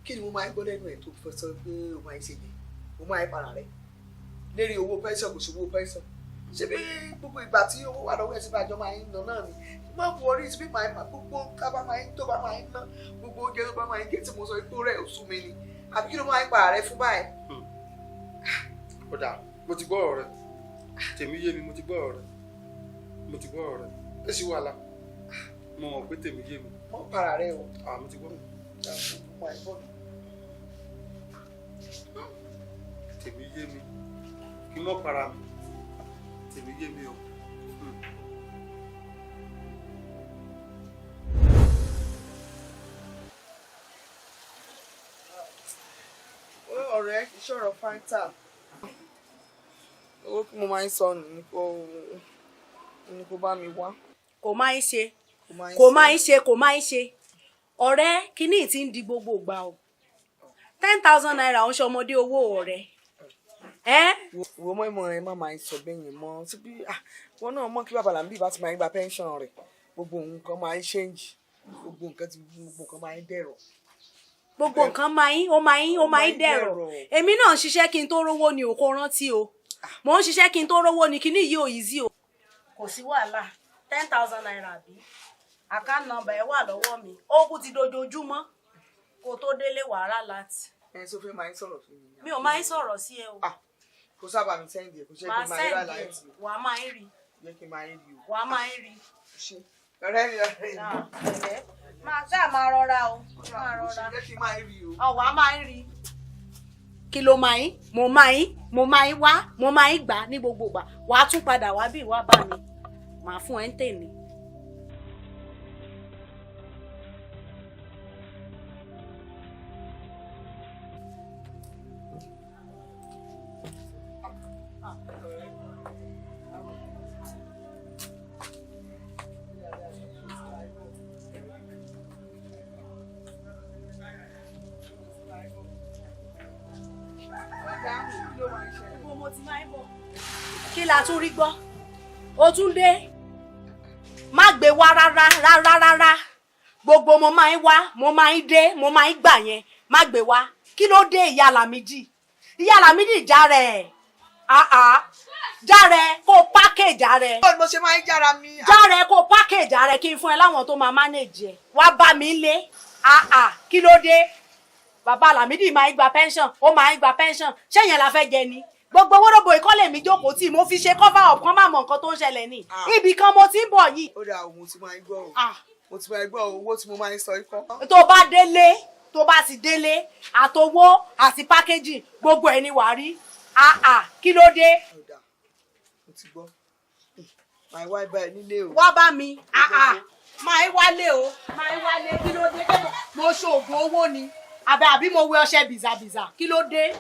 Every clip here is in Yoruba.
Kí ni mo máa ń gbọ́ lẹ́nu ẹ̀ tó fẹ́ sọ pé o máa ń ṣe yẹn? O máa ń para rẹ̀ lérí owó pẹ́ńsọ̀n, kò sí owó pẹ́ńsọ̀n. Ṣé bí gbogbo ìgbà tí owó wà lọ́wọ́ ẹ̀ sí bàjọ́ máa ń lọ náà ni? Má wọrí sí bí màá máa gbogbo ká bá máa ń tó bá máa ń ná gbogbo oúnjẹ tó bá máa ń jẹ tí mo sọ pé ó rẹ̀ ó sú mi ni. Àbí kí ló máa ń para rẹ̀ fún báyìí? Ó dáa, mo ti gbọ́ ọ̀rọ̀ rẹ. Tèmi yé mi, mo ti gbọ́ ọ̀rọ̀ rẹ. Mo ti gbọ́ ọ̀rọ̀ rẹ. Ẹ sì wàhálà. Mo mọ̀ pé tèmi yé mi. Má para rẹ̀ o. À, mo ti gbọ́. Tèmi yé mi. Kí n má para mi. Tèmi yé mi o. Ọ̀rẹ́, ìṣòro Fanta. Owó tí mo máa ń sọ ni kò bá mi wá. Kò máa ń ṣe, kò máa ń ṣe, kò máa ń ṣe. Ọ̀rẹ́, kíní tí ń di gbogbo ìgbà o. 10,000 naira ń ṣọmọdé owó ọ̀rẹ́. Wo mọ́ ìmọ̀ rẹ̀ má máa ń sọ bẹ́ẹ̀ yẹn mọ́. Síbí wọn náà mọ̀ kí bàbá Làmídì bá ti máa ń gba pension rẹ̀. Gbogbo nǹkan máa ń change. Gbogbo nǹkan ti gbogbo nǹkan máa ń dẹ̀rọ̀. Gbogbo nǹkan máa ń ó máa ń ó máa ń dẹ̀rọ̀. Èmi náà ń ṣiṣẹ́ kí n tó rówó ni ò kó rántí o. Mò ń ṣiṣẹ́ kí n tó rówó ni kíní yìí ò easy o. Kò sí wàhálà, 10,000 naira àbí? Account number ẹ wà lọ́wọ́ mi. Ó kú ti dojoojúmọ́ kó tó délé wàhálà láti. Ẹ sọ fẹ́ máa ń sọ̀rọ̀ fún mi. Mi ò máa ń sọ̀rọ̀ sí ẹ o. Kò sábà mi sẹ́ndì ẹ̀, kò ṣe kí n máa rí àlàyé tì. Wàá máa ń rí. Jẹ́ kí n máa ń rí o. Wàá máa ń rí. Ṣé ọ̀rẹ́ mi ọ̀rẹ́ mi. Máa ṣáà máa rọra o. Máa rọra. Jẹ́ kí n máa rí o. Ọ̀ wàá máa ń rí. Kí ló máa ń? Mo máa ń, mo máa ń wá, mo máa ń gbà ní gbogbo ìgbà. Wàá tún padà wá bí ìwà bá mi. Màá fún ẹ ń tèmi. Kí la tún rí gbọ́? O tún dé. Má gbé wá rárá rárá rárá. Gbogbo mo máa ń wá, mo máa ń dé, mo máa ń gbà yẹn. Má gbé wá. Kí ló dé ìyá Làmídì? Ìyá Làmídì já rẹ̀. Já rẹ̀ kó pákéjì rẹ̀. Báwo ni mo ṣe máa ń jára mi? Já rẹ̀ kó pákéjì rẹ̀ kí n fún ẹ láwọn tó máa mánéjì ẹ. Wá bá mi lé. Kí ló dé? Bàbá Làmídì máa ń gba pension, ó máa ń gba pension. Ṣé yẹn la fẹ́ jẹ ni? Gbogbo wóróbo ìkọ́lé mi jókòó tí mo fi ṣe cover up kan má mọ nǹkan tó ń ṣẹlẹ̀ ni. Ibì kan mo ti ń bọ̀ yìí. Ó dáa, mo ti máa ń gbọ́ o. Mo ti máa ń gbọ́ owó tí mo máa ń sọ ikọ́. Tó bá délé, tó bá ti délé, àtowó àti pákéjì gbogbo ẹ̀ ni wàá rí. Kí ló dé? Ó dáa, mo ti gbọ́. Màá wá bá ẹ nílé o. Wá bá mi. Máa ń wálé o. Máa ń wálé. Kí ló dé? Mo ṣoògùn owó ni. Àbí mo wẹ ọṣẹ bìzàbìzà. Kí ló dé?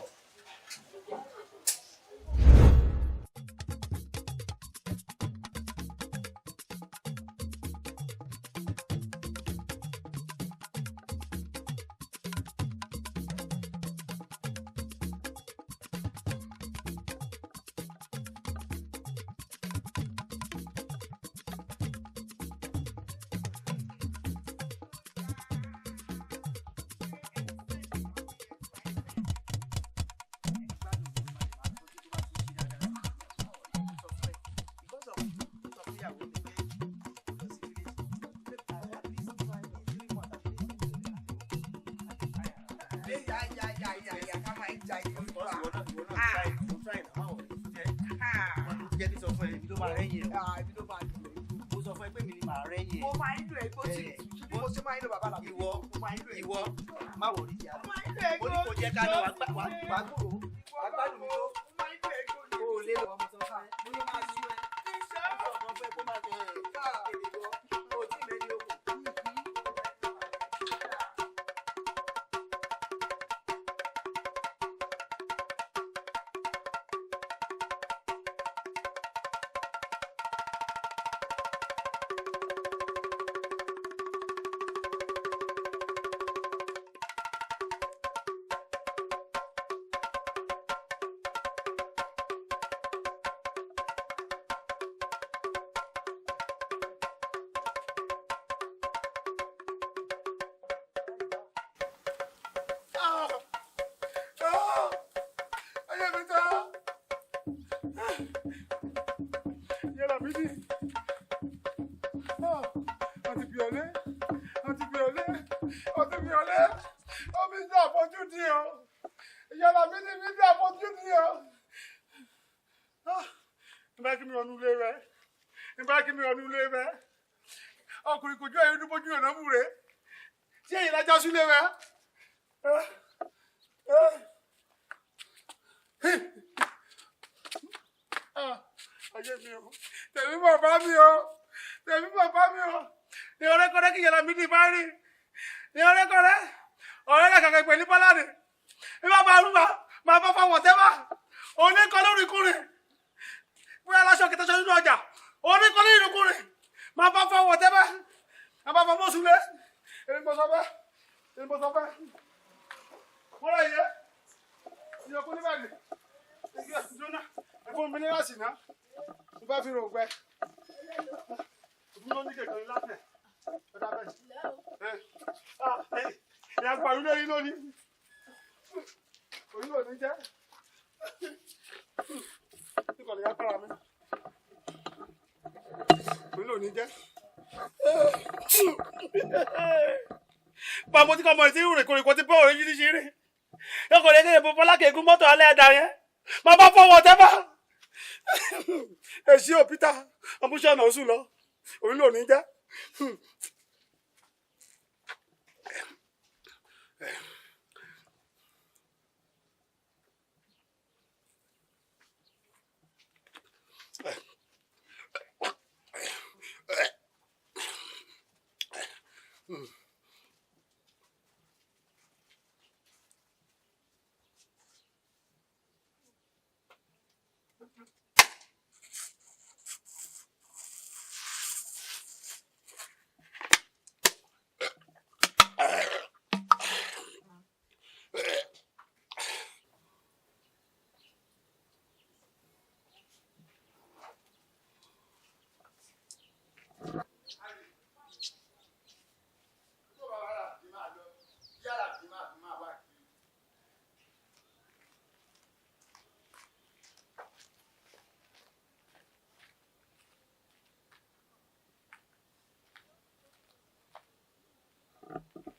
Ìwọ má wò rí ìyá mo ní kò jẹ́ ká lọ wà gbúrò wà gbádùn mi tó o lé lọ ọmọ sọ fún ẹ mo ló máa sú ẹ mo sọ fún ẹ kó má jẹ ẹ o tí mẹ́ni o kò. di o. Ìyá Lámídì mi dé àfojú di o. Nígbà kí mi ọ̀nù lé rẹ̀. Nígbà kí mi ọ̀nù lé rẹ̀. Ọkùnrin kò ju ẹ̀yìn dúpọ̀ ju ọ̀nà mú rẹ̀. Tí èyí lájọ́ sílé rẹ̀. Ayé mi o. Tẹ̀mí bàbá mi o. Tẹ̀mí bàbá mi o. Ní ọ̀rẹ́kọ̀rẹ́ kí Ìyá Lámídì bá rí. Ní ọ̀rẹ́kọ̀rẹ́. Ọ̀rẹ́ rẹ̀ kàkẹ́ pẹ̀lú Bọ́lá ni. Bí bá máa rúbà, máa bá fáwọn tẹ́wà. Oníkan lórí kúrin. Bóyá aláṣọ kìtà ṣọ nínú ọjà. Oníkan lórí kúrin. Máa bá fáwọn tẹ́wà. Máa bá fọwọ́ sulé. Èmi mo sọ bẹ́ẹ̀. Èmi mo sọ bẹ́ẹ̀. Wọ́n rẹ̀ yẹ. Ìyọkú níbẹ̀ ni. Ìjọba ẹ̀fọn mi ní láti ná. Mo bá fi rò gbẹ. Ìfúnná ní kẹ̀kẹ́ látẹ̀. Ọ̀dà bẹ́ẹ̀. Ìyá pàrọ̀ lórí lónìí. Orí lónìí jẹ́. Nígbà tí a para mi. Orí lónìí jẹ́. Pàmò tí kò mọ̀ sí ìrìnkòrìkò tí bọ́ọ̀rù yìí ti ṣe rí. Yọkọ̀ lè kéde bọ́ lákè gún mọ́tò alẹ́ ẹ̀dá yẹn. Màá bá fọwọ́ tẹ́fà. Èsì ò Peter, ọmúṣẹ́ ọ̀nà oṣù lọ. Orí lónìí jẹ́.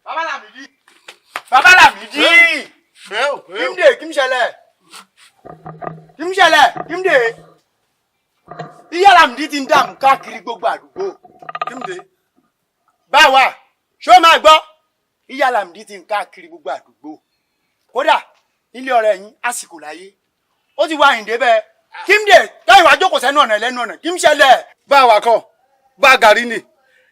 Bàbá Lámídì. Bàbá Lámídì. Kíndé kí n ṣẹlẹ̀? Kí n ṣẹlẹ̀? Kíndé. Ìyá Lámídì ti ń dààmú káàkiri gbogbo àdúgbò. Kíndé. Báwa, ṣó máa gbọ́? Ìyá Lámídì ti ń káàkiri gbogbo àdúgbò. Kódà, ilé ọ̀rẹ́ yín àsìkò láyé. Ó ti wá àyìndé bẹ́ẹ̀. Kíndé, káyọ̀ wá jókòó sẹ́nu ọ̀nà ẹlẹ́nu ọ̀nà. Kí n ṣẹlẹ̀? Báwa kọ́, bá gàrí ni.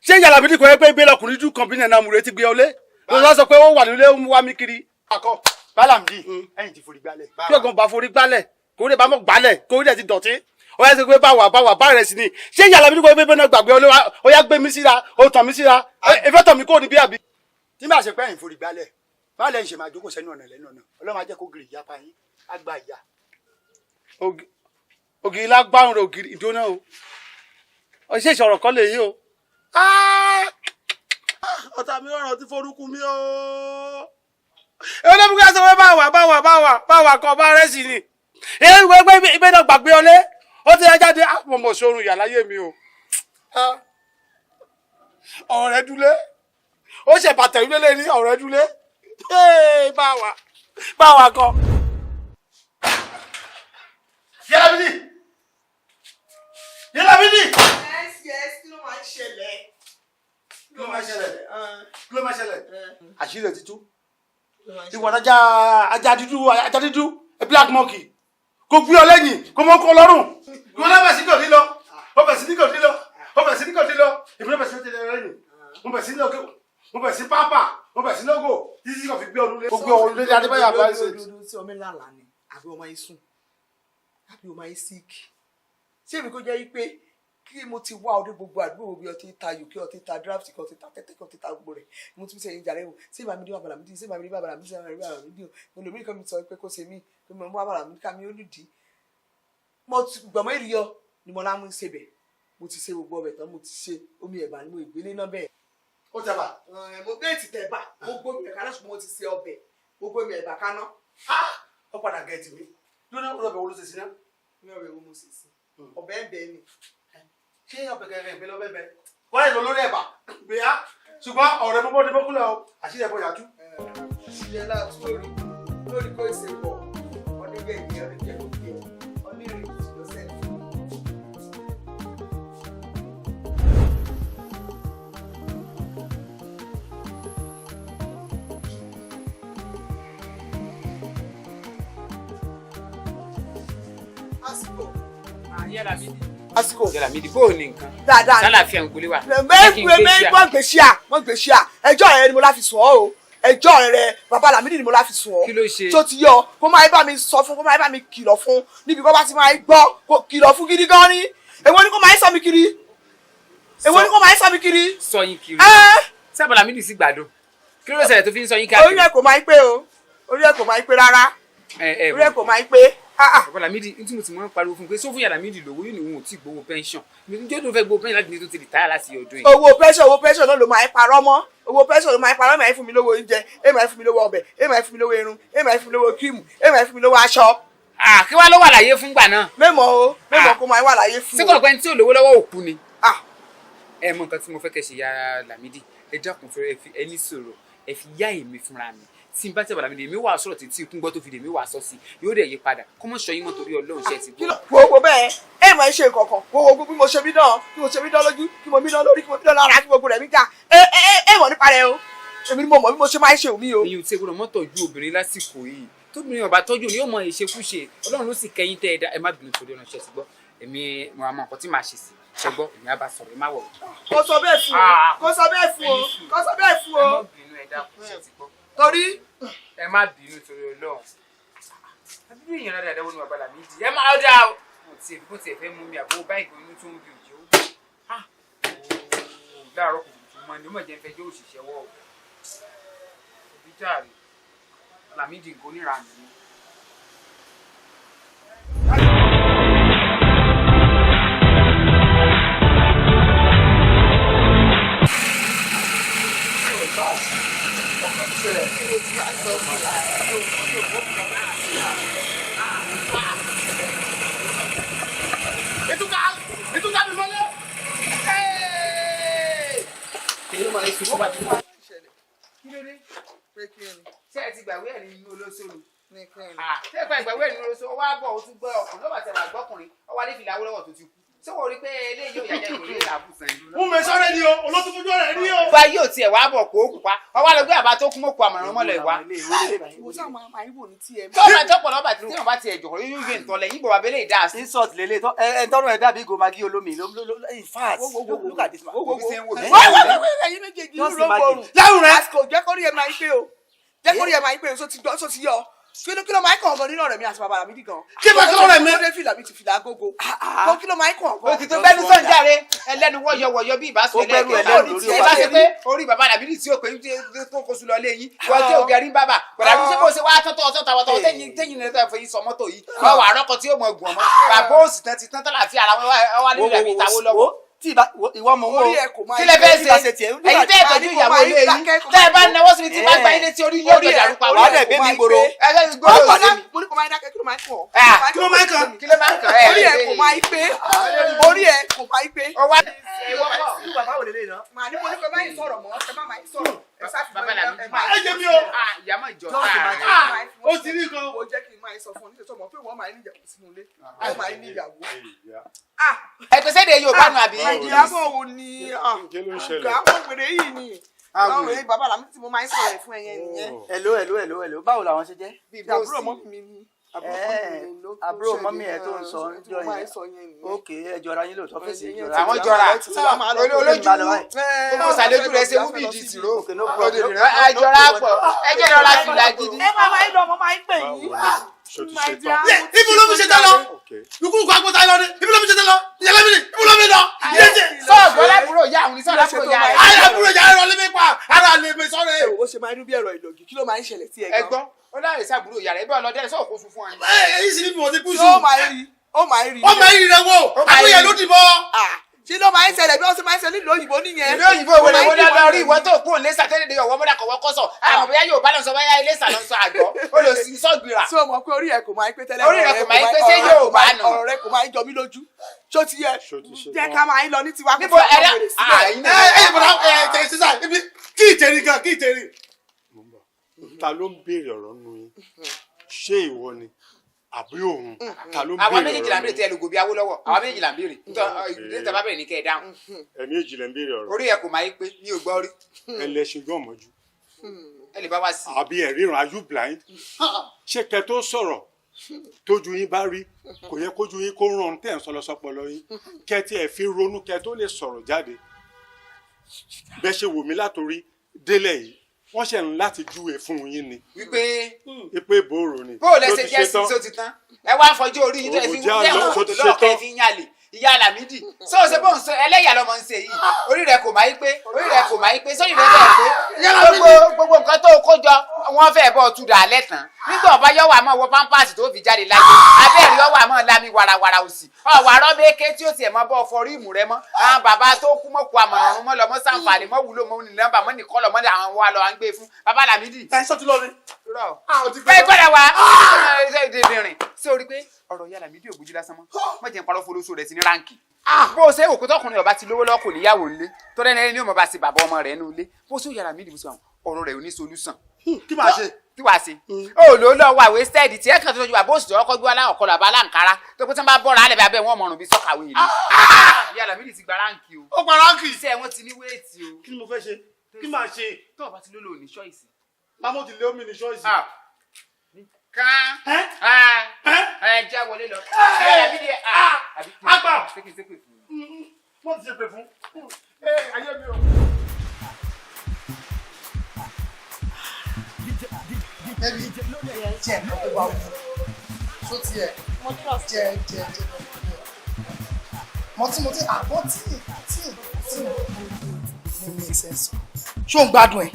Ṣé Ìyá Lámídì kò yẹ pé gbé lọkùnrin jù kan bí nana múre ti gbé ọlé? Lọ́sọ̀ sọ pé ó wà nílé ó ń wá mi kiri. Bàbá Lámídì, ẹ̀yin ti forí gbálẹ̀. Kí ọ̀gán bá forí gbálẹ̀, kò rí bá mọ̀ gbálẹ̀, kò rí ẹ̀ ti dọ̀tí. Ó yẹ kó bá wà bá wà bá rẹ̀ sí ni. Ṣé Ìyá Lámídì kò yẹ pé bẹ́ẹ̀ náà gbàgbé ọlé ó yá gbé mi síra, ó tàn mí síra, ìfẹ́ tàn mí kò ní bí àbí. Tí màá ṣe pé ẹ̀yin forí gbálẹ̀, báwo lẹ́yìn ṣe máa jókòó sẹ́nu ọ̀nà lẹ́nu ọ̀nà? Ọlọ́run á jẹ́ kó gírì yapa yín, á gba ìyá. Ògiri lágbáhùn rẹ̀ ògiri ìdóná o. Ṣé ìṣọ̀rọ̀ kan lè yí o? Ọ̀tá mi ọ̀rọ̀ ti forúkú mi o. Èmi ló fi ká sọ pé báwa báwa báwa báwa kọ bá rẹ̀ sí ni. Èyí wọ́n gbé ibẹ̀ náà gbàgbé ọlé. Ó ti yá jáde mo mọ̀ sórun ìyà láyé mi o. Ọ̀rẹ́ dúlé. Ó ṣe bàtà ìlú lé ní ọ̀rẹ́ dúlé. Báwa báwa kọ. Ìyá Lámídì! Ìyá Lámídì! Yes, yes, kí ló máa ń ṣẹlẹ̀? Kí ló máa ń ṣẹlẹ̀? Kí ló máa ń ṣẹlẹ̀? Àṣírí ẹ̀ ti tú. Ìwà ajá ajá dúdú ajá dúdú black monkey. Kò gbé ọ lẹ́yìn, kò mọ kó lọ́rùn. Kò lọ́bẹ̀ sí kò ní lọ. Ó bẹ̀ sí ní kò ní lọ. Ó bẹ̀ sí ní kò ní lọ. Èmi náà bẹ̀ sí ní tẹ̀lé lẹ́yìn. Mo bẹ̀ sí ní lọ́gọ̀. Mo bẹ̀ sí pápá. Mo bẹ̀ sí lọ́gọ̀. Títí kò fi gbé ọdún lé. Ó gbé ọdún lé Adébáyọ̀ àbáyé. Tí ọmọ ńlá ni àbí ọmọ yìí sùn àbí ọmọ yìí sick. Ṣé èmi kò jẹ́ wípé kí mo ti wá ọdún gbogbo àdúgbò bí ọtí ta yòókè ọtí ta draft kí ọtí ta tẹ́tẹ́ kí ọtí ta gbogbo rẹ̀ mo ti fi sẹ́yìn jàre o ṣé ìbámi dé bàbàrà mi dì ṣé ìbámi dé bàbàrà mi dì ṣé ìbámi dé bàbàrà mi dì o olùmí kan mi sọ pé kó ṣe mí pé mo mú bàbàrà mi ká mi ó lùdí mo ti gbọ̀mọ́ ìrìyọ ni mo lámú ṣe bẹ̀ mo ti ṣe gbogbo ọbẹ̀ tán mo ti ṣe omi ẹ̀bà ni mo ìgbélé náà bẹ́ẹ̀. Ó tẹ̀bà. Mo bẹ́ẹ̀ ti tẹ̀bà mo gbómi ẹ̀ka lọ́sùn mo ti ṣe ọbẹ̀ mo gbómi ẹ̀bà kaná. Ó padà gẹ̀ẹ́tì mi lónà ọbẹ̀ wo ló ṣe sí náà. Mi ọbẹ̀ wo mo ṣe sí ọbẹ̀ ẹ̀ bẹ́ẹ̀ ni. Ṣé ọbẹ̀ kẹrẹ ìpínlẹ̀ ọbẹ̀ bẹ́ẹ̀ wọ́n yẹ lọ lórí ẹ̀bà gbéyà ṣùgbọ́n ọ̀rẹ́ mọ́mọ́dé mọ́kúnlẹ̀ o àṣírí ẹ̀bọ̀ yàtú. Ṣílẹ̀ láti orí. Lórí kó ṣe wọ̀ ọdún yẹ̀yẹ́ ọdún jẹ́ òkè ọdún ìrètí lọ́sẹ̀. Àsìkò. Àsìkò. Yàrá mi bó o ní nǹkan. Dáadáa ni. Sálàáfíà ń gbolé wa. Jẹ́ kí n gbé ṣíà. Mẹ́gbọ́n gbèsè à, wọ́n gbèsè à. Ẹjọ́ rẹ ni mo láfi sùn ọ́ o. Ẹjọ́ rẹ bàbá Lámídì ni mo láfi sùn ọ́. Kí ló ṣe? Tó ti yọ, kó máa bá mi sọ fún, kó máa bá mi kìlọ̀ fún. Níbi kó bá ti máa gbọ́, kó kìlọ̀ fún gidi gan ni. Èwo ni kó máa sọ mi kiri? Èwo ni kó máa sọ mi kiri? Sọ yín kiri. Ẹ́ Sábà Lámídì sì gbàdùn. Kí ló ṣẹlẹ̀ tó fi ń sọ yín orí káàkiri? ẹ̀ kò máa ń pé o. Orí ẹ̀ kò máa ń pé rárá. Ẹ ẹ Orí ẹ̀ kò máa ń pé. Ah, ah. Bàbá Lámídì ní tí mo ti máa ń pariwo fún un pé sọ fún Yàrá Lámídì lówó yóò ní òun ò tí ì gbowó pension. Njẹ́ tó fẹ́ gbowó pension láti ní tó ti rìtáyà láti ọdún yìí. Owó pension náà ló máa ń parọ́ mọ́. Owó pension ló máa ń parọ́ mọ́. Ẹ̀ fún mi lówó oúnjẹ, ẹ̀ máa fún mi lówó ọbẹ̀, ẹ̀ máa fún mi lówó irun, ẹ̀ máa fún mi lówó kírímù, ẹ̀ máa fún mi lówó aṣọ. À kí wá ló wà láyé fúngbà náà? Mẹ́mọ̀ o, mẹ́mọ̀ kó máa wà láyé fún Sí kò pẹ́ tí ò lówó lọ́wọ́ òkú ni. Ah. Ẹ mọ nǹkan tí mo fẹ́ kẹ́ ṣe Yàrá Lámídì. Ẹ dákun fẹ́ ẹ fi ẹ ní sọ̀rọ̀ ẹ fi yá èmi fúnra mi. Tí n bá tẹ̀ bàbá mi lèmi wà sọ̀rọ̀ títí ikú gbọ́ tó fi lèmi wà sọ sí yóò dẹ̀ yí padà kó mọ̀ sọ yín mọ́ torí Ọlọ́run ṣe ti Kí gbọ́. ló wo wo bẹ́ẹ̀ ẹ máa ń ṣe nǹkan kan wo wo bí mo ṣe mí dán, kí mo ṣe mí dán lójú, kí mo mí dán lórí, kí mo mí dán lára, kí gbogbo rẹ̀ mí já. Ẹ ẹ ẹ ẹ mọ̀ nípa rẹ o. Èmi ni mo mọ̀ bí mo ṣe máa ń ṣe òmí o. Ìyẹn ò tí gbọ́dọ̀ mọ́ tọ́jú obìnrin lásìkò yìí, tóbìnrin ọba tọ́jú ni yóò mọ ìṣekúṣe. Ọlọ́run ló sì kẹ́yìn tẹ́ ẹ dá ẹ má bínú torí Ọlọ́run ṣe ti gbọ́. Èmi mo àmọ́ nǹkan tí màá ṣe sí ṣe gbọ́, èmi á bá sọ̀rọ̀, ẹ má wọ̀. Kò sọ bẹ́ẹ̀ fún o, Ah. kò sọ bẹ́ẹ̀ fún o, kò sọ bẹ́ẹ̀ fún Ẹ o. má bínú, ẹ dákun, ṣe ti gbọ́. Torí Ẹ má bínú torí Ọlọ́run. Àbúrò èèyàn rárá ìdáwọ́ ni bàbá Lámídì ẹ má ọ̀dà o. Kò tiẹ̀ kò tiẹ̀ fẹ́ mú mi àbó báyìí gan inú tó ń bí òjò ó. Ah! Ooo, láàárọ̀ kùtùkùtù mọ́ ni ó mọ̀ jẹ́ ń fẹjọ́ òṣìṣẹ́ wọ́ o. Òbí jàre Lámídì nǹkan oníranù ni. Ìtúkà ìtúkà mi mọ́lẹ̀. Kí ló dé? Pé kí ni? Ṣé ẹ ti gbàgbé ẹ̀ nínú olóṣèlú? Ní kí ni? Ṣé ẹ gbàgbé ẹ̀ nínú olóṣèlú? Ọwọ́ àbọ̀ ó tún gbọ́ ọkùnrin lọ́wọ́ àti ẹ̀wà gbọ́kùnrin ọwọ́ adé fìlà Awólọ́wọ̀ tó ti kú. Ṣé wọ́n rí pé eléyìí ò yàjẹ́ ìkòlè làbùsàn ìlú Mú mi sọ́rẹ́ ni o, olótùfúnjú rẹ̀ ní o. Bá yóò tiẹ̀ wá bọ̀ kó kú pa ọwọ́ àlọ́ gbé àbá tó kún mọ́kù àmọ̀ràn mọ́lẹ̀ wá. Wo sáà máa máa wò ní tiẹ̀. Tọ́ba tọ́pọ̀ lọ́ba tí wọ́n bá tiẹ̀ jọ̀kọ̀ yóò yé ntọ́lẹ̀ yín bọ̀ wá bẹ́lẹ̀ ìdá sí. Insult lele tọ ẹ ẹ tọrọ ẹ dàbí ìgò magi olómi ló ló ló, in fact, look at this man. Wo bí ṣe ń wò mí. Wait, wait, wait, wait, ẹ̀yin méjèèjì Just inú ló ń imagine. borùn. Lẹ́rù rẹ̀. Àsìkò jẹ́ kórí ẹ̀ máa ń pé o. Jẹ́ kórí ẹ̀ máa ń pé o, só ti gbọ́, só ti yọ. Kí ló máa ń kàn gan nínú ọ̀rẹ́ mi àti bàbá Lámídì gan? Kí ló kí ló rẹ̀ mi? Kó dé fìlà mi ti fìlà gógó. Kó kí ló máa ń kàn gan? O ti tó gbẹ́nu sọ̀njáre ẹlẹ́nu wọ́yọ̀wọ̀yọ̀ bí ìbásun Ó gbẹ́rù ẹlẹ́kẹ̀ẹ́. ẹlẹ́rù lórí Ṣé ọba. bá ṣe pé orí bàbá Lámídì tí ó pé tó kó sùn lọ lé yín wọ́n tí ò gẹ̀rí ń bàbà pẹ̀lú àbí ṣé kò ṣe wá tọ́tọ́ ọ̀tọ́ tàwọn tọ́wọ́ tẹ́yìn tẹ́yìn ní ẹ̀fọ́ yìí sọ mọ́tò yìí wọ́n wà rọ́kọ tí ó mọ gùn ọmọ bàbá òsì tán ti tán tán láti ara wọn wá nílẹ̀ àbí ìtawó lọ́wọ́. Tí ìbá ìwọ mọ̀ Orí ẹ̀ kò máa Kí lẹ fẹ́ tí ìbá ṣe ṣe tiẹ̀, ẹ̀yin tẹ́ ìtọ́jú ìyàwó ilé yín tẹ́ ẹ bá náwó síbi tí bá gba ilé tí orí yóò Orí ẹ̀ gbẹdàrú pa orí Wàá ẹ̀ dẹ̀ kò gbé mi máa ń gbòòrò. pé. Ẹgbẹ́ gbòòrò Ọkọ̀ sí náà mi. mo ní kò máa ń dákẹ́, kí ló máa ń kàn? Ah, Kí ló máa ń kàn? Kí ló máa ń kàn ẹ́? Orí ẹ̀ kò máa ń pé. Orí ẹ̀ kò máa ń pé. Ọwọ́ Bàbá wò lélẹ̀ náà. Màá ní mo ní kò máa ń sọ̀rọ̀ mọ́, ẹ má máa ń sọ̀rọ̀. Ẹ sáà fi Bàbá mọ́ Lámídì. ẹ máa Ẹ jẹ mi o. Ìyá mọ̀ ìjọ. Just imagine. Ah, ó ti rí nǹkan. Wo jẹ́ kí n máa sọ fún ọ nítorí ọmọ pé wọ́n máa ń níyàwó sínú ilé. Wọ́n máa ń níyàwó. Ẹ pèsè èdè Yorùbá nù àbí? Ìyàbọ̀ wo ni? Kí ló ń ṣẹlẹ̀? Àwọn wèrè yìí ni. Àwọn wèrè bàbá Lámídì tí mo máa ń sọ̀rọ̀ ẹ̀ fún ẹyẹn nìyẹn. Hello, hello, hello, hello, báwo làwọn ṣe jẹ́? Àbúrò mọ́mì mi ni. Àbúrò mọ́mì ẹ̀ tó ń sọ tí mo máa ń sọ yẹn nìyẹn. Ok, ẹ jọra yín lóòótọ́, fèsì ìjọra. Àwọn jọra olójú gbogbo sàlójú rẹ ṣe wúbi ìdí tìró Okay, no problem. àjọra pọ̀ ẹ jẹ́ lọ́ra fìlà gidi. Ẹ máa máa ń lọ, mo máa ń pè yín. Ṣó ti ṣe tán? Ibo ló fi ṣe tán lọ? Okay. Ikú kú agbóta lọ ni. Ibo ló fi ṣe tán lọ? Ìyá Lámídì, ibo ló fi lọ? Ìyá jẹ. Sọ́ọ̀bù ọlábùrò ìyá àwọn oníṣọ́ ọlábùrò ìyá rẹ̀. Ayé àbúrò ìyá rẹ̀ lé mi pa. Ara lè mi sọ́rẹ́. Ẹ wò ó ṣe máa ń rú bí ẹ̀rọ ìlògì, kí ló máa ń ṣẹlẹ̀ sí ẹ Ẹ gan? gbọ́ ó láyè sábúrò ìyá rẹ̀ bí ọlọ́dẹ sọ̀kò fún fún wa. Ẹ èyí sì ni bí wọ́n ti kú Ṣé sùn. ó máa ń rí? Ó máa ń rí. Ó máa ń rí rẹ̀ wò. Ó máa ń Àbúrò rí. yẹn ló dìbò. Ah, ṣé ló máa ń ṣẹlẹ̀ bí wọ́n ṣe máa ń ṣe nílùú òyìnbó nìyẹn? Ìlú òyìnbó wo ni wọ́n lọ rí ìwọ tó kú òun lẹ́sà tẹ́lẹ̀ dé ọ̀wọ́ mọ́dà kọ̀wọ́ kọ́sọ̀ àmọ́ bóyá yóò bá lọ sọ bóyá ilé ìsà lọ sọ àgọ́ ó lọ sí sọ́gbìrà. Ṣé o mọ̀ pé orí ẹ̀ kò máa ń pé tẹ́lẹ̀? Orí rẹ̀ kò máa ń pé, ṣé yóò bá nù? Ọ̀rọ̀ rẹ̀ kò máa ń jọ mí lójú. Ṣó ti yẹ? Ṣó ti ṣe Jẹ́ tán? ká máa ń lọ ní tiwa kó Níbo fi àwọn ẹ̀rẹ́ wèrè sílẹ̀. àyìn Ẹ ẹ bọ̀dá ẹ tẹ̀ sísà ibi kí ìtẹ̀rí gan kí ìtẹ̀rí. Mo ń bọ̀. Ta ló ń béèrè ọ̀rọ̀ nù yín? Ṣé ìwọ ni àbí òun ta ló ń Àwọn béèrè méjèèjì là ń ọ̀rọ̀ béèrè tí ẹ lògò bí Awólọ́wọ̀. Àwọn méjèèjì là ń béèrè. Nítorí tẹ bá bẹ̀rẹ̀ ní kẹ́ ẹ dáhùn. Ẹ̀mí èjì lẹ ń béèrè ọ̀rọ̀. Orí ẹ kò máa ń pé ní ògbọ́ rí. Ẹ lẹ́ṣin gan mọ́jú. Ẹ lè bá wa sí. Àbí ẹ ríran, are you blind? Ṣé kẹ tó sọ̀rọ̀ tójú yín bá rí, kò yẹ kójú yín kó rán tẹ̀ ń sọ lọ sọpọlọ yín, kẹ tí ẹ fi ronú kẹ tó lè sọ̀rọ̀ jáde? Bẹ́ẹ̀ ṣe wò mí látòrí délẹ̀ yìí, wọ́n ṣe ń láti júwe fún yín ni Wípé pé bòòrò ni. Bó o lẹ Tó ṣe ti jẹ́ ṣe sí tán. tó ti tán. Ẹ wá ń fọjú orí yín tó ẹ fi Òun jẹ́ tẹ́ àlọ́, wọn tó kòtò ti ṣe lọ́ọ̀kẹ́ tán. fi ń yàlè. Ìyá Lámídì sọ ṣe bó ń sọ ẹlẹ́yà lọmọ ń ṣe yìí. Orí rẹ kò máa ń pé, orí rẹ kò máa ń pé, sórí rẹ bẹ́ẹ̀ pé gbogbo nǹkan tó kó jọ wọ́n fẹ́ bọ́ tu dà lẹ́tàn. Nígbà ọba yọ̀wọ̀ àmọ́ wọ pampers tó fi jáde láyé, abẹ́rẹ́ yọ̀wọ̀ àmọ́ lami warawara òsì ọ̀wọ̀ arọ́bẹ́kẹ́ tí ó tiẹ̀ mọ́ bọ́ fọ ríìmù rẹ mọ́. Àwọn bàbá tó kú mọ́ kú àmọ̀ràn ọ̀run mọ́ lọ mọ́ sàǹfààní mọ́ wúlò mọ́ ní nọ́mbà mọ́ nìkọ́ lọ mọ́ ní àwọn wa lọ à ń gbé fún bàbá Lámídì. Ẹ sọ ti lọ ni. Rọ Ah, o ti bẹ́ẹ̀ gbọ́dọ̀ wá dìndìnrìn sí orí pé ọ̀rọ̀ ìyá Lámídì ò gbójú lásán mọ́ mọ́ jẹ́ ń parọ́ fọlọ́sọ rẹ̀ sí ní ráǹkì. Bó o ṣe òkú tọkùnrin ọba ti lówó lọ́kùn níyàwó ńlé tó rẹ́ni ẹni ọmọ bá ṣe bàbá ọmọ rẹ̀ nínú ilé, bó ṣe ìyá Lámídì bó ṣe àwọn ọ̀rọ̀ rẹ̀ ò ní solúsàn. Kí màá ṣe? Tí wàá ṣe ó lò ó lọ wà wasted tí ẹ kàn tó tọ́jú bàbá òṣìṣẹ́ ọkọ̀ gbé aláwọ̀ kọlọ̀ àbá aláǹkárá tó pé tí wọ́n bá bọ́ra alẹ́ bí abẹ́ wọn mọ̀rùn bí sọ́kàwé yìí. Ìyá Lámídì ti gba ráǹkì o. Ó gba ráǹkì. Iṣẹ́ wọn ti ní wéètì o. Kí ni mo fẹ́ ṣe? Kí màá ṣe? Tó o bá ti lólò ní ṣọ́ọ̀ṣì. Màmá ti lé omi ní ṣọ́ọ̀ṣì. Kan Ẹ́ ẹ jẹ́ wọlé lọ. Ìyá Lámídì Àgbà. Ṣé kí n ṣépè fún un? Wọ́n ti ṣe pè fún. Ẹ ayé mi o. Baby, jẹ nǹkan tó bá wù ú. Ṣó tiẹ̀ Mo trust. Jẹ jẹ jẹ mọtí mọtí àbọ̀ tí tí tí ní make sense. Ṣé o ń gbádùn ẹ̀?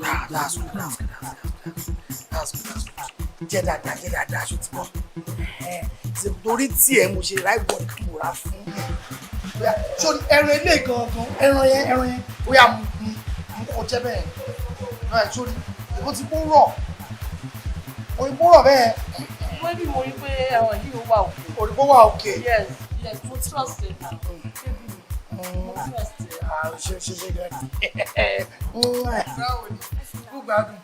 Ah, that's good, that's good, that's good, that's good, that's good. Jẹ dáadáa, jẹ dáadáa, ṣó ti bọ́? Ṣe torí tiẹ̀ mo ṣe ráì wọ̀ kí mo rà fún ẹ. Ṣó ẹran ilé gangan, ẹran yẹn, ẹran yẹn, ó yà mú mú mú kó jẹ bẹ́ẹ̀. Ẹ sórí, ó ti kó rọ̀, òyìnbó rọ̀ bẹ́ẹ̀. Maybe mo rí pé ẹran yìí ó wà òkè. Òyìnbó wà òkè. Yes, mo trust ẹ now. Baby, mo trust ẹ. Ah, ṣe ṣe ṣe gan. Báwo ni? Kú gbádùn.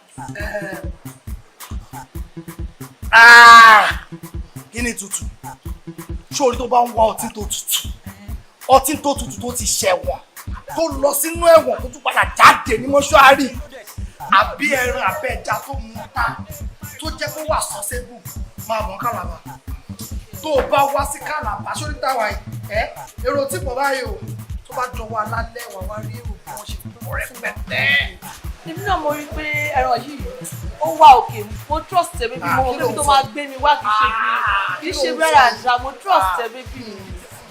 Ah! Kí ni tutù? Ṣé orí tó bá ń wá ọtí tó tutù? Ọtí tó tutù tó ti ṣẹ̀wọ̀n, tó lọ sínú ẹ̀wọ̀n tó tún padà jáde ní mọ́ṣúárì. Àbí ẹran àbẹ́ja tó mú ta tó jẹ́ kó wà sọ́sẹ́bù máa bọ̀ Kàlàbà. Tó o bá wá sí Kàlàbà sórí táwa yìí, ẹ́ èrò tí pọ̀ báyìí o, tó bá jọ wá lálẹ́ wà wá rí èrò bí wọ́n ṣe pọ̀ rẹpẹtẹ. Èmi náà mo rí pé ẹran yìí ó wà òkè. Mo trust ẹ baby, mo mọ̀ pé ibi tó máa gbé mi wá kì í ṣe bí kì í ṣe bẹ́rẹ̀ àjà. Mo trust ẹ baby.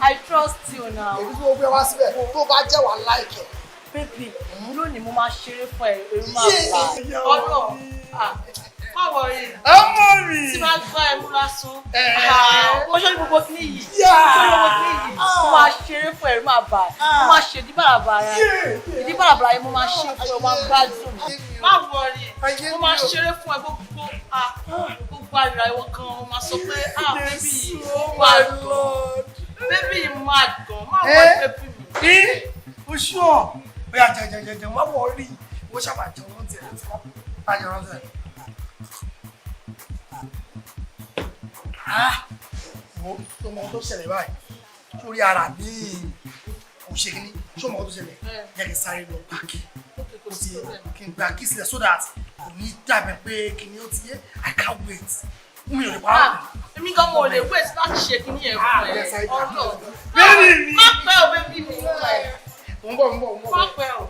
I trust you now. Èmi tí mo gbé wá síbẹ̀ tó bá jẹ́ wà láìkẹ̀. Baby, lónìí mo máa ṣeré fún ẹ, èrò máa bà ọ̀nà. Má worry. Ọmọ mi. Tí máa gbá ẹ mú lásán. Mo ṣe ní gbogbo kíní yìí. Mo ṣe ní gbogbo kíní yìí. Mo máa ṣeré fún ẹ, èrò máa bà ẹ. Mo máa ṣe ìdí bàràbàrà. Ìdí bàràbàrà yẹn mo máa ṣe fún ẹ, mo máa gbádùn. Má worry. Mo máa ṣeré fún ẹ gbogbo gbogbo àrìrà ìwọ kan. Mo máa sọ pé ah baby yìí ó máa gan. Baby yìí máa gan. Má worry baby mi. Ẹ o ṣùọ́ bóyá jẹ jẹ jẹ jẹ má worry, wọ́n ṣàbà jẹun rántí ẹ̀ lọ́tí wọ́n bá jẹun rántí ẹ̀. Ah! Wo tó mọ ohun tó ṣẹlẹ̀ báyìí sórí ara mi kò ṣe kí ni, ṣó mọ ohun tó ṣẹlẹ̀? Jẹ́ kí n sáré lọ páàkì ó ti kí n gba kí sílẹ̀ so that kò ní dàbẹ̀ pé kí ni ó ti yé. I can't wait, mi ò lè pa á. Èmi gan mo lè wait láti ṣe kíní yẹn fún ẹ. Ọ̀nà. Baby mi. Má pẹ́ o baby mi. Mo ń bọ̀, mo ń bọ̀, mo ń bọ̀. Má pẹ́ o.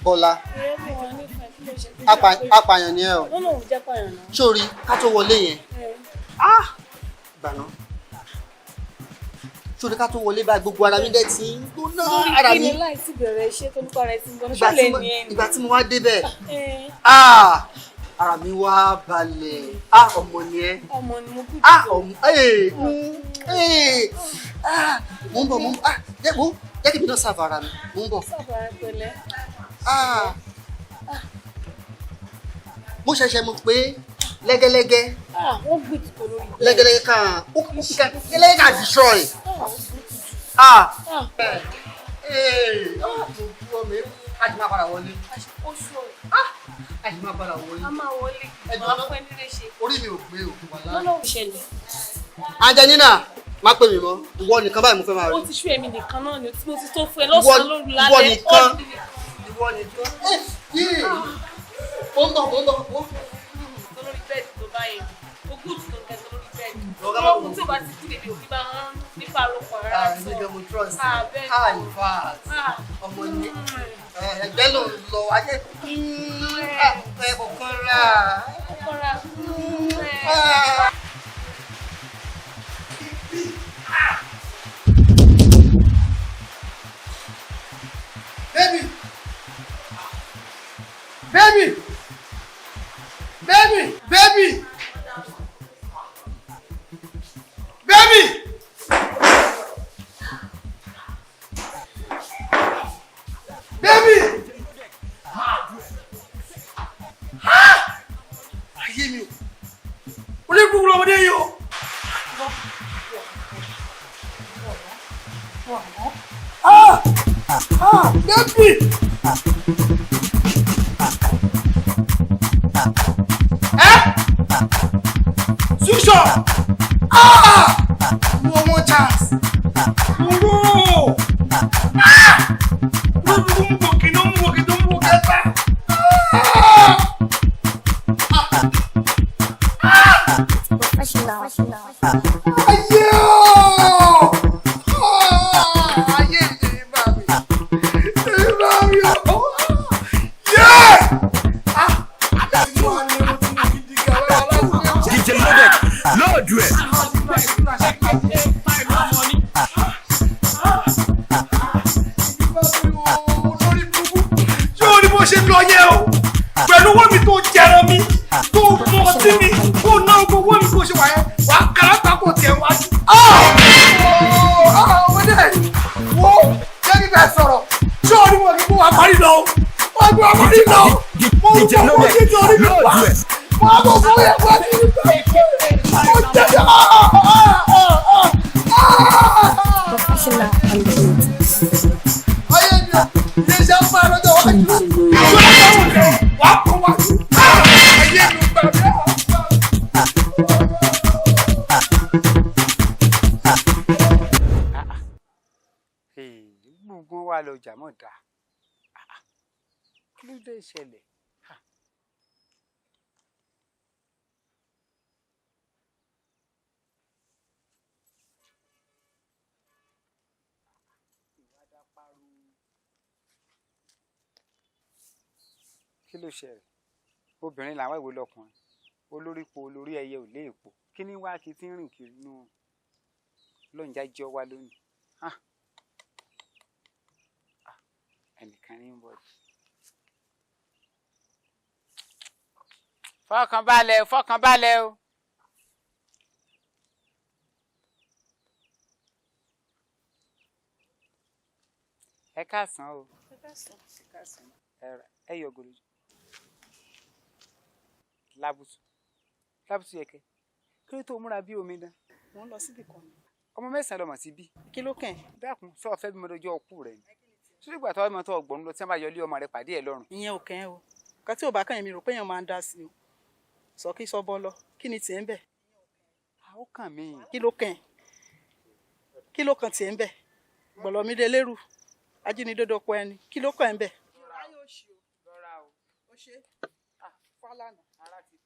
Bọ́lá, apààyàn ni ẹ o. Wọ́n lòun jẹ́ pààyàn náà. Sórí ká tó wọlé yẹn, gbàná. Sórí ká tó wọlé báyìí, gbogbo ara mi dẹ̀ ti ń gbóná ara Kí mi. ni láì tí bẹ̀rẹ̀ iṣẹ́ tó nípa rẹ̀ ti ń gbọ́n Ìgbà ṣó tí lè mo- ní ẹni. Ìgbà tí mo wá débẹ̀, ah, ara mi wá balẹ̀. Ah, ọmọ ni ẹ. Ọmọ ni mo kú. Ah, ọmọ, ee, ee, ah, mo ń bọ̀, mo ń bọ̀, ah, jẹ́ wo, jẹ́ kí mi náà sáfà ara mi, mo ń bọ̀. Sábà rẹ pẹ̀lẹ́. Ah, mo ṣẹ̀ṣẹ̀ mọ̀ pé lẹ́gẹ́lẹ́gẹ́ Ah, wọ́n gbé tutù lórí bẹ́ẹ̀. lẹ́gẹ́lẹ́gẹ́ kan ó kan lẹ́gẹ́lẹ́gẹ́ kan destroy. Ah, ó gbé tutù. Ah. Ah. Ee, mo kú ọmọ ẹ, a ti máa padà wọlé. Oṣù ọ̀. A ti máa padà wọlé. A máa wọlé. Ẹ jọ̀ọ́ Màá fún ẹ nílé ṣe. Orí mi ò pé o, wà láàyè. Lọ́nà òṣèlè. Angelina, má pè mí mọ́, ìwọ nìkan báyìí mo fẹ́ máa Ó rí. ti ṣú èmi nìkan náà ni mo ti tó fún ẹ lọ́sàn-án lóru lálẹ́. Ìwọ nìkan. Ó ti Ìwọ nìkan. Ẹ yéè, mo ń bọ̀, mo ń bọ̀, mo ń bọ̀. lórí bẹ́ẹ̀dì tó bá yẹn. Ogún tó ń kẹsàn lórí bẹ́ẹ̀dì. Lọ́gá bá wò. Ọkùnrin tí ò bá ti kú lèmi ò fi bá ń nípa àròkọ rárá Ah, sọ. èmi gan mo trust. Ah, bẹ́ẹ̀ ni. Ah, in fact, Ah. ọmọ ni ẹgbẹ́ ló ń lọ ayé ẹ kò kọ́ra. Kò kọ́ra. Ah. Baby! Baby! Baby! Baby! Baby! Baby! Ha! Ayé mi o. Olé gbogbo ọmọdé yìí o. Ah! Ah! Baby! Eh? Susho! Ah! One more chance. Oro! Ah! Professional. Ayé o! Ayé ìṣèlú bá mi. Ìṣèlú bá mi o! Yé! DJ Loaded, load ẹ̀. Yóò ní bó ṣe lọ yẹ o pẹ̀lú owó mi tó jẹran mi tó mọ ọtí mi tó ná gbogbo owó mi bó ṣe wà yẹn wà á kàrà tako tiẹ̀ wájú. Ọmọdé wo jẹ́ kí bẹ́ẹ̀ sọ̀rọ̀ ṣé o ní wọn kí wọ́n parí lọ o wọ́n gbé wọn parí lọ o mo ń DJ bọ̀ wọ́n Loaded, ṣe torí mi wá load ẹ̀. wọ́n á bọ̀ fún yẹn wọ́n ti rí bẹ́ẹ̀ mo jẹ́ jẹ́ Professional on the beat. Ayé mi ò iléeṣẹ́ ń bá lọ́jọ́ wájú. Wà á kọ́ wájú. Ayé mi gbà mí. Gbogbo wa lọ jà mọ̀ dáa. Kí ló dé ṣẹlẹ̀? Kí ló ṣẹlẹ̀? Obìnrin làwọn ìwé lọkùnrin, olórí po olórí ẹyẹ ò lé èpo. Kí ni wá kí tí ń rìn kiri nù lóúnjẹ jọ wá lónìí? Ah! Ah! Ẹnìkan ní ń bọ̀ yìí. Fọkàn balẹ̀ o, fọkàn balẹ̀ o. Ẹ káàsán o. Ẹ káàsán. Ẹ káàsán. Ẹ yọ gòlò. Lábùsù. Lábùsù yẹkẹ. Kí ló tó múra bí omidan? Mo ń lọ síbì kan ni. Ọmọ mẹ́sàn-án lọmọ sí bí. Kí ló kàn? Dákun, sọ fẹ́ bímọ lójú ọkù rẹ ni. Sórí ìgbà tó ọmọ tó ọgbọ̀n lọ tí wọ́n bá yọlé ọmọ rẹ pàdé ẹ̀ lọ́rùn. Ìyẹn ò kàn ẹ́ o. Nǹkan tí ò bá kàn yín mi rò pé èèyàn máa ń dá sí o. Sọ kí sọ bọ́ lọ. Kí ni tiẹ̀ ń bẹ̀? Ó kàn mí. Kí ló kàn ẹ́? Kí ló kàn tiẹ̀ ń bẹ̀? Gbọ̀lọ́mídé lérù. Ajínigbé ọkọ ẹni. Kí ló kàn ẹ́ ń bẹ̀?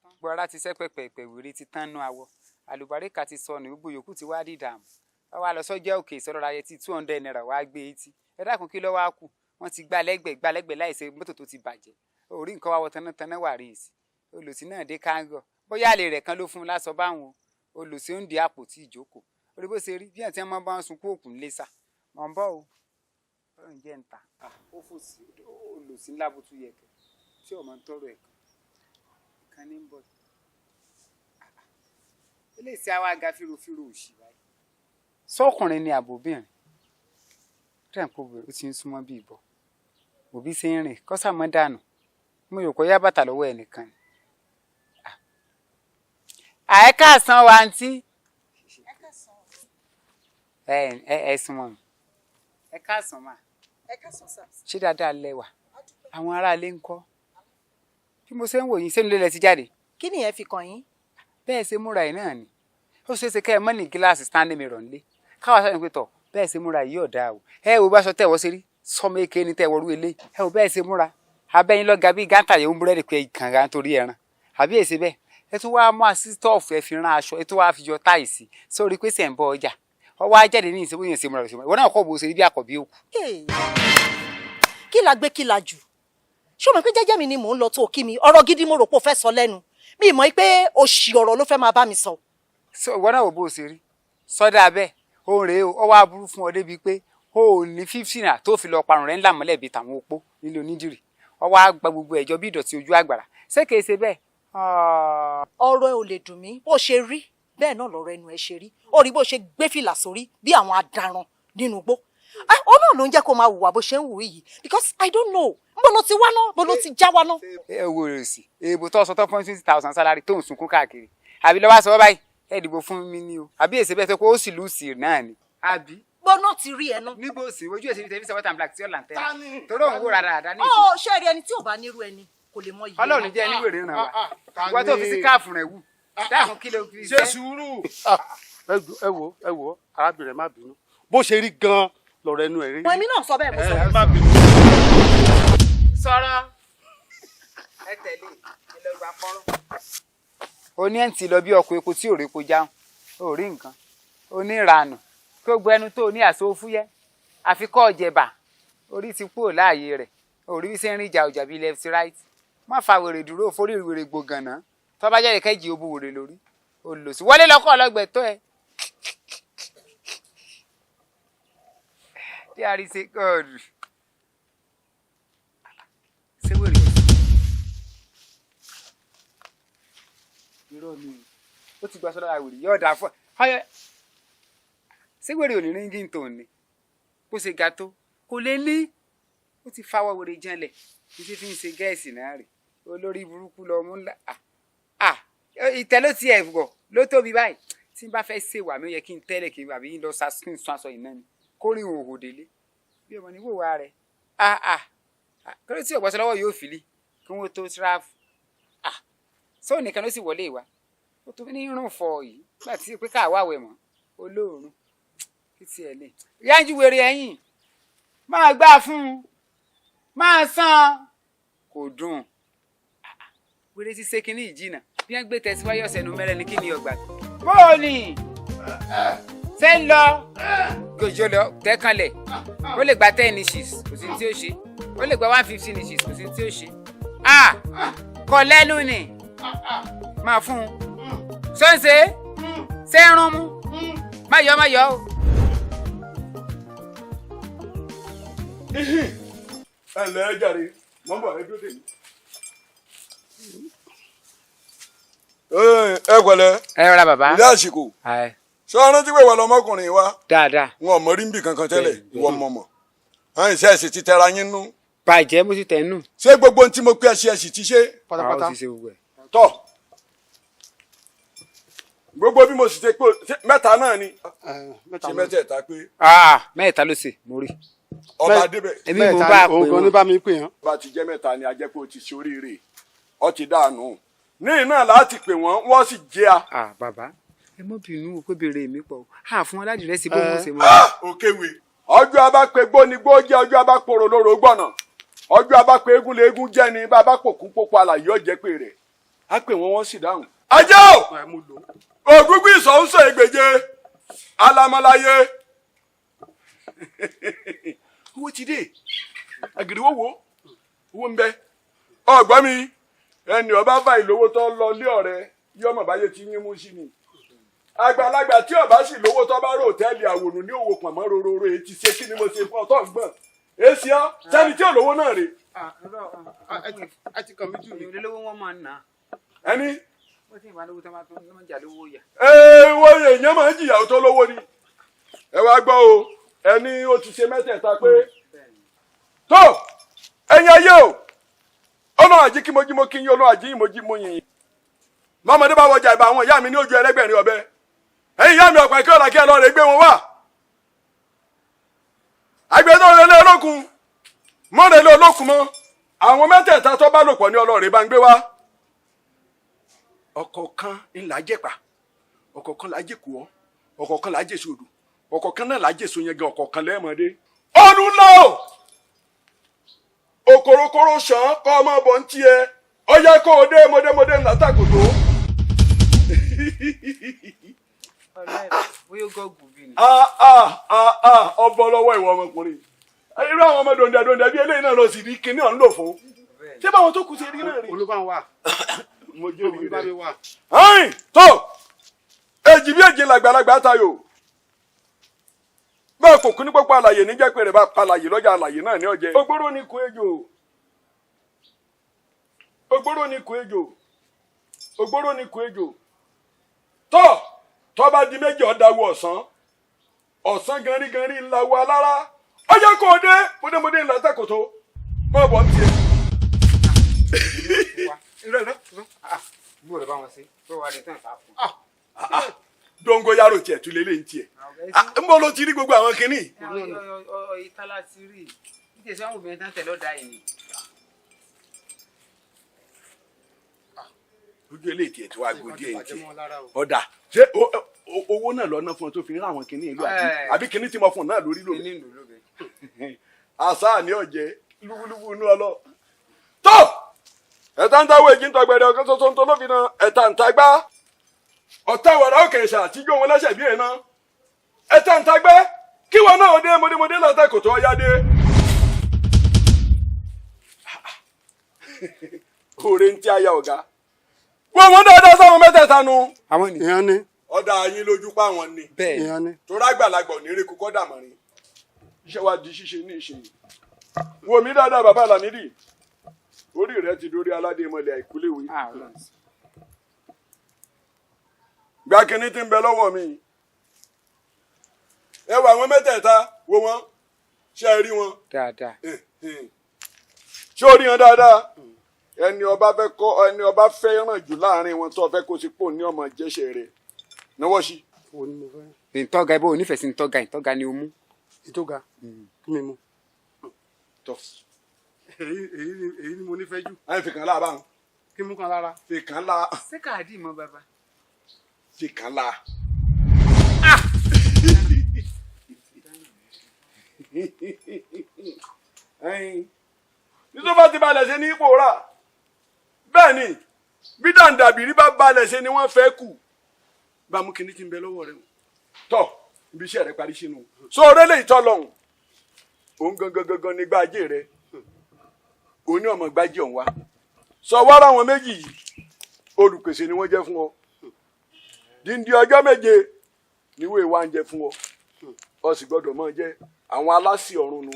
Gbogbo ara ti sẹ́ pẹ̀pẹ̀pẹ̀, wèrè ti tán nú awọ. Àlùbáríkà ti sọnù, gbogbo yòókù ti wá dìdààmú. Wọ́n wá lọ sọ́jà òkè ìsọ̀rọ̀ ayẹ tí 200 naira wá gbé etí. Ẹ dákun, kí ló wá kù? Wọ́n ti gbá lẹ́gbẹ̀ẹ́ gbá lẹ́gbẹ̀ẹ́ láìsí mọ́tò tó ti bàjẹ́. Orí nǹkan wá wọ tanátaná wà rí ìsì. Olùsí náà dé kángọ̀. Bóyá àlè rẹ̀ kan ló fún un lásọ báwọn o. Olùsí ń di àpótí ìjókòó. Orí bó ṣe rí bí àti ọmọ bá ń sunkún òkun lé sà. Mọ̀ ń bọ̀ o. Ọ̀rọ̀ ń jẹ́ ń ta. Ó fò sí olùsí ńlá bó tún yẹ kẹ. Tí ọmọ ń tọrọ ẹ̀ kan. Ìkan ní ń bọ̀. Eléyìí tí a wá ga fírofíro òṣì báyìí. Sọ́kùnrin ni àbòbìnrin. Rẹ̀ ń kó bẹ̀rẹ̀ ó ti ń súnmọ́ bí ìbọn. Òbí ṣe ń rìn kọ́sàmọ́ dànù. Mo rò kó yá bàtà lọ́wọ́ ẹnìkan ni. Àìkàsán wa àǹtí. Ẹ ẹ ẹ súnmọ́ mi. Ẹ káàsán mà. Ṣé dáadáa lẹ wà? Àwọn aráalé ń kọ́? Bí mo ṣe ń wò yín, sẹ́nu lé lẹ ti jáde? Kí nìyẹn fi kàn yín? Bẹ́ẹ̀ ṣe múra yìí náà ni. Ó ṣeé ṣe kẹ́ ẹ mọ́ ní gíláàsì standing mirror ńlé káwa sọ pé tọ̀ bẹ́ẹ̀ ṣe múra yìí ọ̀dà o. Ẹ wo bá aṣọ tẹ̀wọ́ ṣe rí, sọmọ èké ni tẹ̀wọ́ rú ilé. Ẹ wo bẹ́ẹ̀ ṣe múra, abẹ́yìn lọ́ga bíi gántà yẹn ń búrẹ́dì pé kànga nítorí ẹran àbí èsì bẹ́ẹ̀. Ẹ tún wáá mú asítọ́ọ̀fù, ẹ fi rán aṣọ, ẹ tún wáá fi yọ táìsì sórí pé sẹ̀ ń bọ ọjà. Ọwọ́ ajáde ní ìṣe bóyá ṣe múra ṣe múra. Ìwọ náà kọ́ bó ṣe rí bí àkọ́bí òkú. Kí la gbé, kí la jù? Ṣé o mọ̀ pé jẹ́jẹ́ mi ni mò ń lọ tó kí mi? Ọ̀rọ̀ gidi mo rò pé o fẹ́ sọ lẹ́nu mi, mọ̀ pé òṣì ọ̀rọ̀ ló fẹ́ máa bá mi sọ. Ìwọ náà wò bó ṣe rí sọdá bẹ́ẹ̀. Òun rèé o, ọ wá burú fún ọ débi pé o ò ní 50 naira tó fi lọ parun rẹ ńlá mọ́lẹ̀ bíi tàwọn opó nílé onídìrí. Ọ wá gba gbogbo ẹ̀jọ́ bí ìdọ̀tí ojú àgbàrá. Ṣé kìí ṣe bẹ́ẹ̀? Ọ̀rọ̀ ẹ ò lè dùn mí. Bó ṣe rí bẹ́ẹ̀ náà lọ̀rọ̀ ẹnu ẹ ṣe rí. Ó rí bó ṣe gbé fìlà sórí bí àwọn adaran nínú igbó. Ó náà ló ń jẹ́ kó máa hùwà bó ṣe ń hù yìí, because I don't know bó ló ti wá náà, bó ló ti já wá náà. Ẹ wo èrè sí èèbò tó sọ tó fún 20,000 salary tó ń sunkún káàkiri, àbí lọ́wọ́ sọ báyìí, ẹ dìbò fún mi ní o, àbí èsì bẹ́ẹ̀ tó kó ó sì lùsì náà ni, àbí. Gbóná ti rí ẹ náà. Níbo sì ojú èsì tẹlifíṣàn white and black tí ó là ń tẹ́lẹ̀ torí òun wò rárá àdá ní Ó ṣe rí ẹni tí ò bá nírú ẹni kò lè mọ iye. Ọlọ́run jẹ́ ẹni wèrè ràn wá. Ìwọ tó fi sí káàfù rẹ̀ wù, dáhùn, kí ló fi Ṣe sùúrù. Ẹ wo, ẹ wo, arábìnrin, má bínú. Bó ṣe rí gan-an lọ̀rọ̀ ẹnu ẹ̀ rí. Mo èmi náà sọ bẹ́ẹ̀, mo sọ. Ẹ má bínú. Sọ̀rọ̀ ẹ tẹ̀lé ẹ lọ gba fọ́nrán. O ní ẹ̀ ń tì lọ bí ọkọ̀ epo tí ò rí epo jáun, ò rí nǹkan oníranù kí ó gbẹnu tó ní àṣọ fúyẹ́ àfi kọ́ ọ̀jẹ̀bà. Orí ti kúrò láàyè rẹ̀. Orí bí ṣe ń rìn ìjà ọjà bíi left right. Má fa wèrè dúró, forí wèrè gbògànà. Tó bá jáde kẹ́jì ó bu wèrè lórí olùsí wọlé lọ́kọ́ ọlọ́gbẹ̀ tó ẹ. There is a God. Ṣé wèrè ọ̀sán? Irọ́ ni o, ó ti gba sọ́dọ̀ wèrè yóò dà fún ẹ. Ṣé wèrè ò ní ríngì tó ní? Bó ṣe ga tó, kò lè ní. Ó ti fáwọ́ wèrè janlẹ̀. Títí fi ń ṣe gẹ́ẹ̀sì náà rè. Olórí burúkú lọ mú ńlá. Ìtẹ́ ló ti ẹ̀ wọ̀ ló tóbi báyìí. Tí n bá fẹ́ ṣèwà mi, ó yẹ kí n tẹ́lẹ̀ kí n àbí lọ sa kí n sún aṣọ ìná ni. Kórìn òhò délé. Bí ọmọ ní wò wá rẹ̀. Kí ló tí ọ̀gbọ́sọ lọ́wọ́ yóò fìlí kí wọ́n tó tíráfù. Sóò nìkan ló sì wọlé ìwà. Ó tún ní irun fọ yìí. Nígbà tí pé káà wà wẹ̀ mọ́. Olóòórùn. Kí tiẹ̀ lè. Yájú wèrè ẹ̀yìn. Máa gbá fún un. Máa san. Kò dùn. Wèrè ti ṣe kínní ìjìnà. Bí wọ́n gbé tẹ̀síwájú ọ̀sẹ̀ nu mẹ́rẹ̀ ni kí ni ọgbà. Bóòlì! Ṣé ń lọ? Gòjò lọ tẹ́kànlẹ̀. Ó lè gba 10 inches, kò sí tí ó ṣe. Ó lè gba 150 inches, kò sí tí ó ṣe. Kọ lẹ́nu ni. Máa fún un. Ṣé ń ṣe? Ṣé ń rún mú? Má yọ, má yọ o. Ẹ ǹlẹ́ jàre, mọ̀ ń bọ̀, ẹ dúró dè mí. Ẹ pẹ̀lẹ́. Ẹ rọra, bàbá. Ilé àsìkò. Ṣé ọ rántí pé ìwọ lọmọkùnrin wa? Dáadáa. Wọn ò mọ rí nbì kankan tẹ́lẹ̀, ìwọ mọ̀mọ̀. Ẹ̀yin ṣe ẹ̀sìn ti tẹra yín nú. Bàjẹ́, mo ti tẹ̀ nù. Ṣé gbogbo ohun tí mo pé ẹ ṣe, ẹ sì ti ṣe? Pátápátá. Ó ti ṣe gbogbo ẹ̀. Tọ́ gbogbo bí mo sì ṣe pé mẹ́ta náà ni. Ṣé mẹ́tẹ̀ẹ̀ta pé? Mẹ́ta ló ṣe, mo rí. Ọba débẹ̀. Èmi mo bá a pè Òun ní bá mi pè yàn. Bá ti jẹ́ mẹ́ta ni, a jẹ́ pé o ti ṣe oríire, ọ ti dànù. Ní iná láti pè wọ́n, wọ́n sì jẹ́ a. Bàbá, ẹ mọ́ bínú o pé béèrè mi pọ̀ o. Fún wọn ládìrẹ́sì bó mo ṣe mọ́. Òkèwé. Ọjọ́ abá pe gbó ni gbó jẹ́, ọjọ́ abá poro lóró gbọ̀nà, ọjọ́ abá pe eégún lé eégún jẹ́ ni, bá bá pòkú pópó alàyè ọ̀jẹ̀ pé rẹ̀ á pè wọ́n, wọ́n sì dáhùn. Ajé o, ògúngbí ìsọ̀nsọ̀ ègbèje alamọ́láyé, owó ti dé. Àgìrìwò wo owó ń bẹ ọgbọ́n mi. Ẹni ọba bá ìlówó tó lọ lé ọ̀rẹ́ yọmọ báyé ti yín mú sí ni. Àgbàlagbà tí ọba sì lówó tó bá rò tẹ́lẹ̀ àwòrán ní òwò pọ̀nmọ́ rororo. Èyí ti ṣe, kí ni mo ṣe fún ọ tó ń gbọ̀n èsì ọ sẹ́ni tí ò lówó náà rè. Ẹ ti kàn mí jù mí. Olówó wọn máa ń nà. Ẹni. Wọ́n sì ń wá lówó tó máa tó ń jà lówó yà. Ee, wọ́n èèyàn máa ń jìyà tó lówó ni. Ẹ wá gbọ́ o, ẹni ó ti ṣe mẹ́tẹ̀ẹ̀ta pé tó ẹ̀yin ayé o, ọlọ́run àjí kí mo jí mo kí yín, ọlọ́run àjí yín mo jí mo yìn yín. Mọ́mọdé bá wọjà ìbá àwọn ìyá mi ní ojú ẹlẹ́gbẹ̀rin ọbẹ̀. Ẹ̀yin ìyá mi, ọ̀pá kí ọ̀là kí ẹ lọ́ọ́ rẹ̀ gbé wọn wá. Àgbẹ̀dọ̀ rẹ̀ lé olókun. Mọ́rẹ̀lẹ́ olókùn mọ́ àwọn mẹ́tẹ̀ẹ̀ta tó bá lò pọ̀ ní ọlọ́ọ̀rẹ́ bá ń gbé wá. Ọ̀kọ̀ọ̀kan ńlá jẹ̀pà, ọ̀kọ̀ọ̀kan là jẹ̀kù ọ́, ọ̀kọ̀ọ̀kan là jẹ̀sọ̀ odò, ọ̀kọ̀ọ̀kan náà là jẹ̀sọ̀ yẹn gan, ọ̀kọ̀ọ̀kan lẹ́ẹ̀mọdé. Ọdún náà òkòròkòrò sàn kọ́ ọmọ bọ̀ ń tiẹ̀ ọyẹ kó o dé mọdémọdé ńlá tàkòtò. Bóyá gọ́ọ̀gù bí ni. Ọbọ lọ́wọ́ ìwọ ọmọkùnrin, irú àwọn ọmọ dòǹdà bí eléyìí náà lọ sí ní kinní ọ̀hún lò fún. Ṣé báwọn tó kù ṣe rí náà rí. Olúbà wà. Mo jẹ́ òbí Olúbà rẹ̀. mi wà. Ẹ̀yìn tó èjì bí èjì làgbàlagbà tayò bẹ́ẹ̀ kò kú ní pópó àlàyé níjẹ́ pé rẹ̀ bá palàyè lọ́jà àlàyé náà ní ọ̀jẹ̀. Ògbóró ni kú ejò, ògbóró ni kú ejò, ògbóró ni kú ejò. Tọ́ tọ́ bá di méjì ọ̀dàwọ̀ ọ̀sán ọ̀sán ganríganrí ńlá wo alára ọjọ́ kò dé mọdémọdé ńlá tẹ̀kọ̀tọ̀ mọ̀ bọ̀ ń tiẹ̀. Irọ́ irọ́ irọ́, bó lè bá wọn ṣe bó wà lè tán ìfà fún. Dongoyaro tiẹ̀ tún lélẹ̀ ń tiẹ̀ ń bọ́ ló ti rí gbogbo àwọn kinní. Ìtàlá ti rí i ní tẹ̀sán àwọn obìnrin tán tẹ̀lé ọ̀dà yìí ni. Ojú eléyìí tiẹ̀ tí wàá gòdì ẹ̀ tiẹ̀ ọ̀dà ṣé owó náà lọ́nà fún ọ tó fi ń rà àwọn kinní ìlú àbí kinní tí mo fún ọ náà lórí lò. Àṣà ni ọ̀jẹ̀ lúbúlúbú inú ọlọ́. Tó ẹ̀ta ń táwọ̀ èjì ń tọgbẹ̀rẹ̀ ọ̀kan ṣoṣo ń tọ́lọ́fin náà ẹ̀ta ń tagbá ọ̀tá wàrà òkè ìṣà àtijọ́ wọn lẹ́sẹ̀ bí ẹ̀ná ẹ̀ta ń tagbẹ́ kí wọn náà dé mọdémọdé lọ́tẹ̀ kò tó ọyá dé. Oore ń tí a ya ọ̀gá wọ́n wọ́n dáadáa sáwọn mẹ́tẹ̀ẹ̀ta nu. Àwọn ènìyàn ni. Ọ̀dà yín lójú pa wọn ni. Bẹ́ẹ̀ ni. Torí àgbàlagbà ò ní rí kókó dàmọ́rin. Iṣẹ́ wa di ṣíṣe ní ìṣe yìí. Wo mi dáadáa bàbá Lámídì, orí rẹ ti dórí aládé mọ̀lẹ́ àìkúléwé. Gba kinní tí ń bẹ lọ́wọ́ mi. Ẹ wo àwọn mẹ́tẹ̀ẹ̀ta, wo wọn, ṣé ẹ rí wọn? Dáadáa. Ṣé o rí wọn dáadáa? Ẹni ọba fẹ́ kọ́, ẹni ọba fẹ́ ràn jù láàrin wọn tó fẹ́ kó sí pò ní ọmọ jẹ́sẹ̀ rẹ̀ náwó sí. Ntọ́ga ibo onífẹ̀ẹ́ sí ntọ́ga, ntọ́ga ni o mú. Ìtọ́ga mi mú. Tọ́. Èyí ni mo nífẹ̀ẹ́ jù. Ẹ fi kan lára báwọn. Kí mú kan lára. Fi kan lára. Ṣé káàdì mọ bàbá? Fi kan lára. Nítorí bá ti balẹ̀ ṣe ní ipò rà. Bẹ́ẹ̀ ni bí dàǹdàbìrí bá balẹ̀ ṣe ni wọ́n fẹ́ kù. Bá mú kinní tí ń bẹ lọ́wọ́ rẹ o. Tọ́ ibi iṣẹ́ rẹ parí sínú. So oré lè tọ́ lọ́hùn. Òun gangan gangan ni gbájé rẹ. Òun ní ọmọ gbájé ọ̀hún wá. Sọ wá ráwọn méjì yìí. Olùpèsè ni wọ́n jẹ́ fún ọ. Díndín ọjọ́ méje níwèé wa ń jẹ fún ọ. Ọ sì gbọ́dọ̀ máa jẹ́ àwọn aláṣẹ ọ̀run nu.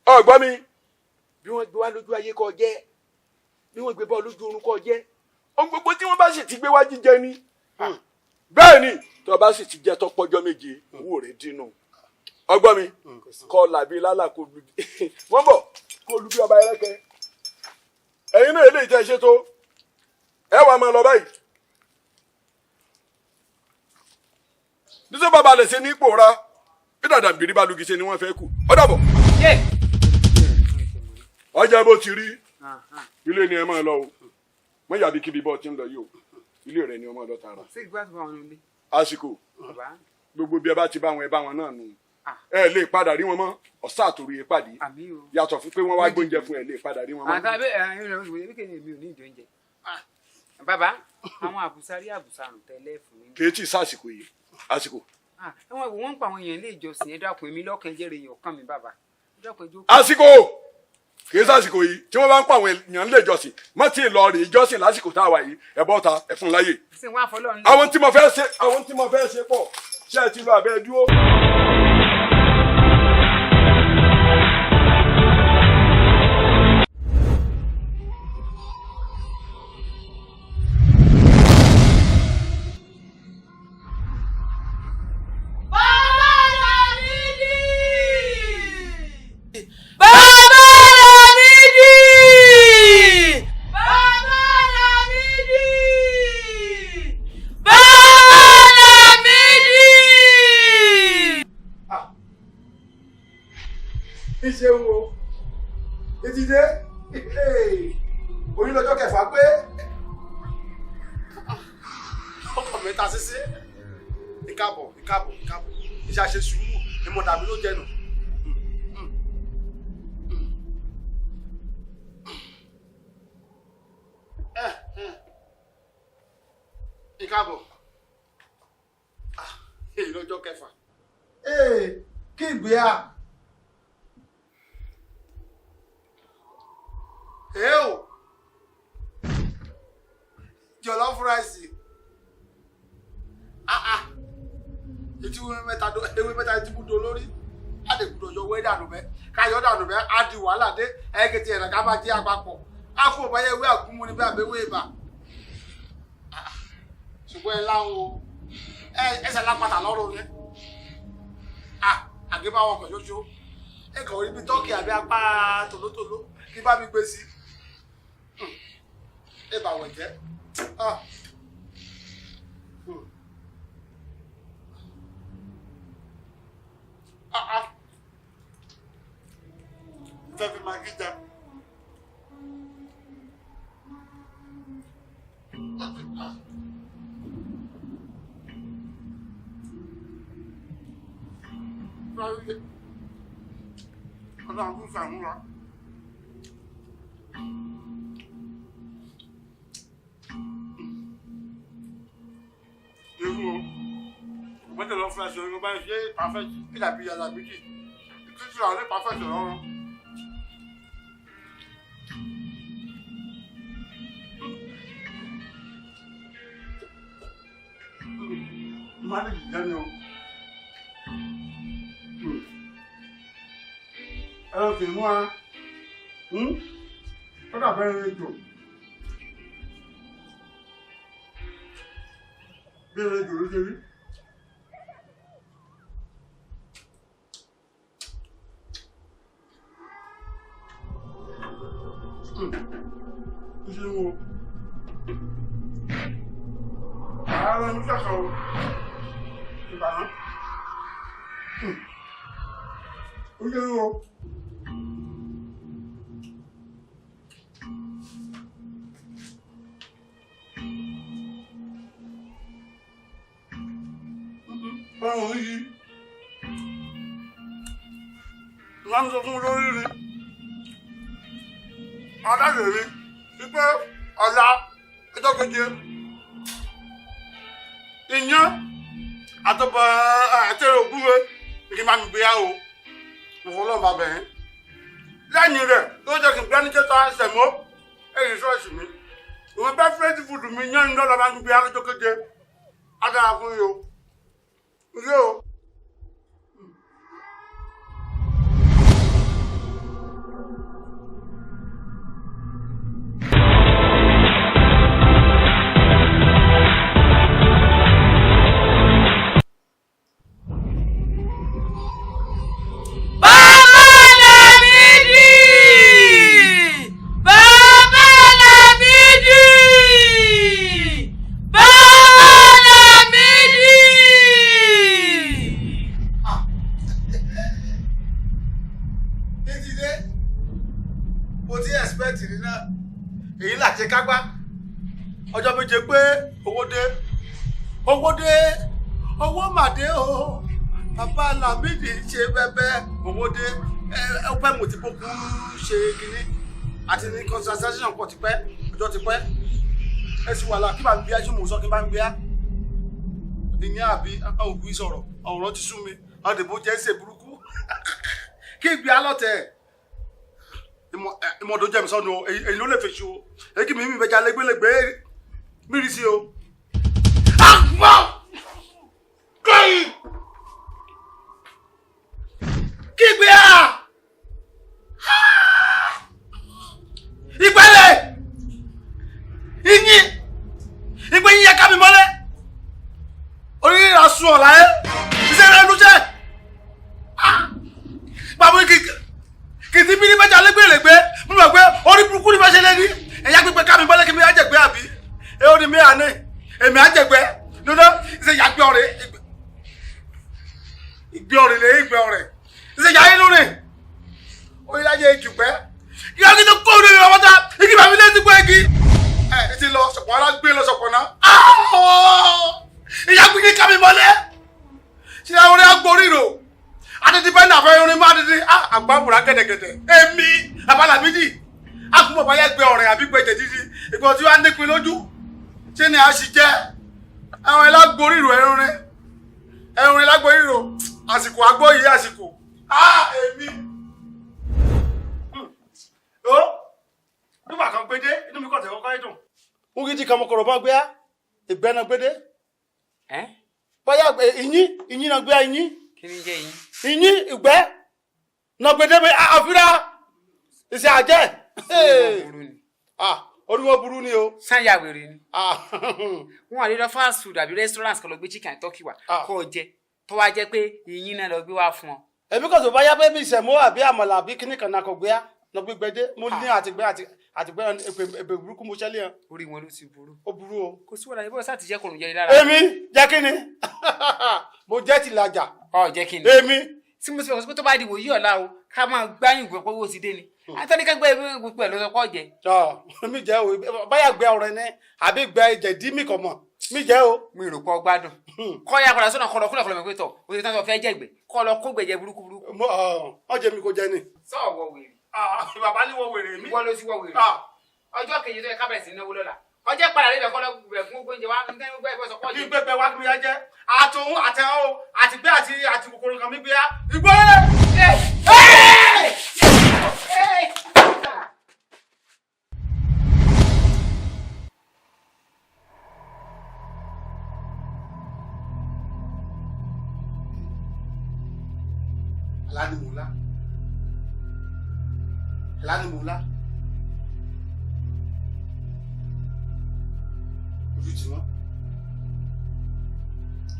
Ọ̀gbọ́n mi bí wọ́n gbé wá lójú ayé kó jẹ́, bí wọ́n gbé bọ́ lójú oorun kó jẹ́, ohun gbogbo tí wọ́n bá sì ti gbé wá jíjẹ ni. Bẹ́ẹ̀ ni tó bá sì ti jẹ́ tó pọ́jọ́ méje owó rẹ̀ dínú. Ọgbọ́n mi kọ́ làbí lálà kó lu bí wọ́n bọ̀ kó lu bí ọba ẹrẹ́kẹ́. Ẹ̀yin náà eléyìí tẹ́ ẹ ṣe tó ẹ wàá máa lọ báyìí. Nítorí bàbá lè ṣe ní ipò ra bí dàdàbìrì bá lugi ṣe ni wọ́n fẹ́ kù. Ó dàbọ̀. Ọjà bó ti rí ilé ni ẹ máa lọ o, mọ yàbí kíbi bọ́ ti ń lọ yìí o, ilé rẹ ni ọmọ lọ tààrà. Ṣé ìgbà tó bá wọn nílé? Àsìkò gbogbo bí ẹ bá ti bá wọn ẹ bá wọn náà nù. Ẹ lè padà rí wọn mọ́, ọ̀sá àtòrí ẹ pàdé. Yàtọ̀ fún pé wọ́n wá gbóúnjẹ fún ẹ lè padà rí wọn mọ́. Àtàbí ẹ ẹ mi ò ní ìjọ oúnjẹ. Bàbá àwọn àbùsárí àbùsàrùn tẹ́lẹ̀ fún mi. Kì í tí ì sásìkò yìí, àsìkò. Àwọn ìwọ̀n ń pa àwọn èèyàn ilé ìjọsìn ẹ dákun èmi lọ́kàn jẹ́rìí èèyàn kàn mí bàbá. Àsìkò kì í sásìkò yìí tí wọ́n bá ń pa àwọn èèyàn lè jọsìn mọ́ tí ì lọ rè jọ́sìn lásìkò tá a wà yìí ẹ bọ́ ta ẹ fún láyè. Àwọn tí mo fẹ́ ṣe, àwọn tí mo fẹ́ ṣe pọ̀, ṣé ẹ ti lọ abẹ́ dúró. Bàbá Lámídì! Bàbá Lámídì! Bàbá Lámídì! Ìṣe wo? Ìdílé onílọ́jọ́ kẹfà pé ọkọ̀ mi ta sísí. Ìkàbọ̀ ìkàbọ̀ ìkàbọ̀ ìṣàṣe sùúrù ìmọ̀dàbí ló jẹnu. Ìkàbọ̀ èyí lọ́jọ́ kẹfà. Kí ìgbé a. Eo! Jollof rice. Ah ah. Etí ewé mẹ́ta tí mo do lórí. A lè gbúdọ̀ yọ owó dànù bẹ́. Ká yọ dànù bẹ́, á di wàhálà dé. Ẹ̀ẹ́kẹ̀tì ẹ̀rọ ká máa jẹ́ àpapọ̀. Á kú ọ̀bá yẹ ewé àgúnmu ní bí àbẹ̀wé ibà. Ṣùgbọ́n ẹ láwọn o. Ẹsẹ̀ lápàtà lọ́rùn yẹn. Àgébáwọ̀ kan ṣoṣo. Ẹ kàn rí bí tọ́kì àbí apá tòlótòló kí bá mi gbé sí. Ẹ bà wọ̀ jẹ́. Fẹ́ fi magí jẹ. Ọlọ́run kún fàánú wa. Irú o, ìgbọ́dọ̀ lọ fún ẹsẹ̀ yorùbá ṣe pàfẹ́tì ìdàbí yàrá méjì títí àwọn ní pàfẹ́tì lọ́rùn. Má lè jẹ́ ni o. Ẹ̀rọ kì í mú wa. Ó dàbẹ́ ejò. Bí ejò ló ṣe rí. Ó ṣe ń wo. Ààrẹ mi kẹ́kọ̀ọ́ o. Ìbànú. Ó ṣe ń wo. Báwo yí? Wọ́n sọ fún lórí rí. Adájọ́ rí wípé ọ̀la ọjọ́ keje. Iyán àtọ̀bọ̀ àtẹ̀rẹ̀ ògúnfe kí n bá mi gbé yá o. Mo fọlọ́ bá bẹ̀rẹ̀. Lẹ́yìn rẹ̀ tó jẹ́ kí n gbé ní jẹ́ta sẹ̀mó èyí ṣọ́ọ̀ṣì mi. Ìwọ̀n bá fẹ́ẹ́ fùdù mi yán ní lọ́la bá mi gbé yá lọ́jọ́ keje. Á dára fún yìí o. Yo. Bàbá Lámídì! Bàbá Lámídì! Bàbá Lámídì! Títí dé, mo ti expect rí náà, èyí làṣẹ kágbá. Ọjọ́ méje pé owó dé, owó dé, owó mà dé o. Bàbá Lámídì ṣe bẹ́bẹ́ owó dé. Ẹ pẹ́ mo ti bókun ṣe kínní. Àti ní consultation pọ̀ tipẹ́, ọjọ́ tipẹ́. Ẹ sì wà lá kí bá ń gbé á, ṣé mo sọ kí n bá ń gbé á? Ìyẹn àbí òkú ìsọ̀rọ̀, ọ̀rọ̀ ti sú mi, ọ̀dẹ̀bó jẹ́ ṣe burúkú. Kí ìgbé alọ́tẹ̀ ìmọ̀dó jẹ́ mi sọ́nu o, èyí ló lè fèsì o, èyí kì mí mi bẹja lẹ́gbẹ́lẹ́gbẹ́ mi rí sí o. Àgbọ̀ kẹ́yìn kí ìgbé a ìgbẹ́lẹ̀ ìyín ìgbé yín yẹ ká mi mọ́lẹ̀ orí ìrà sun ọ̀la ẹ́ iṣẹ́ rẹ̀ ló jẹ́ bàbá kìtì bí ní bẹ́jà lẹ́gbẹ̀lẹ́gbẹ́ mo mọ̀ pé orí burúkú ní bẹ́ẹ̀ ṣe lé ní ẹ̀yà pípẹ́ ká mi mọ́lẹ̀ kí mi á jẹ̀gbẹ́ àbí ẹ ó ní mi àná èmi á jẹ̀gbẹ́ lóná ṣe yàgbẹ́ ọ̀rẹ́ ìgbẹ́ ọ̀rẹ́ lè ìgbẹ́ ọ̀rẹ́ ṣe yà inú rẹ̀ jẹ́ ìjùpẹ́ kí wọ́n kí tó kó lórí ọmọ tá igi bàbí létí gbọ́ igi. Ẹ ti lọ sọ̀pọ̀ ara gbé lọ sọ̀pọ̀ náà. Ìyá gbígbé ká mi mọ́lẹ̀. Ṣé àwọn orí agbóríro? Adidi bẹ́ẹ̀ náà fẹ́ orin má adidi àgbàbùrà gẹ̀dẹ̀gẹ̀dẹ̀. Èmi Abalamidi akúmọ̀ bá yẹ gbẹ ọ̀rẹ́ àbí gbẹ̀jẹ̀ dídí ìgbọ̀n tí wàá nípin lójú. Ṣé ni a ṣì jẹ́? Àwọn ẹlágbóríro ẹrúnrin. Ẹrúnrin lágbóríro àsìkò àgbó yìí àsìkò. Èmi. Ó nígbà kan gbédé inú mi kọ̀ tẹ̀ kọ́kọ́ dùn. Wúgídì kan mo kọ̀rọ̀ bá gbé á ìgbẹ́ náà gbédé. Bóyá ìyín ìyín náà gbé ìyín. Kí ni jẹ́ ìyín? Ìyín ìgbẹ́ náà gbédé pé àfírà ìṣe àjẹ́. Orí wọn burú ni o. Sáyà wèrè ni. Wọn àlè lọ fast food àbí restaurant kan lọ gbé chicken and turkey wá kó o jẹ tó wá jẹ́ pé ìyín náà lọ gbé wá fún ọ. Èmi kò tó bá yá pé bí ìṣẹ̀mó àbí àmàlà àbí kíní kan náà kò gbé á lọ gbé gbẹdé mo ní àtìgbẹ́ àtìgbẹ́ èpè burúkú mo ṣẹlẹ̀ hàn. Orí wọn ló ti burú. Ó burú o. Kò sí wàhálà ibò sáà ti jẹ́ kòrò jẹ́ lára. Èmi jẹ́ kí ni mo jẹ́ tìlàjà. Ọ jẹ́ kí ni. Èmi. Tí mo ti fẹ́ sọ pé tó bá di wòyí ọ̀la o ká máa gbáyìn gbọ́ pé owó ti dé ni. Àtọ́ni ká gbé gbogbo ẹ̀ ló sọ pé ọ̀jẹ̀. Mi jẹ́ o báyà gbẹ ọ̀rẹ́ ní àbí gbẹ jẹ̀dí mi kọ̀ mọ̀ mi jẹ́ o. Mi rò pọ̀ gbádùn. Kọ́ ya padà sọ́nà kọ́lọ kúlẹ̀ kọ́lọ mọ̀ pé tọ̀ o ti tán tó fẹ́ jẹ̀gbẹ́ kọ́ lọ kó gbẹ̀jẹ̀ burúkú burúkú. Ọ̀jẹ̀ mi kò jẹ ni. Sọ̀wọ́ wèrè. Bàbá ní wọ wèrè mi. Wọ́n ló sí wọ wèrè. Ọjọ́ kejì tó yẹ ká bẹ̀rẹ̀ sí náwó lọ́la. Ọjọ́ padà lébẹ̀ kọ́ lọ bẹ̀ fún gbóúnjẹ wá ní gbogbo ẹ̀fọ́ sọ pọ́ọ̀jù. Ní gbẹgbẹ wá kí mi yá jẹ́ àtòun àtẹ̀hó àtìgbẹ́ àti àti kòkòrò kan mi gbé yá. Ìgbọ́lẹ̀. Alánimọ̀lá. Alánimọ̀lá. Ojú ti wọ́n.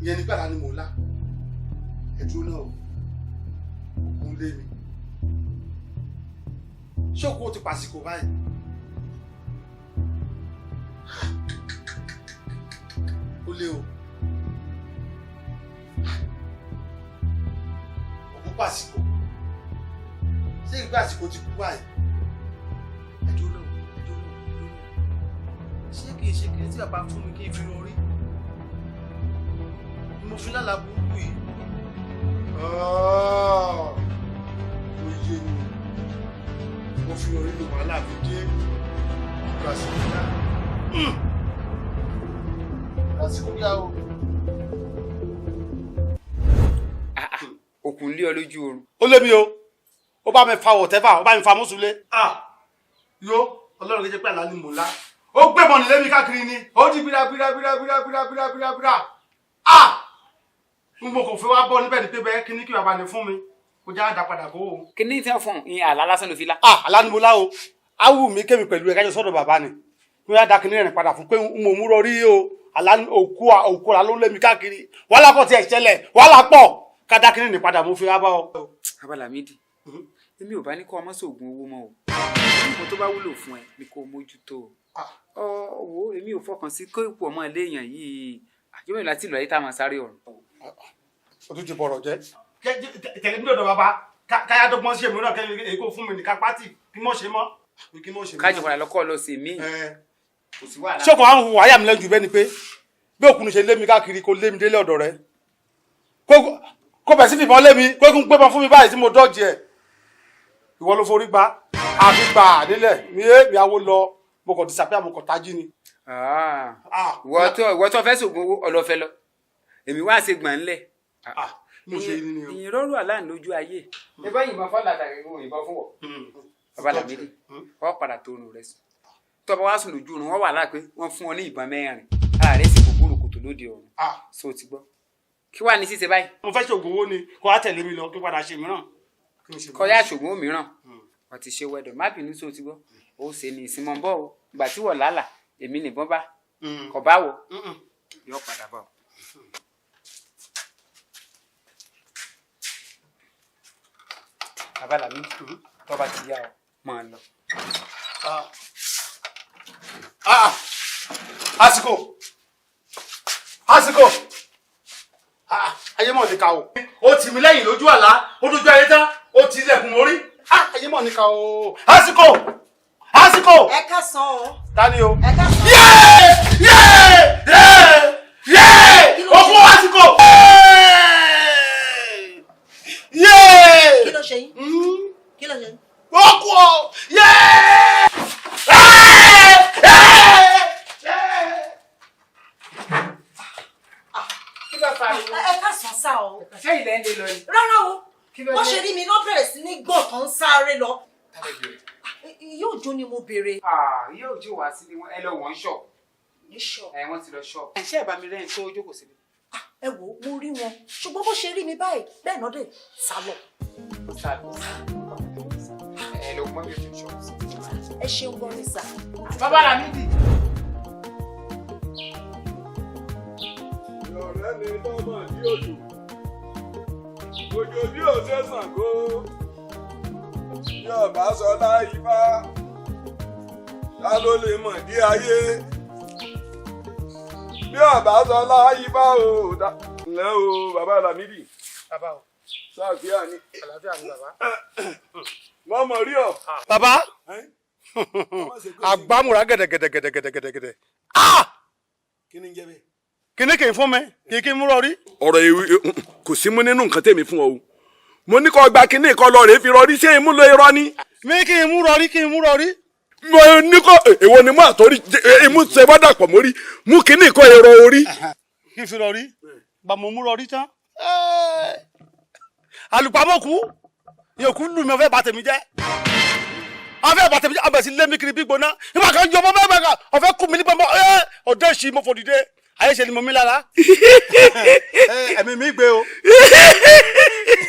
Ìyẹn nígbà alánimọ̀lá. Ẹ̀dúró náà o. Òkun lé mi. Ṣé òkú ó ti pàṣíkò báyìí? Ó lé o. Pàṣípò ṣé ìgbà àsìkò ti kú báyìí? Ẹjọ́ náà ẹjọ́ náà ẹjọ́ náà ṣé kìí ṣe kìí tí bàbá fún mi kí n fi orí mo fi lálàá burúkú yìí. Ó yé mi, mo fi orí mi wàhálà fi dé ìgbà àsìkò yá àsìkò yá o. Òkun lé ọ lójú oorun. Ó lé mi o, ó bá mi fa wọ̀tẹ́fà, ó bá mi fa mùsùlẹ̀. Yo, Ọlọ́run kejì pé àlá ni mò ń lá. Ó gbé mọ̀nì lé mi káàkiri ni, ó di bíra bíra bíra bíra bíra bíra bíra bíra. N mo kò fẹ́ wá bọ́ níbẹ̀ ni pé bẹ́ẹ̀ kíní kí bàbá ni fún mi, kó já dá padà kó o. Kíní tí wọ́n fún un àlá lásán ló fi lá. Àlá ni mo lá o, á wù mí kémi pẹ̀lú ẹ̀ kájọ sọ́dọ̀ bàbá ni. Kí wọ́n á da kíní rẹ̀ padà fún pé n mò mú rọrí o, àlá òkú òkú àlá ló lé mi káàkiri. Wàhálà kọ̀ tiẹ̀ ṣẹlẹ̀, wàhálà pọ̀. Kádàkínní ní padà mo fi wá bá ọ. Abalamidi, èmi ò bá ní kó ọmọ sóògùn owó mọ́ o. Nǹkan tó bá wúlò fún ẹ ni kó o mójútó o. Ọ wo èmi ò fọkàn sí kó ipò ọmọ iléèyàn yìí. Àjọyọ̀ láti ìlú ayé tá a máa sáré ọ̀run. O tún ti bọ̀rọ̀ jẹ́. Tẹ̀lé mi lọ́dọ̀ bàbá káyà dọ́gbọ́n sí èmi náà kẹ́lẹ́ èyí kò fún mi nìkan pátì kí mọ̀ ṣe mọ́. Kájọ padà lọ́kọ́ lọ sí mi. Kò sí wàhálà. Ṣé ọkọ̀ àwọn wàhálà mi lẹ́nu jù bẹ́ẹ̀ ni pé bí òkú ni ṣe lé mi káàkiri kó lé mi délé ọ̀dọ̀ rẹ. Kó bẹ̀ sí fìbọn lé mi kó kún gbébọn fún mi báyìí tí mo dọ́jì ẹ̀. Ìwọ ló forí gba àfi gbà nílẹ̀ mi é mi àwo lọ mo kàn disappear mo kàn tají ni. Ìwọ tó fẹ́ sògùn owó ọlọ́fẹ́ lọ èmi wá ṣe gbọ̀n ńlẹ̀. Mo ṣe ní ni o. Ìyìn rọrùn aláǹ lójú ayé. Ẹ bá yìnbọn fọlá àtàkùn ìwọ yìnbọn fún wọ. Babalamidi ọ padà tó orun rẹ sùn. Tọ́ba wá sùn lójú oorun wọ́n wà láàpẹ́ wọ́n fún ọ ní ìbọn mẹ́rin ara rẹ̀ sì kò gbúrò kòtò lóde ọ̀run. So ti gbọ́. Kí wàá ní ṣíṣe báyìí. Mo fẹ́ ṣògùn owó ni kó wá tẹ̀lé mi lọ kí padà ṣe mìíràn. Kọ́ yá ṣògùn mìíràn wọ́n ti ṣe wẹ́dọ̀ má bínú sí o ti gbọ́ ó ṣe ní ìsinmọ́ bọ́ o ìgbà tí wọ́n lálà èmi nìbọn bá kọ̀ bá wọ yọ padà bá o. Babalamidi tọ́ba ti yá ọ máa lọ. Àsìkò àsìkò ayé mọ̀ ti ka o. Ó tì mí lẹ́yìn lójú àlá ó dojú ayé tán ó ti ilẹ̀kùn orí. Ayé mọ̀ níka o. Àsìkò! Àsìkò! Ẹ káàsán o. Ta ni o? Ẹ káàsán. Yéé! Yéé! Yéé! Yéé! Òkú àsìkò! Yéé! Kí ló ṣe yín? Kí ló ṣe yín? Òkú o! Yéé! Kí ló fa ariwo? Ẹ káàsán sá o. Ṣé ilẹ̀ ń lé lọ ni? Rárá o. Kí ló Wọ́n dé? ṣe rí mi náà bẹ̀rẹ̀ sí ní gbọ̀n tó ń sáré lọ. Yóò jó ni mo béèrè. Yóò jó wá sílé wọn, ẹ lọ wọ́n ṣọ̀. Ní ṣọ̀. Ẹ wọ́n ti lọ ṣọ̀. Ṣé ẹ bá mi rẹ́yìn tó jókòó síbi? Ẹ wò ó, mo rí wọn. Ṣùgbọ́n bó ṣe rí mi báyìí, bẹ́ẹ̀ náà dé sá lọ. Ó sá lọ. Ẹ lọ mọ́ mi ò ṣọ̀. Ẹ ṣeun gan ni sà. Bàbá Lámídì. Ọ̀rẹ́ mi lọ́mọ ní òjò. Òjò bí ò ṣe Ṣàngó. Bí ọba sọlá ifá. Ta ló lè mọ̀ dí ayé? Bí ọba sọlá ifá o. Ǹlẹ́ o, bàbá Lámídì. Bàbá o. Sáàfíà ni. Àlàáfíà ni bàbá. Wọ́n mọ̀ rí ọ. Bàbá! Àgbámúra gẹ̀dẹ̀gẹ̀dẹ̀gẹ̀dẹ̀gẹ̀dẹ̀. Kí ni ń jẹ́ bẹ́ẹ̀? Kíní kì í fún mi, kì í kí n múrọ̀ rí. Ọ̀rọ̀ ewu kò sí mú nínú nǹkan tèmi fún ọ o. Mo ní kó gba kínní kó lọ rèé fi rọrí, ṣé imú ló irọ́ ni. Mi kì í mú rọrí, kì í mú rọrí. Mo ní kó èwo ni mú àtọ́rí imú ṣe bá dàpọ̀ mórí mú kínní kó èrò orí. Kí n fi rọrí, gbà mo mú rọrí tán. Àlùpàmọ́ kú, yòókù lù mí, ọ̀fẹ́ bà tèmi jẹ́. Ọ̀fẹ́ bà tèmi jẹ́, ọbẹ̀ sí lé mi kiri gbígbóná. Nígbà kan yọ ọmọ bẹ́ẹ̀ bẹ́ẹ̀ ọ̀fẹ́ kú mi ní bọ́mọ, ọ̀dọ́ ìṣí mo fò dìde. Ayé ṣe ni mo mí lára. Ẹ̀mí mi gbé o.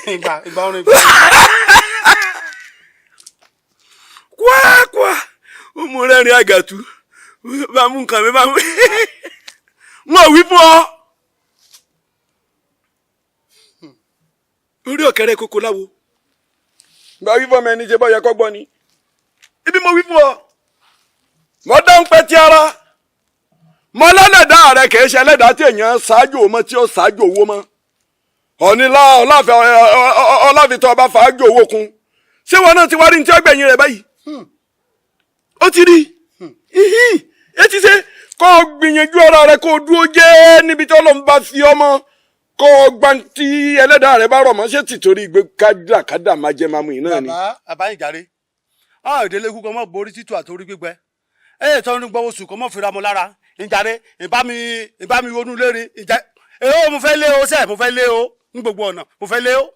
Ìgbà ìgbà orin ìgbà. Kwakwa ó mú rẹ́rìn àgàtú bá mú nǹkan mi bá mú. Mo wí fún ọ. Orí ọ̀kẹ́rẹ́ kókó láwo. Gba wí fún ọmọ ẹni ṣe bọ́ yẹ kọ́ gbọ́ ni. Ibi mo wí fún ọ. Mo dáhùn pẹ́ tí ara. Mo lẹ́lẹ̀dá rẹ kìí ṣe ẹlẹ́dàá tí èèyàn ṣáájú owó mọ́ tí ó ṣáájú owó mọ́. Ọ̀nìlá ọláfitọ́ ọba fàájú owó kun. Ṣé wọn náà ti wá rí ní tí ó gbẹ̀yìn rẹ̀ báyìí? Ó ti rí. Etí ṣe kó o gbìyànjú ara rẹ kó o dúró jẹ́ níbi tí Ọlọ́run bá fi ọmọ kó o gba tí ẹlẹ́dàá rẹ bá rọ̀ mọ́ ṣé tìtorí gbé kádàkádà máa jẹ máa mú iná ni. Bàbá àbáyìnjáre, àwọn ìdílé kúkọ mọ́ borí títù àtòrí gbígbẹ. Ẹ tọ́ ní gbọ́wọ́ sùn kọ́ mọ́ fira mọ́ lára. Ìjàre ìbá mi ronú lérí. Ìjà èyí mo fẹ́ lé o sẹ́, mo fẹ́ lé o ní gbogbo ọ̀nà, mo fẹ́ lé o.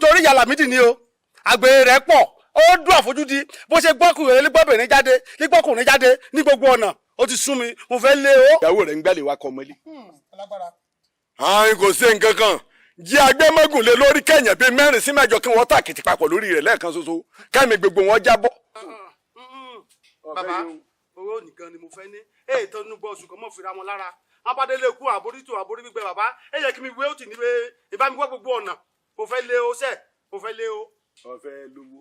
Torí ìyá Lámídì ni o, àgbèrè rẹ̀ pọ̀, ó dùn àfojúdi. Bó ṣe gbọ́kùnrin nígbọ́bìnrin jáde, nígbọ́kùnrin jáde ní gbogbo ọ̀nà, ó ti sún mi, mo fẹ́ lé o. Ìyàwó rẹ̀ ń gbálẹ̀ wa kọ́ ọmọlé. Àìn kò sí nǹkan kan. Jí agbẹ́mọ́gùn lé lórí kẹ̀yàn bíi 4 sí 8 kí wọ́n tàkìtì papọ̀ lórí rẹ̀ lẹ́ẹ̀kan ṣoṣo kẹ́mi gbogbo wọn jábọ́. Bàbá, owó nìkan ni mo fẹ́ ní. Èyí tó ń gbọ́ oṣù kan mọ́ fira wọn lára. Abádélé kú àbórí tó àbórí gbígbẹ bàbá. Ẹ yẹ kí mi wé òtì níbi ìbá mi wá gbogbo ọ̀nà. Mo fẹ́ lé o sẹ́, mo fẹ́ lé o. Ọ̀fẹ́ lówó.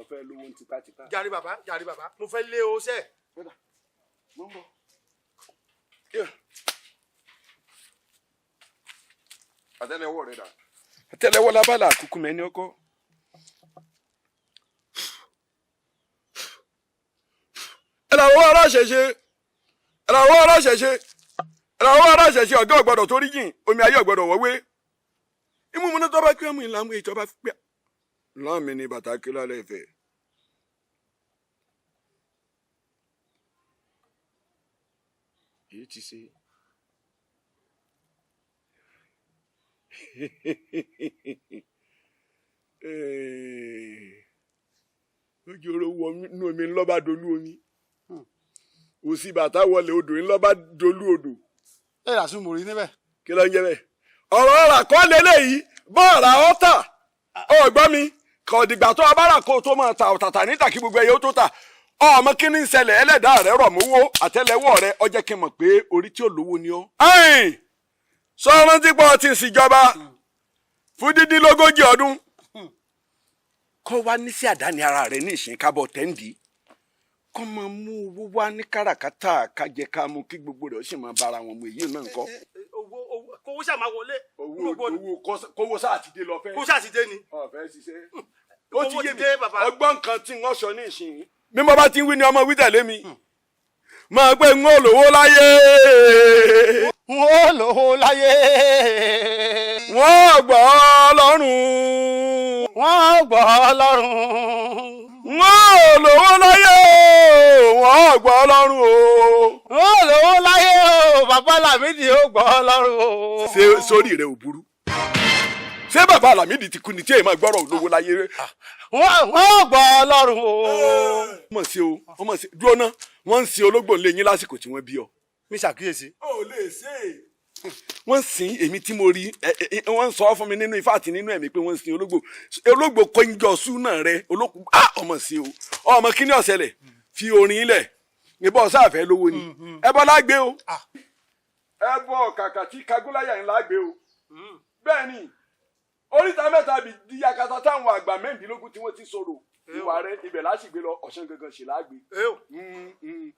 Ọ̀fẹ́ lówó ń tipátipá. Jàre bàbá, jàre bàbá, mo fẹ́ lé o sẹ́. Mo ń bọ̀. Àtẹ́lẹwọ́ rẹ dà. Àtẹ́lẹwọ́ lábàlá àkúkú mẹ́ni ọkọ. Ẹ̀làwọ́ ara ṣẹ̀ṣẹ̀, ẹ̀làwọ́ ara ṣẹ̀ṣẹ̀, ẹ̀làwọ́ ara ṣẹ̀ṣẹ̀ ọ̀gá ọ̀gbọ́dọ̀ tó rí jìn, omi ayé ọ̀gbọ́dọ̀ wọ́wé. Imú mu ní tọ́ba kí ọmọ ìlànà ìjọba fi pẹ́. Láàmì ni bàtà kí lálẹ́ ìfẹ́. Èyí ti ṣe. Ojú oró wọ inú omi ńlọ́ba dolú omi. Òsì bàtà wọlé odò ńlọ́ba dolú odò. Ẹ rà sún mòrí níbẹ̀. Kí ló ń jẹ bẹ́ẹ̀? Ọ̀rọ̀ ọ̀rà kọ́ leléyìí, bọ́ọ̀rà ọ̀tà. Ọ̀gbọ́n mi, kò dìgbà tó abára kó tó máa ta ọ̀tàtà níta kí gbogbo ẹyẹ ó tó ta. Ọmọ kí ni ń ṣẹlẹ̀ ẹlẹ́dàá rẹ rọ̀ mọ́wó àtẹ́lẹwọ́ rẹ ó jẹ́ kí n mọ̀ pé orí tí ò lówó ni ọ́. Sọ rántí pọ̀ ti ṣìjọba fún 35 ọdún. Kọ́ wá ní sí àdáni ara rẹ ní ìsìn kábọ̀ tẹ́ǹdì. Kọ́ máa mú owó wá ní káràkátà kájẹ ká mú kí gbogbo rẹ̀ ó sì máa bára wọn mu èyí náà ńkọ́. Kówó ṣáà máa wọlé. Owó kówó sáà ti dé lọ fẹ́. Kówó sáà ti dé ni. Ọ̀fẹ́ ṣiṣẹ́. Ó ti Owó yé ti mi dé, bàbá. Ọgbọ́n kan tí wọ́n sọ ní ìsìn. Bí mo bá ti ń wí ni ọmọ wí tẹ̀lé mi. Máa pé n ó lówó láyé. N ó lówó láyé. Wọ́n gbọ́ lọ́rùn. Wọ́n gbọ́ lọ́rùn. N ó lówó láyé. Wọ́n gbọ́ lọ́rùn o. N ó lówó láyé o, bàbá Lámídì ó gbọ́ lọ́rùn o. Ṣé sórí rẹ ò burú? Ṣé bàbá Lámídì ti kú ni tí èèyàn máa gbọ́rọ̀ olówó láyé rẹ? Wọ́n gbọ́ lọ́rùn o. Ọmọ sí o, ọmọ sí dúró ná, wọ́n ń sin ológbò ńlé yín lásìkò tí wọ́n bí ọ. Mi ṣàkíyèsí. Ó lè ṣe é. Wọ́n sin èmi tí mo rí, wọ́n ń sọ fún mi nínú ifá àti nínú ẹ̀mí pé wọ́n ń sin ológbò. Ológbò kọ́njọ súnà rẹ, olókùn á ọmọ sí o. Ọmọ kí ni ó ṣẹlẹ̀? Fi orin ilẹ̀, ìbọn sáfẹ́ lówó ni. Ẹbọ lágbé o. Ẹbọ kàkà tí kagúláyà ńlá gbé o. Bẹ́ẹ̀ ni, oríta mẹ́ta bí di yakata táwọn àgbà mẹ́rìndínlógún tí wọ́n ti sọ̀rọ̀ ìwà rẹ ibẹ̀ láṣìgbé lọ ọ̀sán gangan ṣe láàgbé.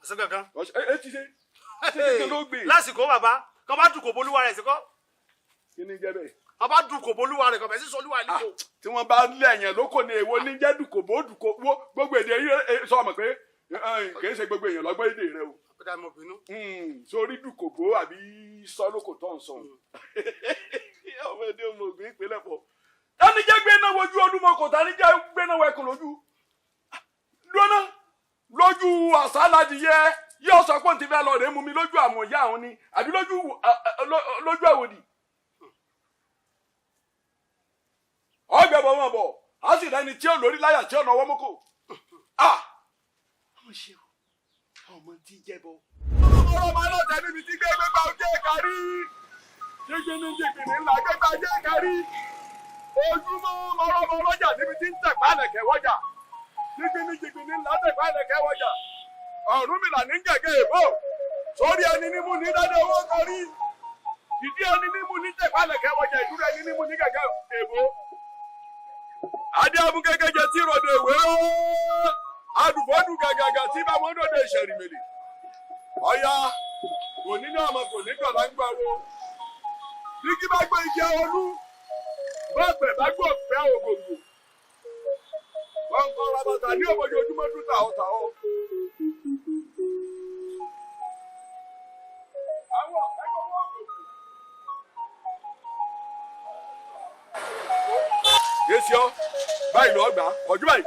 Ọ̀sán gangan. Ẹ ti ṣe ṣe gangan ló gbé. Lásìkò bàbá kan bá dùn kò bolúwa rẹ̀ sí kọ́. Kí ni jẹ́ bẹ́ẹ̀? Wọ́n bá dùn kò bolúwa rẹ̀ kọ́ bẹ̀ sí sọlúwa lílo. Tí wọ́n bá lẹ̀yàn lóko ni èwo ní jẹ́ dùkòbó dùkòbó gbogbo èdè yìí sọ ma pé kì í ṣe gbogbo èèyàn lọ́gbọ́n èdè rẹ o. Ọ̀dà mo bínú. Sórí dùkòbó àbí sọ́lókò tó ń sọ. Ọmọ èdè ọmọ ògùn ìpínlẹ̀ pọ̀. Tani jẹ́ gbé náà wojú olúmọ kò tani jẹ́ gbé náà wẹkùn lójú. Lónà lójú àsálàdìyẹ yóò sọ pé òun ti fẹ́ lọ rèé mú mi lójú àwọn ìyá àwọn ni àbí lójú àwòdì. Ọgbẹ́ bọ̀ wọn bọ̀ á sì rẹni tí ó lórí láyà tí ó náwó mọ́kò. Ọmọ ṣe o, ọmọ tí jẹ́ bọ. Ọ̀rọ̀ máa lọ tẹ̀ níbi tí gbé gbégbá ojú ẹ̀ kárí. Jẹ́gbẹ́ni jẹ́gbẹ́ni ńlá gbégbá ojú ẹ̀ kárí. Ojúmọ́ ọlọ́mọ ọlọ́jà níbi tí ń tẹ̀pá ẹ̀lẹ̀kẹ̀ wọ́jà. Jẹ́gbẹ́ni jẹ́gbẹ́ni ńlá tẹ̀pá ẹ̀lẹ̀kẹ̀ wọ́jà. Ọ̀rúnmìlà ní gẹ̀gẹ́ èbó. Sórí ẹni nímú ní dáadé owó kọrí. Ìdí ẹni nímú ní tẹ̀pá ẹ̀lẹ̀kẹ̀ wọ́jà. Ìdúró ẹni nímú ní gẹ̀gẹ́ èbó. Adé abúgẹ́gẹ́jẹ tí ròde ìwé ó. Adùfọ́dù gàgàgà tí bá wọn dòde ìṣẹ̀rìmèlè. Ọya kò ní ní ọmọ kò ní dọ̀là ń gbàwó. Bí kí bá gbé igi olú, bọ́ọ̀pẹ̀ bá gbọ́ ọ̀pẹ́ ògògò. Wọ́n kọ́ rabata ní òbòjì ojúmọ́ dún tàó tàó. Àwọn ọ̀pẹ́ gbọ́wọ́ ògògò. Yéṣi ọ́, báyìí lọ́ọ́ gbà, kọjú báyìí.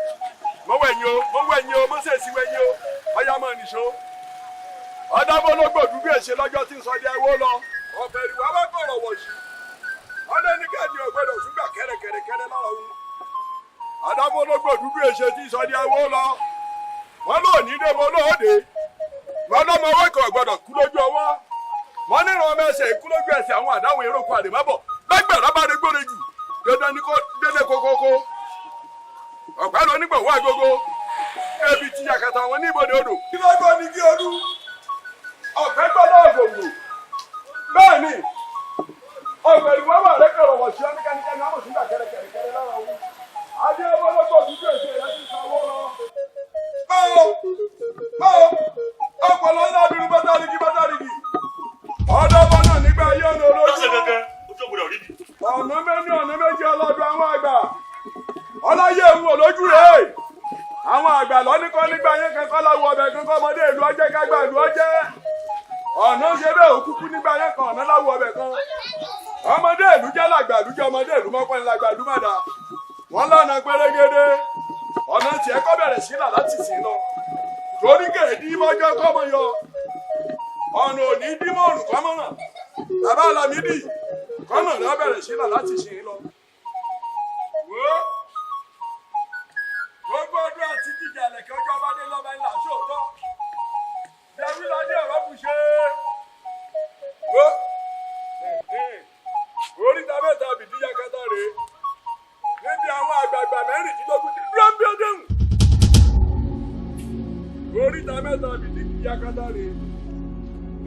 Mọ́wọ́ ẹ̀yìn o, mọ́wọ́ ẹ̀yìn o, mọ́sẹ̀sì wẹ̀yìn o, ọya máa nìṣó. Ọ̀dàbọ̀ ológbò dúdú ẹ̀ṣẹ̀ lọ́jọ́ tí ń sọ di ẹwọ́ lọ. Ọ̀fẹ́ ìwà wá kọ̀rọ̀ wọ̀ sí. Ọlẹ́nikẹ́ni ò gbọ́dọ̀ ṣúgbà kẹ́rẹ́kẹ́rẹ́kẹ́rẹ́ lára òun. Ọ̀dàbọ̀ ológbò dúdú ẹ̀ṣẹ̀ tí ń sọ di ẹwọ́ lọ. Wọ́n lò ní dé mo lóde. Wọ́n lọ́mọ ọwọ́ kan gbọ́dọ̀ kú lójú ọwọ́. Wọ́n níran ọmọ ẹsẹ̀ kú lójú ẹsẹ̀ àwọn àdáwọn eréko àdèmábọ̀. Lẹ́gbẹ̀rún bá dé gbóre jù. Dandan ni kó délé kókókó. Ọ̀pẹ́ lọ nígbàwó agogo. Ebi ti yàkàtà àwọn níbodè odò. Kí ló gbọ́ ni kí olú? Ọ̀pẹ́ gbọ́dọ̀ ògòǹgò. Bẹ́ẹ̀ ni, ọ̀pẹ̀ ìwà wà lẹ́kọ̀ọ́ wọ̀ sí ọ́nìkanìkan ní àmọ̀sígbà kẹrẹkẹrẹkẹrẹ lára òun. Adé ọmọlọ́gbọ̀ dúdú èsì rẹ̀ ti sanwó lọ. Báwo báwo ọpọlọ ńlá dúró bátàríkì bátàríkì. Ọ̀dọ́mọ náà nígbà ayé ọ̀nà olójú. Ọ̀nà méjì ọ̀nà méjì ọlọ́dún àwọn àgbà. Ọláyé òun olójú rẹ̀. Àwọn àgbà lọ́nìkan nígbà yẹn kankan láwọ ọbẹ̀ kankan ọmọdé ìlú ọjẹ́ kágbà ìlú ọjẹ́. Ọ̀nà ṣe bẹ́ẹ̀ òkúkú nígbà yẹn kan ọ̀nà láwọ ọbẹ̀ kan. Ọmọdé ìlú jẹ́ làgbà ìlú jẹ́ ọmọdé ìlú mọ́kànlá làgbà ìlú mọ̀dà. Wọ́n lọ́nà pérégedé. Ọ̀nà tiẹ̀ kọ́ bẹ̀rẹ̀ sí là láti sìn lọ. Torí kèédí mọ́jọ́ kọ́mọ yọ. Ọ̀nà òní dímọ̀ òrùn kọ́mọ ràn. Bàbá Lámídì kọ́nà rẹ̀ bẹ̀rẹ̀ sí là láti sìn lọ. Wò ó gbogbo ọdún àti jíjà lẹ̀kẹ́ ọjọ́ bá dé lọ́ba ńlá sóòótọ́. Jẹ́wí ládé ọ̀rọ̀ bù ṣe. Wo oríta mẹ́ta bìdíjà kẹta rèé. Níbi àwọn àgbààgbà mẹ́rìndínlógún ti dúró bí ó déhùn. Oríta mẹ́ta bìdíjà kẹta rèé.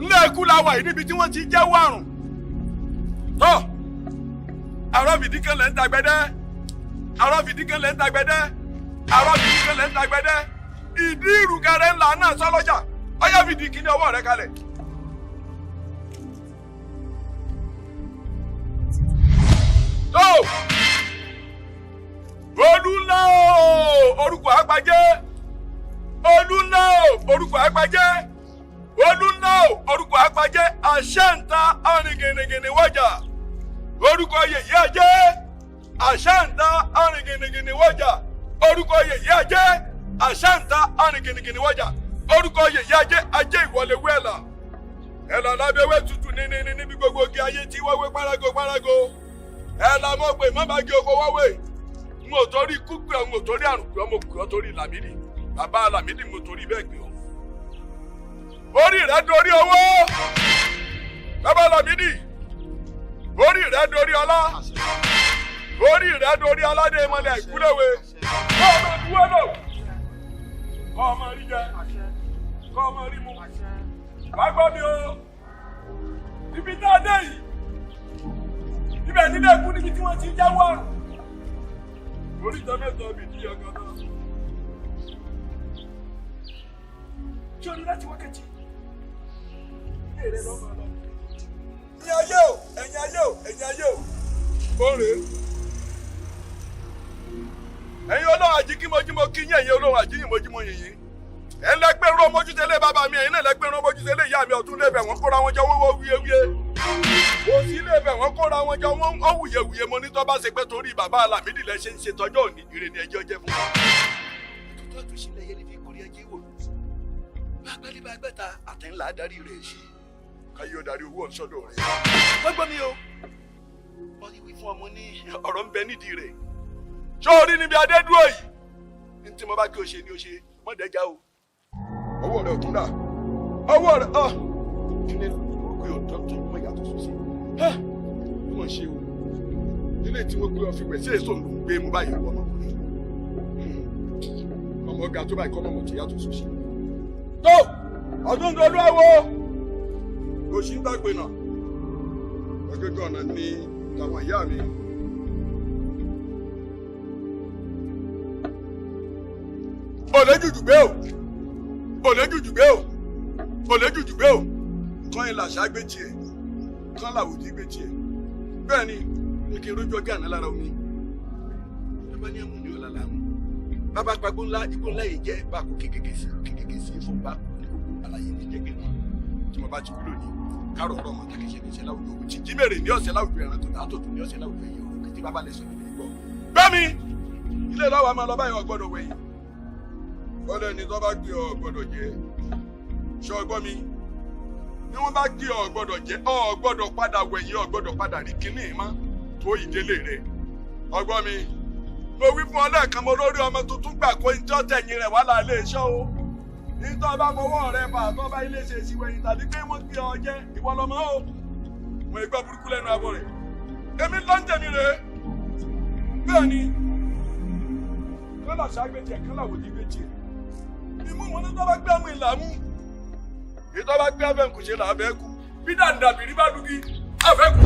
Ńlẹ̀ ikú la wà yìí níbi tí wọ́n ti jẹ́wọ́ àrùn. Tọ́ àrọ́ fìdí kan lẹ́ ń tagbẹ́dẹ́. Àrọ́ fìdí kan lẹ́ ń tagbẹ́dẹ́. Àrọ́ fìdí kan lẹ́ ń tagbẹ́dẹ́. Ìdí ìrùkẹrẹ ńlá náà sọlọ́jà. Ọyá fìdí kíní ọwọ́ rẹ kalẹ̀. Tó olú ńlá o, orúkọ àgbàjẹ́. Olú ńlá o, orúkọ àgbàjẹ́. Olú ńlá o, orúkọ àgbàjẹ́. Àṣẹ́ǹta arìngìnìngìnì wọ́jà. Orúkọ yèyé ajé. Àṣẹ́ǹta arìngìnìngìnì wọ́jà. Orúkọ yèyé ajé. Àṣẹ́ǹta arìngìnìngìnì wọ́jà. Orúkọ yèyé ajé. Ajé ìwọlé wẹ́ẹ̀là. Ẹ̀là lábẹ́wẹ́ tutù ní níbi gbogbo igi ayé tí wọ́wé párágo párágo. Ẹ̀là mọ̀ pé má bá gé oko wọ́wé. N ò torí ikú pé ọ, n ò torí àrùn pé ọ, mo pè ọ́ torí Làmídì. Bàbá Làmídì mo torí bẹ́ẹ̀ pè ọ́. Orí rẹ̀ dorí owó. Bàbá Làmídì. Orí rẹ̀ dorí ọlá. Orí rẹ̀ dorí aládé ìmọ̀lẹ̀ ìkúlẹ̀wé. Kọ́ ọmọ ìdúró lò. Kọ́ ọmọ rí jẹ. Kọ́ ọmọ rí mu. Wá gbọ́ mi o. Ibi tá a dé yìí. Ibẹ̀ nílé ikú níbi tí wọ́n ti jáwọ́ àrùn. Orí ìjọ mẹ́ta bì ní ọ̀gá náà. Ṣé o ní láti wákàtí? Ilé rẹ lọ́mọ lọ. Ẹ̀yin ayé o, ẹ̀yin ayé o, ẹ̀yin ayé o. Ó rèé. Ẹ̀yin olóhùn àjíkímọ́jímọ́ kí yín, ẹ̀yin olóhùn àjíyìnmọ́jímọ́ yìnyín. Ẹ̀ ń lẹ́gbẹ́ rán mójútẹ́lẹ̀ bàbá mi, ẹ̀yin náà lẹ́gbẹ́ rán mójútẹ́lẹ̀ ìyá mi ọ̀tún lébẹ̀ wọ́n kóra wọn jọ wọ́n wúyewúye. Òsì lébẹ̀ wọ́n kóra wọn jọ wọ́n wúyewúye. Mo ní tó bá ṣe pé torí bàbá Làmídì lẹ ṣe ń ṣe tọjọ́ òní, ire ni ẹjọ́ jẹ́ fún wa. Ètùtù àtúnṣe lẹyẹ ní fi kórè ajé wò. Bá gbálí bá gbẹ́ta àtẹ̀ńlá darí rẹ̀ ṣe. Káyé ó darí owó ọ̀ṣọ́dọ̀ rẹ̀. Wọ́n gbọ́ mi o. Wọ́n wí fún ọmọ ní ọ̀rọ̀ ń bẹ nídìí rẹ̀. Ṣé o rí níbi adé dúró yìí? Ní tí mo bá kí o ṣe ni o ṣe, mọ́dẹ́já o. Ọwọ́ rẹ̀ ò tún dà. Ọwọ́ rẹ̀ ọ̀. Kí ni orúkọ yóò tọ́ tó mọ ìyàtọ̀ sósì? Bí wọ́n ṣe o. Ilé tí wọ́n gbé ọ fi wẹ̀ sí èso ń gbé mu báyìí wọ ọmọkùnrin. Ọmọ ọ̀gá tó báyìí kọ́ mọ̀mọ́ tí yàtọ̀ sósì. Tó ọdún tó lú àwọ̀. Òṣì ń dàgbé náà. Ọgẹ́gẹ́ ọ̀nà ni tàwọn ìyá mi. Òlejùjù gbé o. Òlejùjù gbé o. Òlejùjù gbé o. Kán ilà àṣà gbé tiẹ̀. Kán làwòdì gbé tiẹ̀. Bẹ́ẹ̀ ni, ní kí n rójú ọjà àná lára omi. Bàbá ní àmú ní ọ̀la làmú. Bàbá pagbó ńlá, igbó ńlá yìí jẹ́ bá kó kékeré sí kékeré sí fún bá kó ní gbogbo àlàyé ní jẹ́gẹ́ náà. Tí mo bá ti wúlò ní kárọ̀ ọ̀rọ̀ mọ̀ tákìṣe ní ìṣẹ́ láwùjọ òwú. Tí jímèrè ní ọ̀sẹ̀ láwùjọ ẹranko tààtò tó ní ọ̀sẹ̀ láwùjọ ẹ̀yẹ òru kìtì bàbá lẹ̀ sọ níbi ìgbọ́. Gbẹ́mi! Ilé lọ́wọ́ máa lọ báyìí ọ̀gbọ́dọ̀ wẹ̀yìn. Bọ́lá ẹni tó bá gbé ọ gbọ́dọ̀ jẹ́. Ṣé o gbọ́ mi? Bí wọ́n bá gbé ọ gbọ́dọ̀ jẹ́, ọ gbọ́dọ̀ padà wẹ̀yìn, ọ gbọ́dọ̀ padà rí kínní mọ́ tó ìdílé rẹ̀. Ọ gbọ́ mi? Mo wí fún ọ lẹ́ẹ̀kan mo lórí ọmọ tuntun gbà kó ní tó tẹ̀yìn rẹ̀ wá láàlé iṣẹ́ o. Ní tó bá fọwọ́ rẹ fà tó bá ilé ṣe ìṣìwẹ̀yìn tàbí pé wọ́n gbé ọ jẹ́ ìwọ lọmọ o. Mo ìgbọ́ burúkú lẹ́nu abọ́ rẹ̀. Èmi ló ń tẹ̀mí rẹ̀. Bẹ́ẹ̀ ni, kán làṣà gbé tiẹ̀, kán làwòdì gbé tiẹ̀. Imú mo ní tó bá gbé àwọn ìlà mú. Ìtọ́ bá gbé abẹ́ kò ṣe là abẹ́ kú. Bí dàndàbìrí bá dùgí, abẹ́ kú.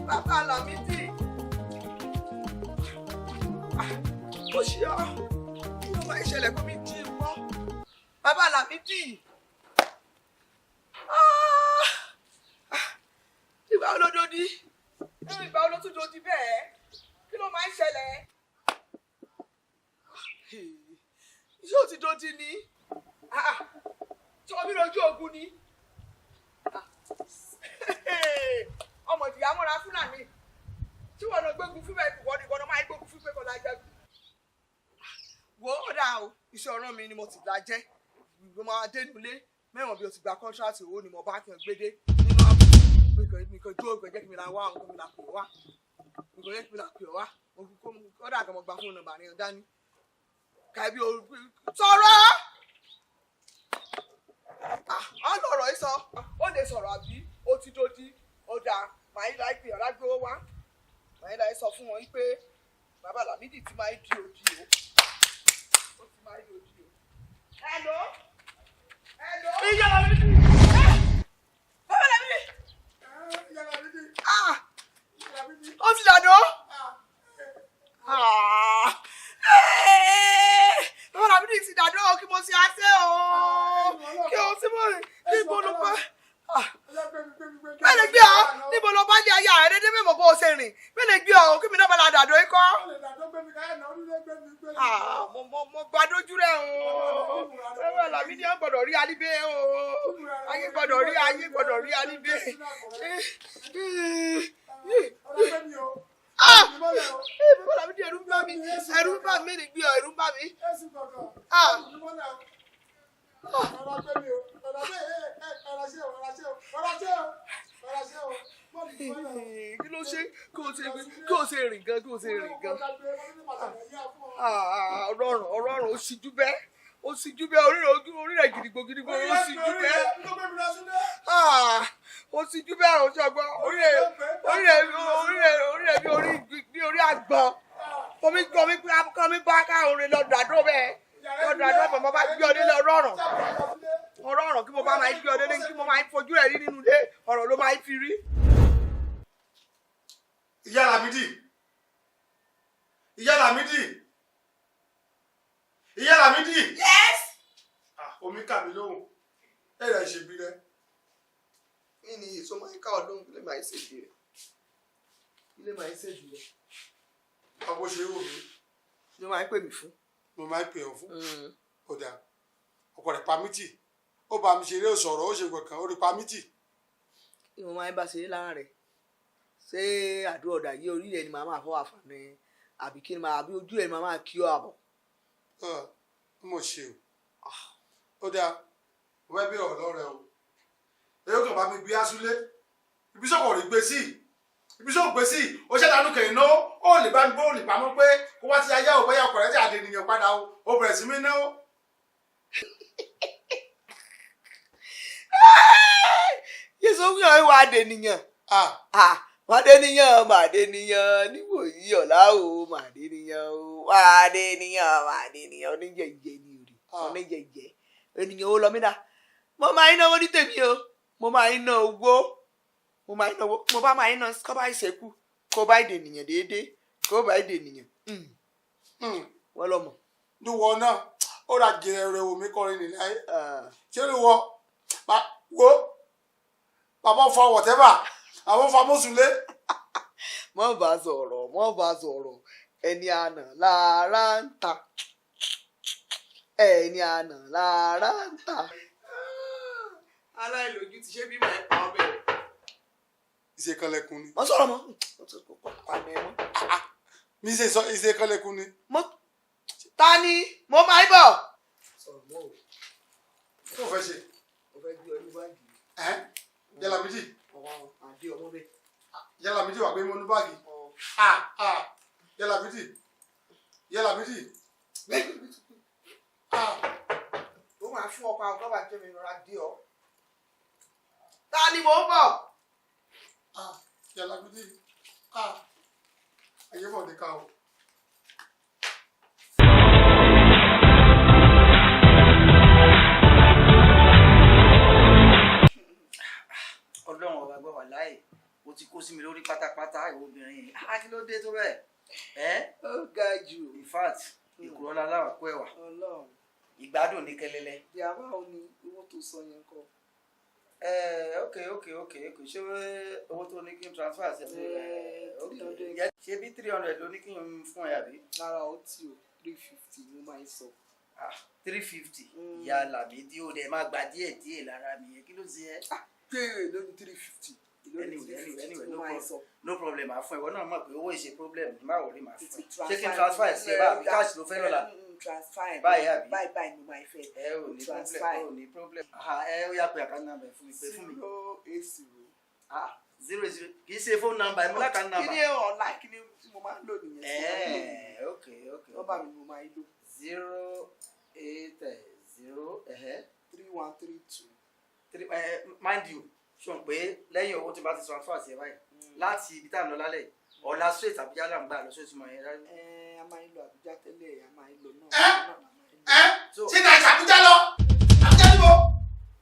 Bàbá Lámídì. Ó ṣe ọ́, kí ló máa ń ṣẹlẹ̀ kó mi jí mọ́? Bàbá Lámídì. Ìgbà wo ló dodi? Ìgbà wo ló tún dodi bẹ́ẹ̀? Kí ló máa ń ṣẹlẹ̀? Ṣé o ti dodi ni? Ṣé o bí lójú ogun ni? Ọmọ ìyá mọ́ra Fúlàní tí wọn lọ gbógun fún bẹ́ẹ̀ ìwọ ni máa gbógun fún pé kò lájẹgùn. Wo ó dáa o, iṣẹ́ ọ̀ràn mi ni mo ti lajẹ́. Mo máa dé nulẹ̀ mẹ́wọ̀n bí o ti gba kọ́ńtíráàtì owó ni mo bá kí n gbé dé nínú àpò. Mi kàn jó ìgbẹ́ jẹ́ kí mi la wá òun kí mi la pè wá. Mi kàn jẹ́ kí mi la pè wá. Mo kó kọ́dà kan mo gba fóònù nọ́mbà ní dání. Kàbí o sọ̀rọ̀. Á lọ̀rọ̀ yìí sọ, ó lè sọ̀rọ̀ àbí ó ti dodi, ó dáa, màá yín láì pè ọ́ lágbówó wá. Màá yín láì sọ fún wọn pé bàbá Lámídì ti máa ń di odi o. Ó ti máa ń di odi o. Hello? Hello? Ìyá Lámídì. Bàbá Lámídì. Ah! Ó ti dàdó. Ah! Bàbá Lámídì ti dàdó kí mo ṣe àṣẹ o. Kí o sí mo kí mo lọ bá. Mẹ́lẹ̀ gbé ọ níbo lọ bá lé ayé ààrẹ dédé mẹ́mọ̀ bó o ṣe rìn. Mẹ́lẹ̀ gbé ọ kí mi náà bá la dàdó ikọ́. Mo gba dójú rẹ̀ o. Bàbá Lámídì á gbọ́dọ̀ rí alíbé o. Ayé gbọ́dọ̀ rí ayé gbọ́dọ̀ rí alíbé. Ah! Bàbá Lámídì ẹ̀rù ń bà mí. Ẹ̀rù ń bà mí lè gbé ọ ẹ̀rù ń bà mí. Ah! Kí ló ṣe kí o ṣe rìn gan kí o ṣe rìn gan. Ọ̀rọ̀rùn ọ̀rọ̀rùn ó ṣíjú bẹ́ẹ̀ ó ṣíjú bẹ́ẹ̀ orí rẹ̀ gidigbo gidigbo ó ṣíjú bẹ́ẹ̀ ó ṣíjú bẹ́ẹ̀ ó ṣọgbọ́n orí rẹ̀ bí orí àgbọn kọ́mí kọ́mí bá káwọn orin lọ dàdó bẹ́ẹ̀ lọ dàdó bàbá bá gbé ọ délé ọ̀rọ̀rùn ọ̀rọ̀rùn kí mo bá máa gbé ọ délé kí mo máa fojú rẹ̀ rí nínú ilé ọ̀rọ̀ ló máa fi rí. Ìyá Lámídì. Ìyá Lámídì. Ìyá Lámídì. Yes. Omi kà mí lóhùn. Ẹ̀rẹ̀ ṣèbí rẹ. Kí ni èso máa ń ká ọ lóhùn ilé máa ń ṣèbí rẹ? Ilé máa ń ṣèbí rẹ. Ọbọ ṣe wò mí. Ló máa ń pè mí fún. Mo máa ń pè ọ́ fún. Ó dáa. Ọkọ rẹ̀ pamítì. Ó bá mi ṣeré sọ̀rọ̀ ó ṣe gbọ̀ngàn ó rí pamítì. Kí mo máa ń bá ṣeré lára rẹ̀? Ṣé àdúrà ọ̀dà yìí orí rẹ̀ ni màá máa fọwọ́ àfààní àbí kí ni màá àbí ojú rẹ̀ ni màá máa kí ọ àbọ̀? Mo ṣe o. Ó dáa, mo fẹ́ bí ọ̀rọ̀ rẹ o. Èyí kò bá mi gbé asúlé. Ibi sọ̀kọ̀ rí gbé sí. Ibi sọ̀kọ̀ gbé sí. Ó ṣẹ̀dánù kẹ̀yìn náà. Ó lè bá mi gbé òní pamọ́ pé kó wá ti ayé ò bóyá ọkọ̀ rẹ̀ ti àdènìyàn padà o. Ó bẹ̀rẹ̀ sí mí náà. Yéṣu ń yàn ìwà àdènìyàn. Màdéníyàn màdéníyàn níwòyí ọ̀la o màdéníyàn o màdéníyàn màdéníyàn oníjẹjẹ ni òrì oníjẹjẹ ènìyàn ó lọ mí dá. Mo máa ń náwó ní tèmi o, mo máa ń ná owó, mo máa ń náwó, mo bá máa ń ná kó bá ìṣẹ́kù kó bá ìdènìyàn déédéé kó bá ìdènìyàn. Wọ́n lọ mọ̀. Níwọ náà ó ra jẹrẹ rẹ wò mí kọrin nìyẹn ayé. Ṣé ìwọ wo bàbá fa whatever àwọn fa mọ́sùlé. Mọ́ bá sọ̀rọ̀ mọ́ bá sọ̀rọ̀ ẹni àná lára ń ta ẹni àná lára ń ta. Aláìlójú ti ṣe bí màá pa ọbẹ̀ rẹ̀. Ìṣèkànlẹ̀kùn ni. Wọ́n sọ̀rọ̀ mọ́. Mi ṣe sọ ìṣèkànlẹ̀kùn ni. Ta ni mo máa ń bọ̀. Sọ̀rọ̀ mọ́ o. Kí ló fẹ́ ṣe? Mo fẹ́ gbé ọ ní báàgì. Ìyá Lámídì. Àdé ọmọ bẹ́ẹ̀. Ìyá Lámídì wà pé mo ní báàgì. Ìyá Lámídì. Ìyá Lámídì. Ó máa fún ọkọ àwọn kọ́bà jẹ́ mi rọra dé ọ. Ta ni mò ń bọ̀? Ìyá Lámídì. Ayé bọ̀ ní ká o. Ọlọ́run ọba gbọ́ wà láì o ti kó sí mi lórí pátápátá ìwọ obìnrin yìí á kí ló dé tó bẹ́ẹ̀ ẹ́. Ó ga jù. In fact ìkúrọ́lá aláwọ̀ kó ẹ̀wà ìgbádùn ní kẹlẹlẹ. Ìyàwó àwọn ni owó tó sọ yẹn kọ. Ok ok ok ok ṣé owó tó ní kí n transfer sí ẹ ṣé bí 300 ló ní kí n fún ẹ àbí. Rárá o tí o 350 ló máa ń sọ. 350 ìyá Lámídì ó dẹ̀ máa gba díẹ̀ díẹ̀ lára mi yẹn kí ló ṣe ẹ́. Béèrè lórí 350. Anyway, no problem máa fún ẹ ìwọ náà mọ̀ pé owó ìṣe problem má wọlé máa fún ẹ ṣé kí n transfer ẹ sí ẹ báyìí cash ló fẹ́ lọ́la transfer ẹ báyìí àbí báyìí báyìí mo máa fẹ́ ẹ ò ní problem ò ní problem ẹ ó yá pé account number fún mi pé fún mi. 080. 00 kì í ṣe phone number ẹ mú account number. Kí ni ọ̀la kí ni tí mo máa ń lò nìyẹn. Ok ok. Nọ́mbà mi ni mo máa ń lò. 080. 3132. Three, mind you, sọ pé lẹ́yìn owó tí bá ti transfer sí ẹ báyìí láti ibi tá à ń lọ lálẹ́ yìí, ọ̀la straight Àbújá là ń gbà lọ sóòtú mọ̀ yẹn rárá. Ẹ a máa ń lọ Àbújá tẹ́lẹ̀, a máa ń lọ náà. Ẹ ṣé náà ṣe Àbújá lọ? Àbújá níbo?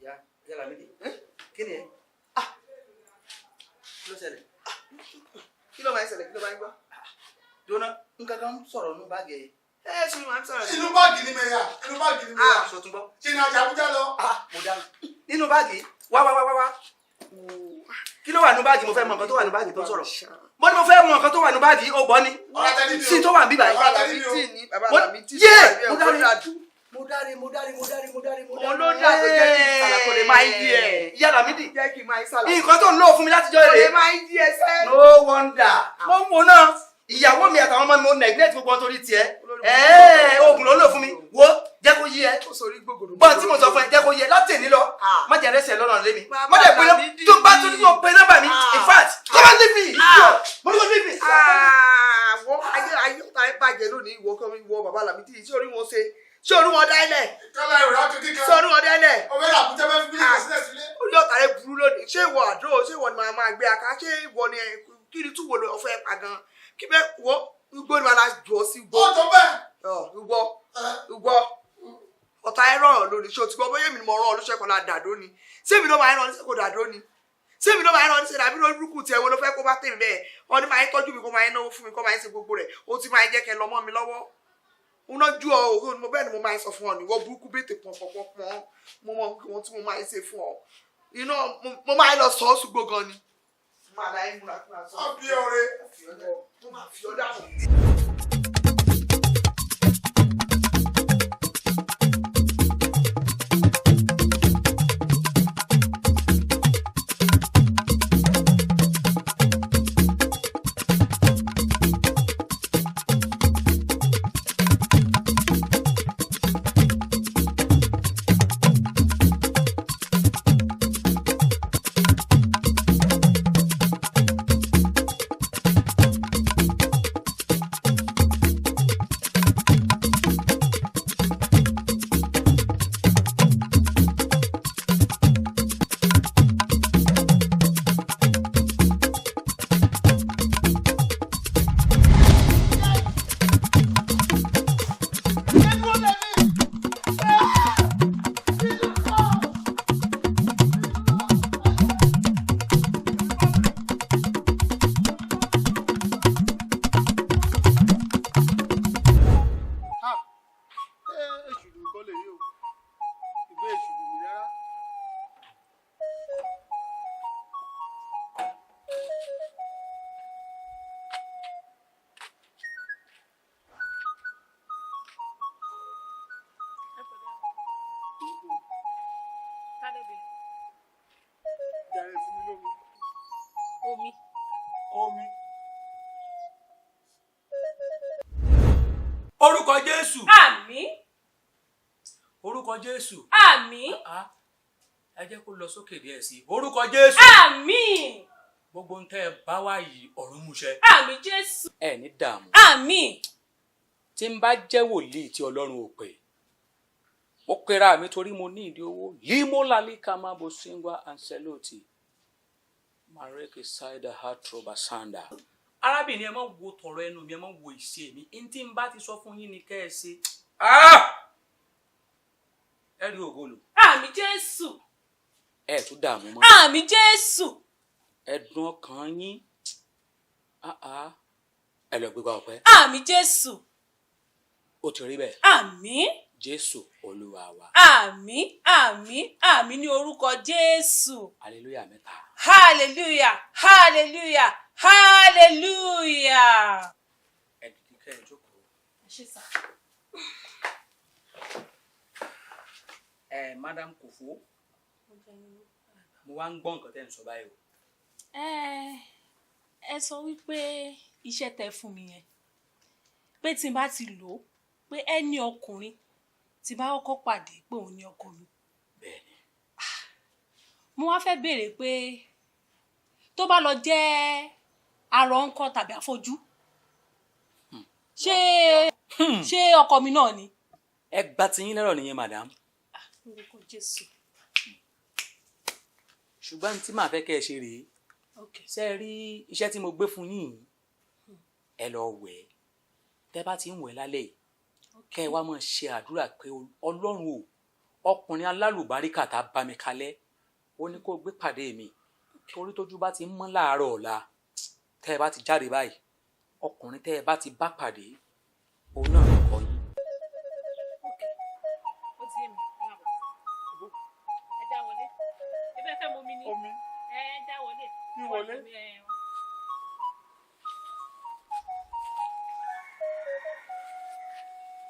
Ya, ya Lamidi, kí ni ẹ? Kí ló ṣẹlẹ̀? Kí ló máa ń ṣẹlẹ̀? Kí ló máa ń gbọ́? Dona, nǹkan kan ń sọ̀rọ̀ nínú báàgì ẹ̀. Ẹ ṣe ni màá ń sọ̀rọ̀. Inú báàgì ni mẹ́yà, inú báàgì ni mẹ́yà. Ṣo tún gbọ́? Ṣé náà ṣe Àbújá lọ? Mo dáhùn. Nínú báàgì, wá wá wá wá wá. Kí ló wà nínú báàgì? Mo fẹ́ mọ nǹkan tó wà nínú báàgì tó ń sọ̀rọ̀. Mo ní mo fẹ́ mọ nǹkan tó wà nínú báàgì, ó gbọ́ ni. Sí tó wà níbí báyìí. Bàbá Lamidi ní, bàbá Lamidi. Yé! Mo dáre, mo dáre, mo dáre, mo dáre, mo dáre, mo dáre. Òun ló dà tó jẹ́ kí n sàlà kò lè máa ń yí ẹ. Ìyá Lamidi. Jẹ́ kí n máa ń sàlà. Nǹkan tó ń lò fún mi látijọ́ Kò lè rèé. máa ń yí ẹ sẹ́. No wonder. Mo ń wo náà. Ìyàwó mi àtàwọn ọmọ mi mo neglect gbogbo wọn torí tiẹ̀. Ẹ̀ẹ́ oògùn ló ń lò fún mi. Wo jẹ́ kó yí ẹ. Bọ́n tí mo sọ fún ẹ jẹ́ kó yí ẹ láti èní lọ. Má jẹ́ rẹ́sẹ̀ lọ́nà lé mi. Má jẹ́ pé tó bá tún ní o pe nọ́mbà mi. In fact, come and leave me. Mo ní kó leave me. Àwọn ayé ayé ọ̀tá ẹ bàjẹ́ lónìí, ìwọ kan ìwọ bàbá Lamidi, ṣé orí wọn ṣe? Ṣé orí wọn dá ilẹ̀? Kọ́lá ìrora kékeré kan. Ṣé orí wọn dá ilẹ̀? Ọbẹ̀ rà Àbújá fẹ́ fi bílíkì sílẹ̀ sílé. Orí ọ̀tá rẹ burú lónìí. Ṣé ìwọ àdó? Ṣé ìwọ ni màá máa gbé aká? Ṣé ìwọ ni kí ni túwò lọ fẹ́ pa gan? Kí bẹ́ẹ̀ wọ igbó ni màá jù ọ sí igbó. Ó tó bẹ́ẹ̀. Igbó igbó ọ̀tá ẹ rọrùn lónìí. Ṣé o ti gbọ́ bóyá èmi ni mo rán ọ lóṣẹ́ kan la dàdó ni? Ṣé èmi ló máa ń rán ọ níṣẹ́ kó dàdó ni? Ṣé èmi ló máa ń rán ọ níṣẹ́ dàbí lórí burúkú tiẹ̀ wo ló fẹ́ kó bá tèmi bẹ́ẹ̀? Ọ ní máa ń tọ́jú mi, kó máa ń náwó fún mi, kó máa ń ṣe gbogbo rẹ̀. Ó ti máa ń jẹ́ kẹ́ lọ mọ́ mi lọ́wọ́. Ń ná ju ọ òun ni mo bẹ́ẹ̀ ni mo máa ń sọ fún ọ ní ìwọ burúkú bètè pọ̀n pọ̀n pọ̀n pọ̀n. Mo mọ ohun tí mo máa ń ṣe fún ọ. Iná mo máa ń lọ sọ ọ́ ṣùgbọ́n gan ni. Máa láyé múra kí máa sọ. Ọbí ọ̀rẹ́. Mo máa fi ọ dáhùn. Èṣù lù kọ́ lè yí o. Ìgbé èṣù lù mí rárá. Jàre fún mi lómi. Omi. Omi. Orúkọ Jésù. Àmín. Orúkọ Jésù. Àmín. Ẹ jẹ́ kó lọ sókè díẹ̀ sí i. Orúkọ Jésù. Àmín. Gbogbo ń tẹ́ ẹ bá wá yìí ọ̀run múṣẹ. Àmín Jésù. Ẹ ní dààmú. Àmín. Tí n bá jẹ́ wòlíì tí Ọlọ́run ò pè. Mo pera mi torí mo ní ìdí owó. Limo lalika mabo singwa anseloti. Mareke saida hatroba sanda. Arábìnrin, ẹ má wo tọ̀rọ̀ ẹnu mi, ẹ má wo ìṣe mi. N tí n bá ti sọ fún yín ni kẹ́ ẹ ṣe. Ẹ rí ògo lò. Àmín Jésù. Ẹ tún dààmú mọ́. Àmín Jésù. Ẹ̀dùn ọkàn yín. Ẹ lọ gbégbá ọpẹ́. Àmín Jésù. Ó ti rí bẹ́ẹ̀. Àmín. Jésù Olúwa wa. Àmín, àmín, àmín ní orúkọ Jésù. Hallelujah mẹ́ta. Hallelujah, hallelujah, hallelujah. Ẹ dìde kẹ́ ẹ jókòó. Ẹ ṣé sà. Ẹ Madam Kòfó, mo wá ń gbọ́ nǹkan tẹ́ ń sọ báyìí o. Ẹ sọ wípé iṣẹ́ tẹ́ fún mi yẹn, pé tí n bá ti lò ó, pé ẹni ọkùnrin tí bá kọ́kọ́ pàdé pé òun ni ọkọ mi. Bẹ́ẹ̀ni. Mo wá fẹ́ béèrè pé tó bá lọ jẹ́ arọ ńkọ́ tàbí afọ́jú, ṣé ọkọ mi náà ni? Ẹ gba tiyín lẹ́rọ̀ nìyẹn, madam. Orúkọ Jésù. Ṣùgbọ́n tí màá fẹ́ kẹ́ ẹ ṣe rèé, ṣé ẹ rí iṣẹ́ tí mo gbé fún yín yìí, ẹ lọ wẹ̀ ẹ́. Tẹ́ bá ti ń wẹ̀ lálẹ́ yìí, kẹ́ ẹ wá máa ṣe àdúrà pé Ọlọ́run o, ọkùnrin alálùbáríkà tá a bá mi kalẹ̀, ó ní kó gbé pàdé mi, torí tójú bá ti ń mọ́ láàárọ̀ ọ̀la, tẹ́ ẹ bá ti jáde báyìí, ọkùnrin tẹ́ ẹ bá ti bá pàdé, òun náà ló kọ yín. Ó ti yé mi. Ẹ já wọlé. Ẹ bẹ́ẹ̀ fẹ́ momi ni. Omi. Ẹ já wọlé. Kí wọlé?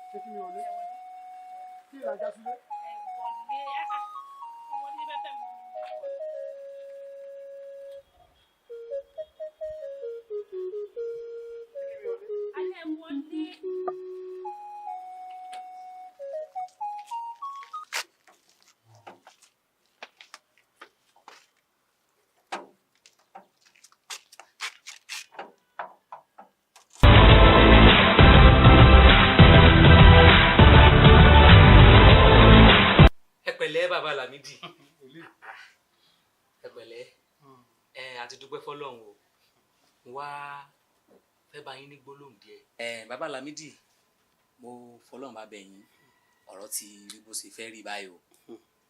Ṣé kí mi wọlé? Kí ìlàjà sílé? Ẹ wọlé. Ẹ wọlé, bẹ́ẹ̀ fẹ́ momi. Alẹ́ wọlé. Ẹ pẹ̀lẹ́ bàbá Lámídì, ẹ pẹ̀lẹ́. Ẹ àti dúpẹ́ fọ́lọ́run o, wá fẹ́ bá yín ní gbólóhùn díẹ̀. Ẹ bàbá Lámídì, mo fọ́lọ́run bá bẹ̀ yín, ọ̀rọ̀ ti rí bó ṣe fẹ́ rí báyìí o,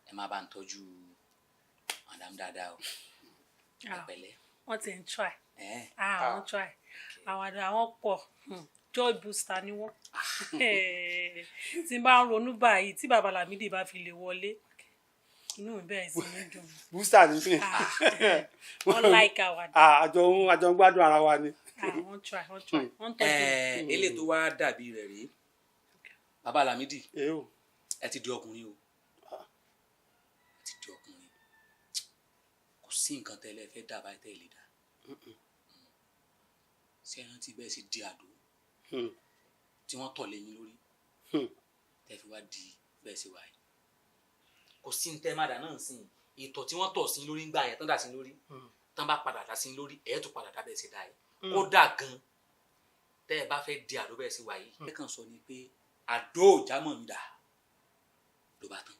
ẹ má bá ń tọ́jú madam dáadáa o, ẹ pẹ̀lẹ́. Wọ́n ti ń try. Wọ́n try. Àwàdà àwọn pọ̀, joy booster ni wọ́n. Tí n bá ń ronú báyìí, tí bàbá Lámídì bá fi lè wọlé, inú mi bẹ̀rẹ̀ sí ní dùn. Booster ni. Wọ́n like àwàdà. Àjọ ń gbádùn ara wa ni. Wọ́n try, wọ́n try, wọ́n tọ́jú. Eléyìí tó wá dàbí rẹ̀ rèé, bàbá Lámídì, ẹ ti di ọkùnrin o, ẹ ti di ọkùnrin, kò sí nǹkan tẹ́lẹ̀ fẹ́ dà báyìí tẹ́lẹ̀ dà. Ṣé ẹ rántí bẹ́ẹ̀ sì di àdó tí wọ́n tọ̀ lé yín lórí, tẹ́ fi wá di bẹ́ẹ̀ sì wáyé? Kò sí ní tẹ́ má dà náà sìn, ìtọ̀ tí wọ́n tọ̀ sí lórí ń gbà yẹn tán dà sí lórí, tán bá padà dà sí lórí, ẹ̀ tún padà dà bẹ́ẹ̀ sì dà yìí. Kódà gan tẹ́ ẹ bá fẹ́ di àdó bẹ́ẹ̀ sì wáyé, ẹ kàn sọ ni pé àdó ò jámọ̀ mi dà, ló bá tán.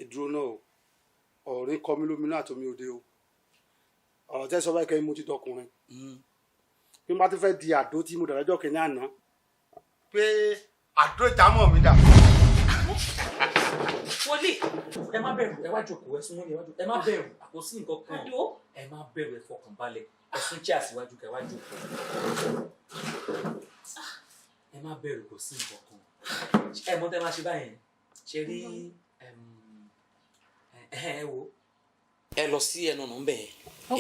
Ìdúró náà o, ọ̀rẹ́ kọ mí lóminú àtomi òde o, ọ̀rọ̀ tẹ́ sọ báyìí kẹ́yìn mo ti dọkùnrin, bí mo bá ti fẹ́ di àdó tí mo dà lọ́jọ́ kìíní àná pé àdó ìjámọ̀ mi dà. Wọlé. Ẹ má bẹ̀rù, ẹ wá jókòó, ẹ súnmọ́ mi, ẹ wá jókòó, ẹ má bẹ̀rù, kò sí nǹkan kan, ẹ má bẹ̀rù, ẹ fọkàn balẹ̀, ẹ sún chair síwájú kẹ́ wá jókòó. Ẹ má bẹ̀rù, kò sí nǹkan kan. Ẹ mọ̀ tẹ́ máa ṣe báyẹn, ṣe rí ẹ wo. Ẹ lọ sí ẹnu ọ̀nà ńbẹ̀,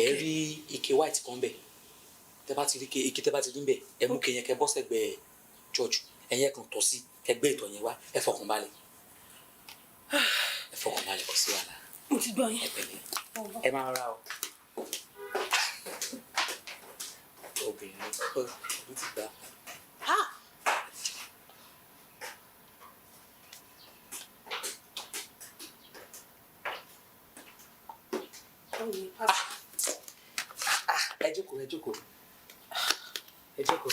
ẹ rí ike white kan ńbẹ̀, tẹ́ bá ti rí ike tẹ́ bá ti rí ńbẹ̀, ẹ mú ke yẹn kẹ́ bọ́ sẹ́gbẹ̀ẹ́ church, ẹ̀yẹ kan tọ̀ sí, kẹ́ gbé ìtọ̀ yẹn wá, ẹ fọkàn balẹ̀. Ẹ fọkàn balẹ̀, kò sí wàhálà. Mo ti gbọ́ yín. Ẹ pẹ̀lẹ́, ẹ máa ra o. Obìnrin ló ti gbà. Ẹ jókòó, ẹ jókòó, ẹ jókòó.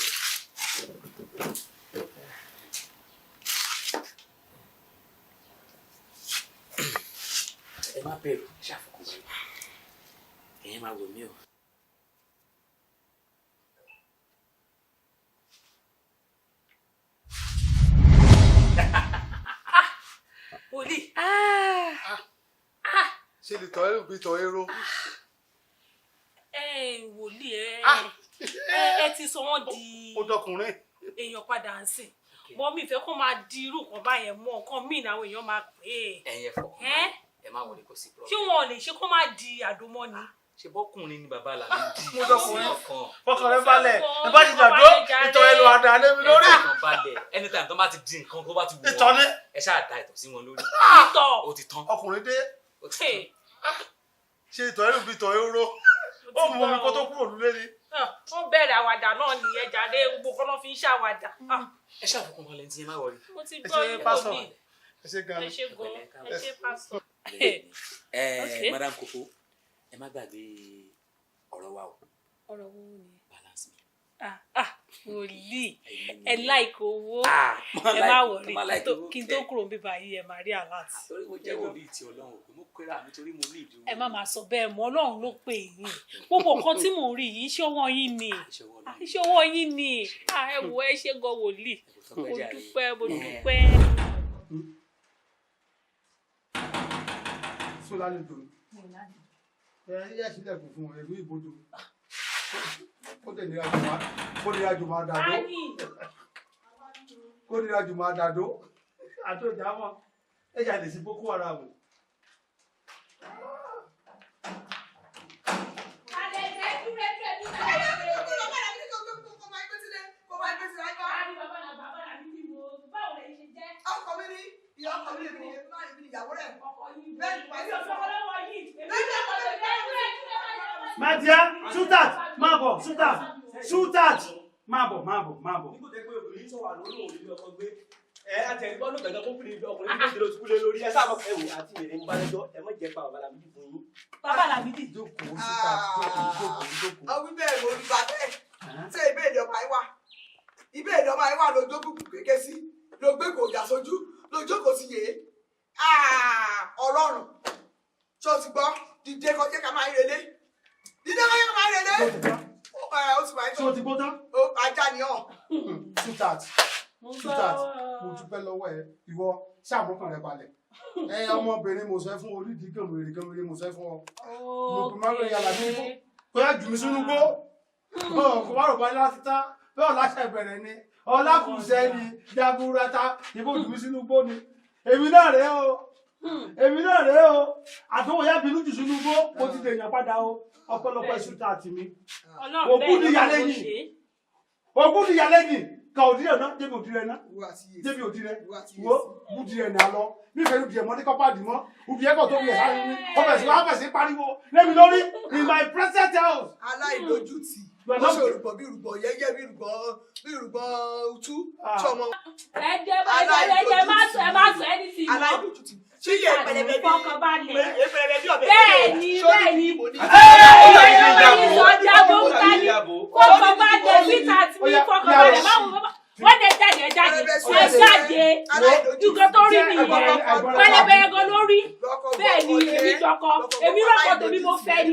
Ẹ má bẹ̀rù, ẹ ṣàfọkàn balẹ̀, ẹ̀yin máa wò mí o. Wòlíì. Ṣe lè tọ́ èrò bí tọ́ èrò. Ẹ wòlíì, ẹ ti sọ wọ́n di ó dọkùnrin èèyàn padà ń sìn, mọ mi ìfẹ́ kó máa di irú nǹkan báyẹn mọ́, nǹkan míì làwọn èèyàn máa pè é. Ẹ̀yin ẹ fọkàn balẹ̀, ẹ má wọlé, kò sí problem. Ṣé wọn ò lè ṣe kó má di àdómọ́ ni? Ṣe bọ́kùnrin ni bàbá Lámídì. Mo dọkùnrin, fọkàn rẹ balẹ̀, ẹ bá ti dàdó ìtọ̀ ẹ lọ àdá lé mi lórí. Ẹ fọkàn balẹ̀, anytime tó bá ti di nǹkan tó bá ti wù Ìtọ̀ ni. Ẹ ṣáà da ìtọ̀ sí wọn lórí. Ìtọ̀. Ó ti tán. Ọkùnrin dé, ṣe ìtọ̀ ẹ bí ìtọ̀ ẹ ró, ó mú omi kó tó kúrò nílé ni. Ó bẹ̀rẹ̀ àwàdà náà nìyẹn jàre, gbogbo kan náà fi ń ṣàwàdà. Ẹ ṣáà fọkàn balẹ̀, ní ti ẹ má wọrí. Mo ti gbọ́ yín wòlíì. Ẹ ṣé gan. Ẹ ṣé gan, ẹ ṣé pásítọ̀. Ẹ Madam Kofo, ẹ má gbàgbé ọ̀rọ̀ wa o. Ọ̀rọ̀ wo ni? Balance mi. Wòlíì, ẹ like owó. Ẹ má worry, kí n tó kúrò níbí báyìí, ẹ máa rí alert. Torí mo jẹ́ wòlíì tí Ọlọ́run ò pé, mo pera mi torí mo ní ìdí owó. Ẹ má máa sọ bẹ́ẹ̀ mọ́, Ọlọ́run ló pè yín. Gbogbo nǹkan tí mò ń rí yìí, iṣẹ́ ọwọ́ yín ni, iṣẹ́ ọwọ́ yín ni. Ẹ wò, ẹ ṣé gan wòlíì, mo dúpẹ́, mo dúpẹ́. Sọ lálejò ni ẹ yẹ sílẹ̀kùn fún ẹ̀rú ìbodò kó tẹ̀ nira jù máa kó nira jù máa dàdó kó nira jù máa dàdó àtòjà wọn ẹ jà lè sí Boko Haram. Ọkọ mi ni ìyá ọkọ mi ni èmi ni ìyàwó rẹ̀. Bẹ́ẹ̀ ni wàá sọ. My dear, shoot out, máa bọ̀, shoot out, shoot out, máa bọ̀, máa bọ̀, máa bọ̀. Nígbà tó pé obìnrin sọ̀rọ̀ àlọ́ òun lè ọkọ gbé. Ẹ àtẹ̀gbọ́n ló gbẹ̀gbẹ́ kókùnrin ọkùnrin tó dèrò sùkúlé lórí. Ẹ sáà mọ̀ ẹ wò àti èrè ń bá lẹ́jọ́, ẹ má jẹ́ pa Bàbá Lámídì fún yín. Bàbá Lámídì. Jókòó, shoot out, jókòó, jókòó, jókòó. Ọwí bẹ́ẹ̀ mo rí bá bẹ́ẹ̀. Ṣé ìbéèrè ọmọ yín wà? Ìbéèrè ọmọ yín wà lójó kúkú kéke sí, ló gbé kò jà sójú, lójó kò sí yèé. Ọlọ́run, ṣé o ti gbọ́? Dìde kọjá ká máa ń relé. Dídé wáyé máa rẹ̀ lé. Ó ti máa ń Ṣé o ti gbọ́ tán? Ajá ni ọ̀. Shoot out, shoot out, mo dúpẹ́ lọ́wọ́ ẹ, ìwọ ṣàmúkàn rẹ balẹ̀. Ẹ ọmọbìnrin mo sọ fún orídìí gànwèrè gànwèrè mo sọ fún ọ. Mo kò má lóye àlàbí fún. Kò yá jù mí sínú gbó. Kò má rò bá láti tán. Bẹ́ẹ̀ ọ̀la ṣe bẹ̀rẹ̀ ni. Ọlá kù sẹ́ni jaburata ìbò jù mí sínú gbó ni. Èmi náà rèé o. Èmi náà rèé o. Àtọwò yá bínú jù sínú gbó. Mo ti dèèyàn padà o. Ọ̀pọ̀lọpọ̀ ṣúta àti mi. Ògún ni ìyàlẹ́yìn. Ògún ni ìyàlẹ́yìn. Ka òdì rẹ̀ náà, débi òdì rẹ̀ náà. Débi òdì rẹ̀. Wo bùdì rẹ̀ ní alọ. Mi fẹ́ òdì rẹ̀ mọ́ ní kọ́páàdì mọ́. Òdì rẹ̀ kò tó bí ẹ̀ sáré ní. Ọbẹ̀ sí wàá bẹ̀ sí pariwo. Lémi lórí in my present house. Aláìlójútì. Ó ṣe òrùbọ̀ bí òrùbọ̀ yẹ́yẹ́ bí òrùbọ̀ bí òrùbọ̀ tú. Ṣọmọ. Ẹ jẹ́ ẹ má sọ ẹ má sọ anything mọ́. Aláìlójútì. Ṣé yẹ pẹlẹbẹ bí Fọkànbalẹ̀. pẹlẹbẹ bí ọbẹ? Bẹ́ẹ̀ni, bẹ́ẹ̀ni. Fọkànbalẹ̀ síta tí mi fọkànbalẹ̀ máa wọ wọ́n lè jáde, ẹ jáde, ẹ jáde. Nǹkan tó rí nìyẹn, pẹlẹbẹ gan ló rí. Bẹ́ẹ̀ ni èmi jọkọ, èmi rọ́kọ tèmi mo fẹ́ ni,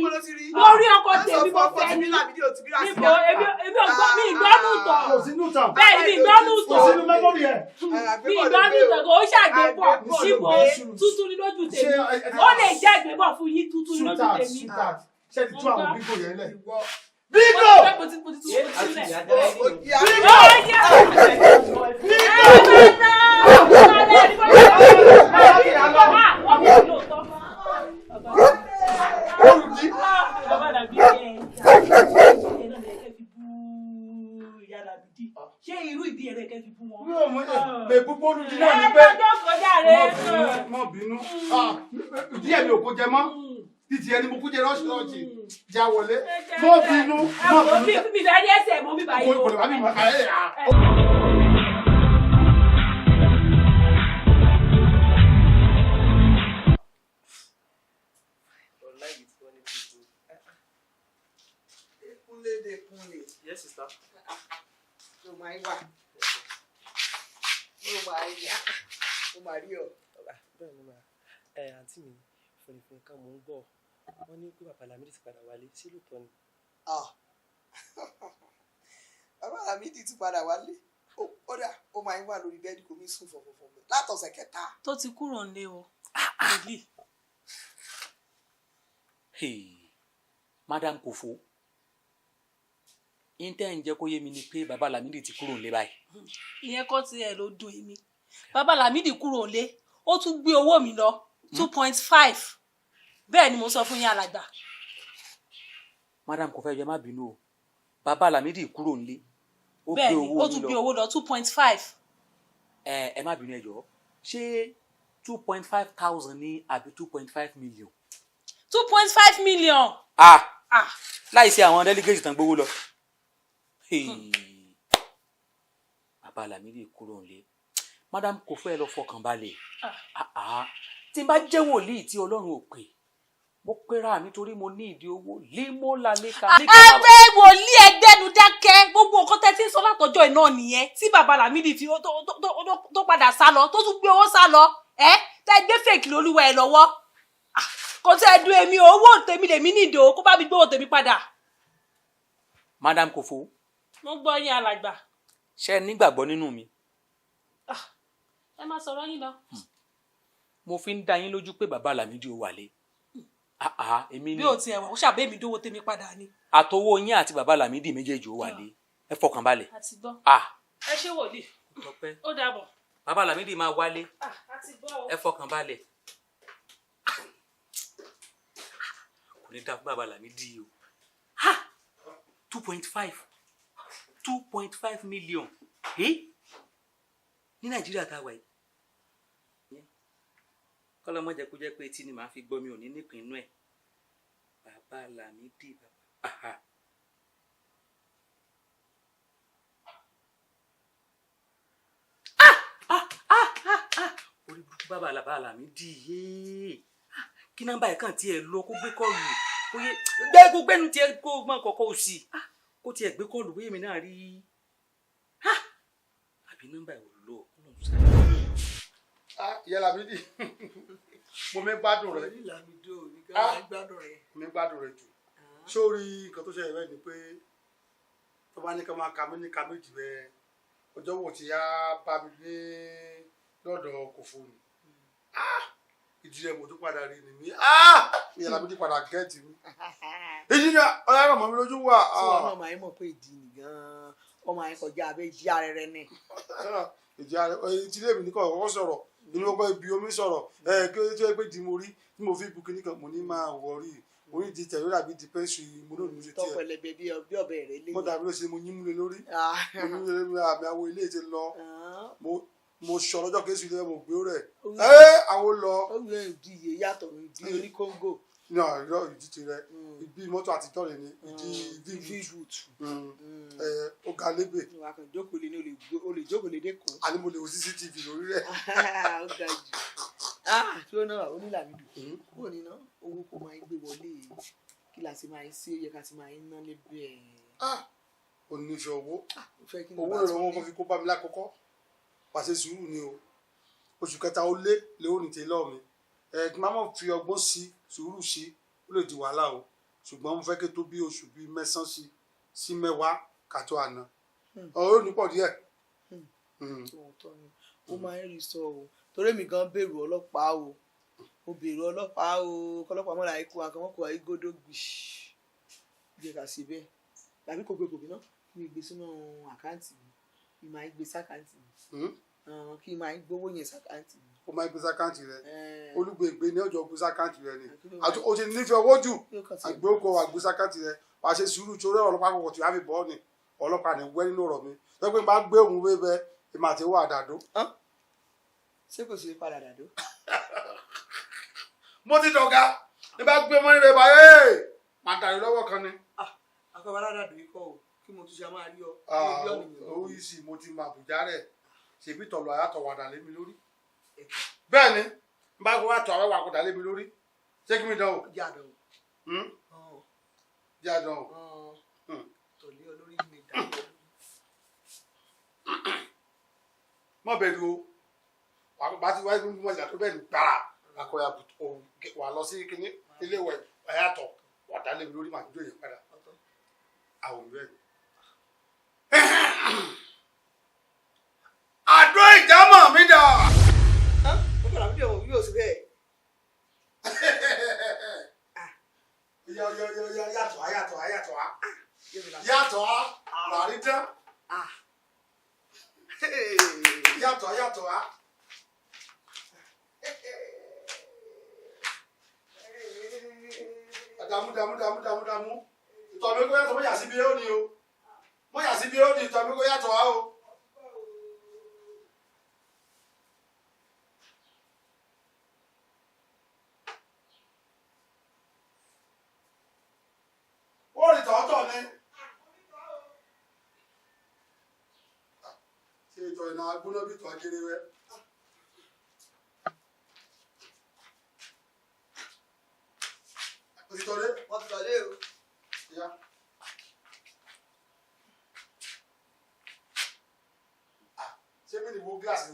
mo rí ọkọ tèmi mo fẹ́ ni. Níbo èmi ò gbọ́, mi ìgbọ́nù tọ̀. Bẹ́ẹ̀ ni mi ìgbọ́nù tọ̀. Mi ìgbọ́nù tọ̀, kò ó ṣàgbébọ̀ níbo tuntun ni lójú tèmi. Ó lè jẹ́ ìgbébọ̀ fún yín, tuntun ni lójú tèmi. Ṣé ti tú àwọn bíngò yẹn lẹ̀? Bíngò! Bíngò! Ṣé irú ìdí ẹ̀rẹ́ kẹ́ fi bú wọn? Mi ò mọ̀ ẹ́ bú bọ́ọ̀lù dín náà ní pé. Ẹ lọ́jọ́ kọjá rẹ̀. Mọ̀ bínú. Ìdí ẹ̀mí ò kó jẹ mọ́. Títí ẹni mo kú jẹ rọ́ọ̀ṣì rọ́ọ̀ṣì já wọlé. Mọ̀ bínú. Mọ̀ bínú. Mi fẹ́ rí ẹsẹ̀ mọ́ mi báyìí. Kò lè wá mi mọ̀. Kúnlé de Kúnlé. Yes, sister. Ló máa ń wà. Ló máa ń yá. Mo máa rí ọ. Bẹ́ẹ̀ ni mà, ẹ àǹtí mi, fèrèfèrè kan mò ń gbọ́. Wọ́n ní pé Bàbá Lámídì ti padà wálé, ṣé lóòótọ́ ni? Bàbá Lámídì ti padà wálé. Ó dà, ó máa ń wà lórí bẹ́ẹ̀dì kò ní sùn fọ̀fọ̀fọ̀ mi látọ̀sẹ̀ kẹta. Tó ti kúrò nílé o. Madam Kofo, intẹ́ ń jẹ́ kó yé mi ni pé Bàbá Lámídì ti kúrò nílé báyìí. Ìyẹn kọ́ tiẹ̀ ló dùn èmi. Bàbá Lámídì kúrò nílé, ó tún gbé owó mi lọ 2.5. Bẹ́ẹ̀ ni mo sọ fún yín alàgbà. Madam Kofo, ẹ jọ̀ọ́ má bínú o. Bàbá Lámídì kúrò nílé, ó gbé Bẹ́ẹ̀ ni, owó ó tún yín gbé lọ. owó lọ 2.5. Ẹ má bínú, ẹ jọ̀ọ́. Ṣé 2.5 thousand ní àbí 2.5 million? 2.5 million. Ah! Láìsí àwọn delegates tán gbowó lọ. Bàbá Lámídì kúrò nílé. Madam Kofo, ẹ lọ fọkàn balẹ̀. Tí n bá jẹ́ wòlíì tí Ọlọ́run ò pè, Mo pera mi torí mo ní ìdí owó límó lálẹ́ka. Ẹgbẹ́ wòlíì, ẹgbẹ́nu dákẹ́. Gbogbo nǹkan tẹ́ tí ń sọ látọjọ́ iná nìyẹn tí bàbá Lámídì fi tó padà sá lọ, tó tún gbé owó sá lọ. Ẹ tẹ́ gbé fèkì lólúwa ẹ lọ́wọ́. Ah, kò tẹ́ ẹ dùn èmi o, owó tèmi lèmi nídìí o, kó bá mi gbówó tèmi padà. Madam Kofo. Mo gbọ́ yín, alàgbà. Ṣé ẹ nígbàgbọ́ nínú mi? Ẹ má sọ̀rọ̀ yín lọ. Mo fi ń dá yín lójú pé bàbá Lámídì ó wálé. Ah, ah, èmi Bí ni o tiẹ̀ wà, ó ṣàbẹ́ mi dówó tèmi padà ni. Àtọwọ́ yín àti bàbá Lámídì méjèèjì ó wálé, ẹ fọkàn balẹ̀. Àti gbọ́. Ah. Ẹ ṣé wòlíì. Tọpẹ́. Ó dàbọ̀. Bàbá Lámídì máa wálé. Ah, àti gbọ́ o. Ẹ fọkàn balẹ̀. Kò ní dá fún bàbá Lámídì o. Ha, 2.5, 2.5 million ní Nàìjíríà tá a wà yìí, kọ́lọ́ mọ́ jẹ́ kó jẹ́ pé etí ni màá fi gbọ́, mi ò ní nípìn inú ẹ̀. Bàbá Lámídì, bàbá, aha. Orí burúkú, bàbá Lámídì yéé. Kí nọ́mbà ẹ̀ kàn tiẹ̀ lọ, kó gbé call, kó yé gbé, kó gbẹ́nu tiẹ̀, kó mọ kọ̀kọ́ òsì, kó tiẹ̀ gbé call, bóyá èmi náà rí àbí nọ́mbà ẹ̀ ò lọ. Ah, ìyá Lámídì, mo mi gbádùn rẹ. Ah, mi gbádùn rẹ jù. Sórí nǹkan tó ṣẹlẹ̀ bẹ́ẹ̀ ni pé tó bá ní ká máa ka mí ní ka méjì bẹ́ẹ̀, ọjọ́ wo ti yá bá mi ní lọ́dọ̀ Kòfó ni. Ah, ìdí rẹ̀ mo tún padà rí ni mí. Ah, ìyá Lámídì padà gẹ́ẹ̀tì mi. Ìdí ni ọ̀yá rẹ̀ mọ̀ mi lójú wà. Tí wọn náà máa ń mọ̀ pé ìdí ni gan-an ọmọ yẹn kọjá abẹ́ ìdí arẹrẹ ni. Ìdí arẹrẹ, ìdílé mi ní kọ̀ ọ̀kọ́ sọ̀rọ̀ inú ọkọ ibi omi sọ̀rọ̀ ẹ kí ó tó yẹ pé di mo rí tí mo fi bu kinní kan, mo ní máa wọrí orí di tẹ̀lé dàbí di pẹ́ńsù mo náà ní mo ṣe tiẹ̀. Tọpẹlẹbẹ bí ọbẹ̀ rẹ lé. Mo dàbí ló ṣe mo yín múlẹ̀ lórí, mo yín múlẹ̀ lórí àmì àwọn ilé ti lọ, mo sọ lọ́jọ́ kéésì ilé mo gbé rẹ̀ ẹ́ àwọn lọ. Ó yẹ ìdí iye yàtọ̀ ìdí oní kóńgò. Ní àárọ̀ ìdí tirẹ̀ ìbí mọ́tò àtijọ́ rẹ̀ ni ìdí v-boot, ó ga lébè. Wà á kàn jókòó lé ní o lè jókòó lé dẹ́kun. Àní mo lè wo CCTV lórí rẹ̀. Ó ga jù. Tí ó náà onílàmídù kúrò níná owó kó máa ń gbé wọlé, kí la ti máa ń sí, ó yẹ ká ti máa ń ná lébè. Ò ní ìfẹ́ owó, owó lọ́wọ́ wọn kò fi kó bá mi lákòókò pàṣẹ sùúrù ni o. Oṣù kẹta ó lé léwó ní tẹ́lọ̀ mi ẹ̀ kí n má mọ̀ fi ọgbọ́n sí sùúrù sí, ó lè di wàhálà o. Ṣùgbọ́n mo fẹ́ kí tó bí oṣù bíi 9 sí 10 kàtó àná ọ̀rọ̀ ò ní pọ̀ díẹ̀. Ó máa ń rí sọ o, torí èmi gan bẹ̀rù ọlọ́pàá o, mo bẹ̀rù ọlọ́pàá o, kọlọ́pàá mọ́ra ikú akọ́mọ́kọ́ ayégodó gbìṣ jẹ́ ká ṣe bẹ́ẹ̀ tàbí kò gbé kò bí náà kí mi gbé sínú àkáǹtì mi, kí n máa gbé sákáǹtì mi, kí n máa gbówó yẹn sákáǹtì mi. Ó máa gbé sákáǹtì rẹ, olùgbègbè ní ọjọ́ gbé sákáǹtì rẹ ni àti o ti nífẹ̀ẹ́ owó jù, àgbékò àgbé sákáǹtì rẹ. Wà á ṣe sùúrù torí ọlọ́pàá kọ̀ọ̀kan tí wàá fi bọ́ ni ọlọ́pàá ní wẹ́ nínú ọ̀rọ̀ mi lọ́pẹ́ bá gbé òun wé bẹ́ èmi àti owó àdàdo. Ṣé kò sí padà dàdó? Mo ti dọ̀gá ní bá gbé mọ́ni rẹ̀ bá ẹ̀ máa dàrú lọ́wọ́ kan ni. Akọ́bá aládàdo ikọ̀ o, kí mo tún ṣe máa rí ọ. Ó yìí sì mo ti mọ àbújá rẹ̀ ṣèbí tọ̀lọ̀ àyàtọ̀ wàdà lé mi lórí. Bẹ́ẹ̀ ni n bá gbọ́ àtọ̀ àwọn àkọ́dà lé mi lórí, ṣé kí mi dán o? Jádàn o. Jádàn o. Tọ̀lé olórí mi dàgbà lórí. Má bẹ̀rù o, bá ti wáyé fún mọ̀jà tó bẹ́ẹ̀ ní gbàrà akọ̀yà wà lọ sí kíní ilé ìwẹ̀ àyàtọ̀ wàdà lé mi lórí, màá jó yẹn padà àwọn bẹ́ẹ̀ ni. Àdó ìjámọ̀ mi dà. Ó kọ̀ọ̀lá mi dì ọ̀hún yóò sí bẹ́ẹ̀. Yọ yọ yọ yọ yàtọ̀ á yàtọ̀ á yàtọ̀ á yàtọ̀ á làrí tán. Yàtọ̀ á yàtọ̀ á. Dàmú dàmú dàmú dàmú dàmú. Ìtọ̀ mi kó yàtọ̀ mọ́ yà síbi ó ní o. Mọ́ yà síbi ó ní ìtọ̀ mi kó yàtọ̀ á o. Ó rí tọ̀ọ̀tọ̀ ni. Ṣé ìtọ̀ ìnà agbóná bí ìtọ̀ ajere rẹ?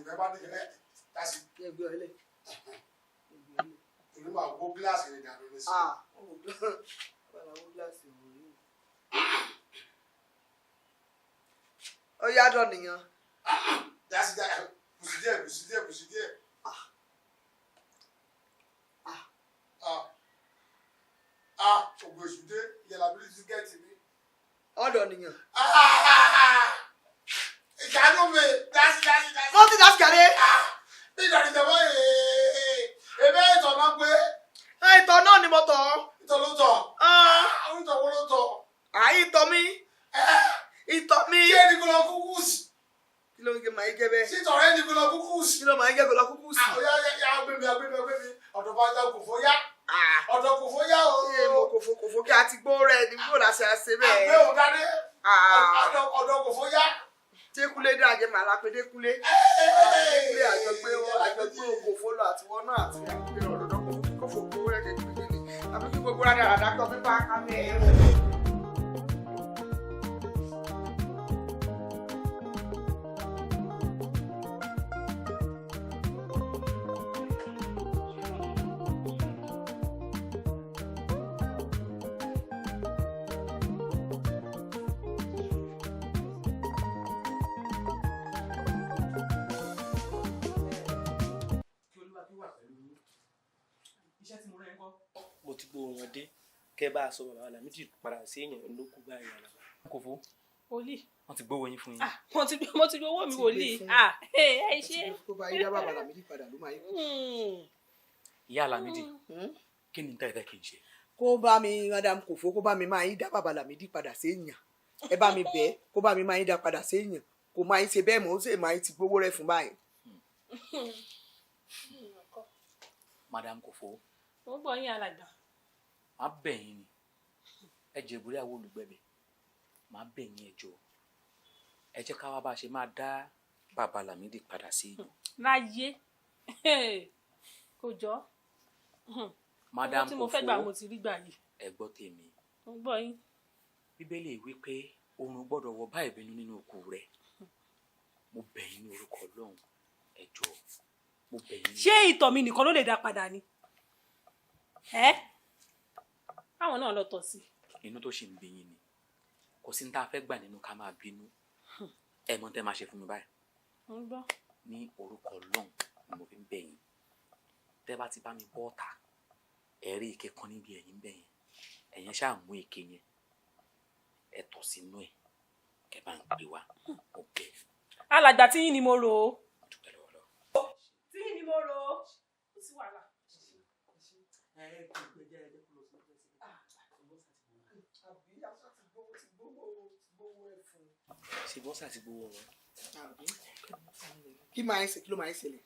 Ìfẹ́ bá dé ẹ tásì. Ẹgbẹ́ ọ̀lẹ́. Èmi máa wó gíláàsì rẹ̀ dànù ní sí. Ah, ó wó gíláàsì wò rí. Ó yá dọ̀ nìyẹn. Dásì dá bùsì díẹ̀ bùsì díẹ̀ bùsì díẹ̀. Ah, ògùn èṣù dé, ìyàlá bí ti gẹ̀ẹ́tì mi. Ọ̀dọ̀ nìyẹn. Ìṣàánú mi, dásì dásì dásì. Wọ́n ti dásì kàdé. Ìdàrí ìjọba ebe ìtọ̀ náà pé. Ìtọ̀ náà ni mo tọ̀. Ìtọ̀ ló tọ̀. Àwọn ìtọ̀ wo ló tọ̀? Ìtọ̀ mi. Ìtọ̀ mi. Ṣé ẹni kò lọ kúkú sí? Kí ló ń gé màá jẹ bẹ́ẹ̀? Ṣé ìtọ̀ rẹ ni kò lọ kúkú sí? Kí ló máa ń jẹ́ kó lọ kúkú sí? Ó yá yá gbé mi gbé mi gbé mi. Ọ̀dọ̀ bá yá kò fó yá. Ọ̀dọ̀ kò fó yá o. Ṣé mo kòfó kòfó kí a ti gbó rẹ̀ ní bó la ṣe àṣe bẹ́ẹ̀? Àgbẹ̀ ò dání. Ọ̀dọ̀ kò fó yá. Ṣé Kúnlé dé àjẹ màá lápẹ́ dé Kúnlé? Kúnlé àjọgbé wọn àjọgbé òkòfó lọ àti wọn náà àti àgbẹ̀ ọ̀dọ̀ kòfó kòfó rẹ̀ kẹ́kẹ́ ní. Àbí kí gbogbo rádà rádà kọ́ pípa kámẹ́ ẹ̀rọ. Mo ti gbó wọn dé kẹ bá a sọ bàbá Lámídì padà sí èèyàn ló kú báyìí àlàbà. Kòfó. Wòlíì. Wọ́n ti gbówó yín fún yín. Mo ti gbé owó mi wòlíì. Ẹ ṣe. Tó bá yí dá bàbá Lámídì padà ló máa yí. Ìyá Lámídì, kí ni tẹ́lẹ̀ kí n ṣe? Kó bá mi madam Kòfó kó bá mi máa yí dá bàbá Lámídì padà sí èèyàn. Ẹ bá mi bẹ̀ kó bá mi máa yí dá padà sí èèyàn. Kò máa ń ṣe bẹ́ẹ̀ mọ́, ó sì máa ń ti gbówó rẹ̀ fún báyìí. Madam Kòfó. Mo gbọ́ yín alàgbà. Màá bẹ̀ yín ni, ẹ jẹ̀bùrẹ́ àwọn olùgbẹ̀bẹ̀, màá bẹ̀ yín ẹ jọ̀ọ́. Ẹ jẹ́ ká wá bá a ṣe máa dá bàbá Lámídì padà sí ìlú. Láyé kò jọ. Madam Owó tí mo fẹ́ gbà mo ti rí gbà yìí. Ẹ gbọ́ tèmi. Mo gbọ́ yín. Bíbélì wí pé oorun gbọ́dọ̀ wọ bá ìbínú nínú òkú rẹ̀. Mo bẹ̀ yín ní orúkọ Ọlọ́run, ẹ jọ̀ọ́, mo bẹ̀ yín. Ṣé ìtọ̀ mi nìkan ló lè dá padà ni? Ẹ́ káwọn náà lọ tọ̀ sí. Inú tó ṣì ń bí yín ni kò sí ní tá a fẹ́ gbà nínú ká máa bínú. Ẹ mọ̀ tẹ́ máa ṣe fún mi báyìí. Ní orúkọ Ọlọ́run ni mo fi ń bẹ̀ yín. Tẹ́ bá ti bá mi bọ́ ọ̀tá, ẹ rí ike kan níbi ẹ̀yìn bẹ̀ yẹn. Ẹ̀yẹn ṣáà mú ike yẹn. Ẹ tọ̀ sínú ẹ̀. Kẹ́ bá ń pè wá. Mo bẹ̀. Alàgbà tí yín ni mo rò ó. Tí yín ni mo rò ó. Kò sí wàhálà. Ṣe bọ́sà ti gbowó wọn. Kí máa ń ṣe kí ló máa ń ṣẹlẹ̀?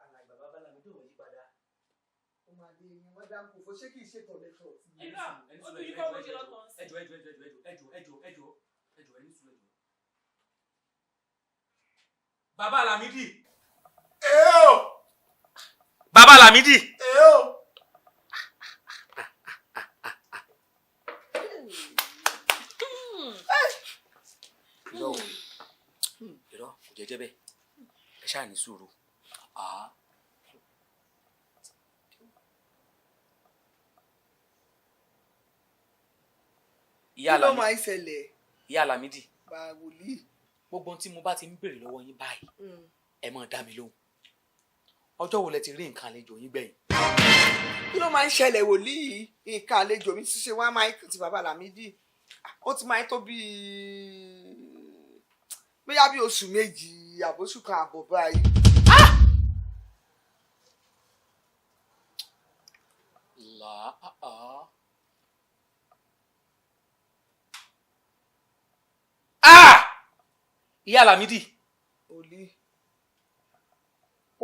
Alàgbà bàbá Lámídì ò yí padà. Ó máa dé yín, madam Kòfó ṣé kìí ṣe tọ̀lẹ́tọ̀ tí. Ojú yìí kọ́ bó ṣe lọ tọ̀ sí. Ẹ jọ̀ọ́ ẹ jọ̀ọ́ ẹ jọ̀ọ́ ẹ jọ̀ọ́ ẹ jọ̀ọ́ ẹ jọ̀ọ́ ẹ jọ̀ọ́ ẹ ní sùúrù ẹ jọ̀ọ́. Bàbá Lámídì. Bàbá Lámídì. Irọ́ o, irọ́ kò jẹ́jẹ́ bẹ́ẹ̀, ẹ ṣáà ní sùúrù. Kí ló máa ń ṣẹlẹ̀? Ìyá Lámídì. Bá wòlíì. Gbogbo ohun tí mo bá ti ń béèrè lọ́wọ́ yín báyìí, ẹ máa dá mi lóhùn. Ọjọ́ wo lẹ ti rí nǹkan àlejò yín gbẹ̀yìn? Kí ló máa ń ṣẹlẹ̀ wòlíì? Nǹkan àlejò mi ṣíṣe wá máa ń ti bàbá Lámídì. Ó ti máa ń tó bíi bóyá bí oṣù méjì àbóṣù kan àbọ̀ báyìí. Làá. Ìyá Lámídì. Wòlíì.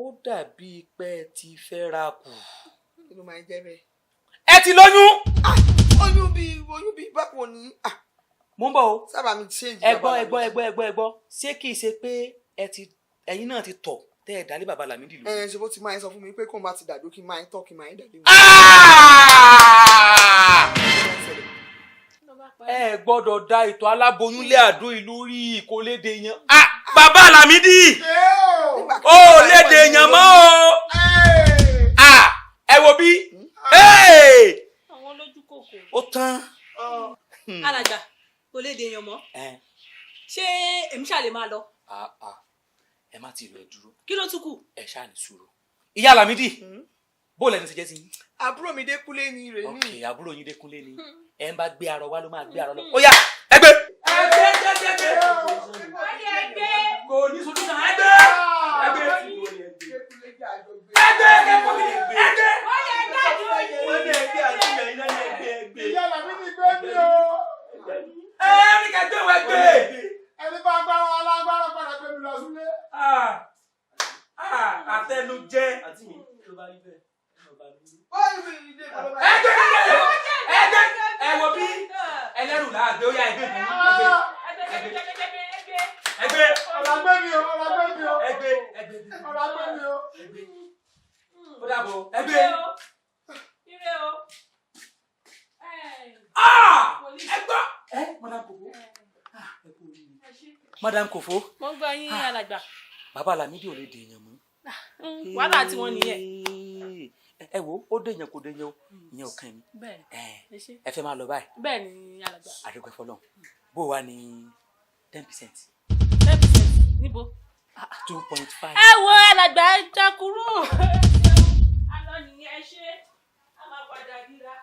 Ó dàbí pé ẹ ti fẹ́ ra kù. Kí ló máa ń jẹ́ bẹ́ẹ̀? Ẹ ti lóyún. Oyún bíi báwo ni? Mo ń bọ̀ o. Sábà mi ṣe Ẹ gbọ́, ẹ gbọ́, ẹ gbọ́, ẹ gbọ́, ẹ gbọ́. Ṣé kìí ṣe pé ẹ ti ẹ̀yin náà ti tọ̀ tẹ́ ẹ dálé bàbá Lámídì lórí? Ẹ ṣe bó ti máa ń sọ fún mi pé kóun bá ti dàdó kí n máa ń tọ́ kí n máa ń dàdé. Ẹ gbọ́dọ̀ da ìtọ̀ aláboyún lé àdó ìlú rí ìkólédè yẹn. Bàbá Lámídì, ó lédè yẹn mọ́ o. Ẹ wo bí. Àwọn olójú kòkòrò. Ó tán. Alàgbà, kò lè dèèyàn mọ́. Ṣé èmi ṣáà lè máa lọ? Ẹ má ti lọ, ẹ dúró. Kí ló tún kù? Ẹ ṣáà ní sùúrù. Ìyá Lámídì, bó lẹni ṣe jẹ́ sí yín? Àbúrò mi Dékúnlé ni rè ní. Ok, àbúrò yín Dékúnlé ni. Ẹ ń bá gbé arọ wá ló máa gbé arọ lọ. Ó yá, ẹ gbé. Ẹgbẹ́ jẹjẹjẹ. Kò ní solution, ẹgbẹ́. Ẹgbẹ́. Ẹgbẹ́ ẹgbẹ́ ẹgbẹ́. Wọ́n ní ẹgbẹ́ àti ẹ̀yin náà ní ẹgbẹ́ ẹgbẹ́. Ìyá Lámídì gbé mi o. Ẹ ní ká gbé wọ ẹgbẹ́. Ẹni bá gbára alágbára padà gbé mi lọ sílé. Àtẹnujẹ. Àǹtí mi, tó bá rí bẹ́ẹ̀, ẹ bá mi. Ẹgbẹ́ ẹgbẹ́ ẹ wo bí ẹlẹ́rù làgbé, ó yá, ẹgbẹ́ ẹgbẹ́. Ọ̀rọ̀ gbé mi o, ọ̀rọ̀ gbé mi o. Ẹgbẹ́ ẹgbẹ́. Ọ̀rọ̀ gbé mi o. Ó dàbọ̀, ẹgbẹ́. Ire o. Ẹ gbọ́. Ẹ Madam Kofo. Madam Kofo. Mo ń gbọ́ yín, alàgbà. Bàbá Lámídì ò lè dèèyàn mọ́. Wàhálà tí wọ́n nìyẹn. Ẹ wo, ó dèèyàn kò dèèyàn o, ìyẹn ò kàn mí. Bẹ́ẹ̀ni, ẹ ṣé. Ẹ fẹ́ máa lọ báyìí? Bẹ́ẹ̀ ni, alàgbà. Àdúgbò fọlọ́n, bó wà ní 10%? 10% níbo? 2.5. Ẹ wo, alàgbà, ẹ já kúrò. Alọ nìyẹn, ẹ ṣé, a máa padà ríra.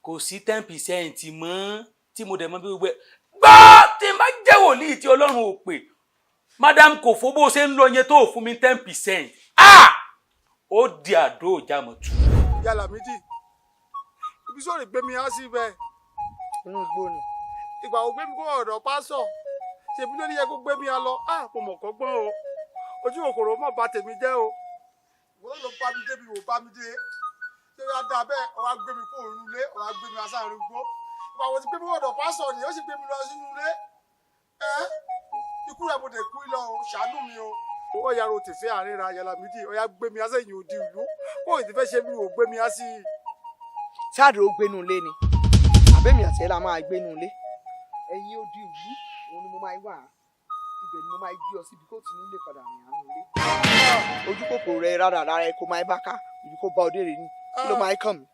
Kò sí 10% mọ́ tí mo dẹ̀ mọ́ bí gbogbo ẹ̀ gbọ́ tí n bá jẹ́ wòlíì tí Ọlọ́run ò pè. Madam Kofo, bó ṣe ń lọ yẹn tó fún mi 10%, ó di àdó ìjàmọ̀tù. Ìyá Lámídì, ibi sọ̀rọ̀ gbé mi á sí ibẹ̀. Inú igbó ni. Ìgbà wo gbé mi kó ọ̀dọ̀ pásọ̀? Ṣèbí ló ní yẹ kó gbé mi á lọ? Á mo mọ̀ kọ́ gbọ́n o. Ojú kòkòrò mọ̀ bà tèmi jẹ́ o. Ìwọ ló bá mi débi wò bá mi dé. Ṣé wàá dà bẹ́ẹ̀? Ọ̀rọ̀ á gbé mi kó òun ilé, ọ̀rọ̀ á gbé mi asáàrin igbó. Ìgbà wo ti gbé mi ọ̀dọ̀ pásọ̀ ni ó sì gbé mi lọ sínú ilé? Ẹ́ ikú rẹ̀ mo dé kú lọ o, ṣàánú mi o. Ó yàrá o ti fẹ́ àárín ra, Ìyá Lámídì, ó yá gbé mi á sẹ́yìn odi ìlú. Kó o ti fẹ́ ṣe mi ò gbé mi á sí i. Sáàdì ó gbénu ilé ni àbẹ́mi àti ẹ̀ la máa gbénu ilé? Ẹ̀yin odi ìlú òun ni mo máa wà, ibẹ̀ ni mo máa gbé ọ síbi kó tì ní lè padà rìn àánú ilé. Ojú kòkòrò rẹ rárá rárá ẹ kó máa bá ká ibi kó bá ọdẹ rẹ ní. Kí ló máa kàn mí?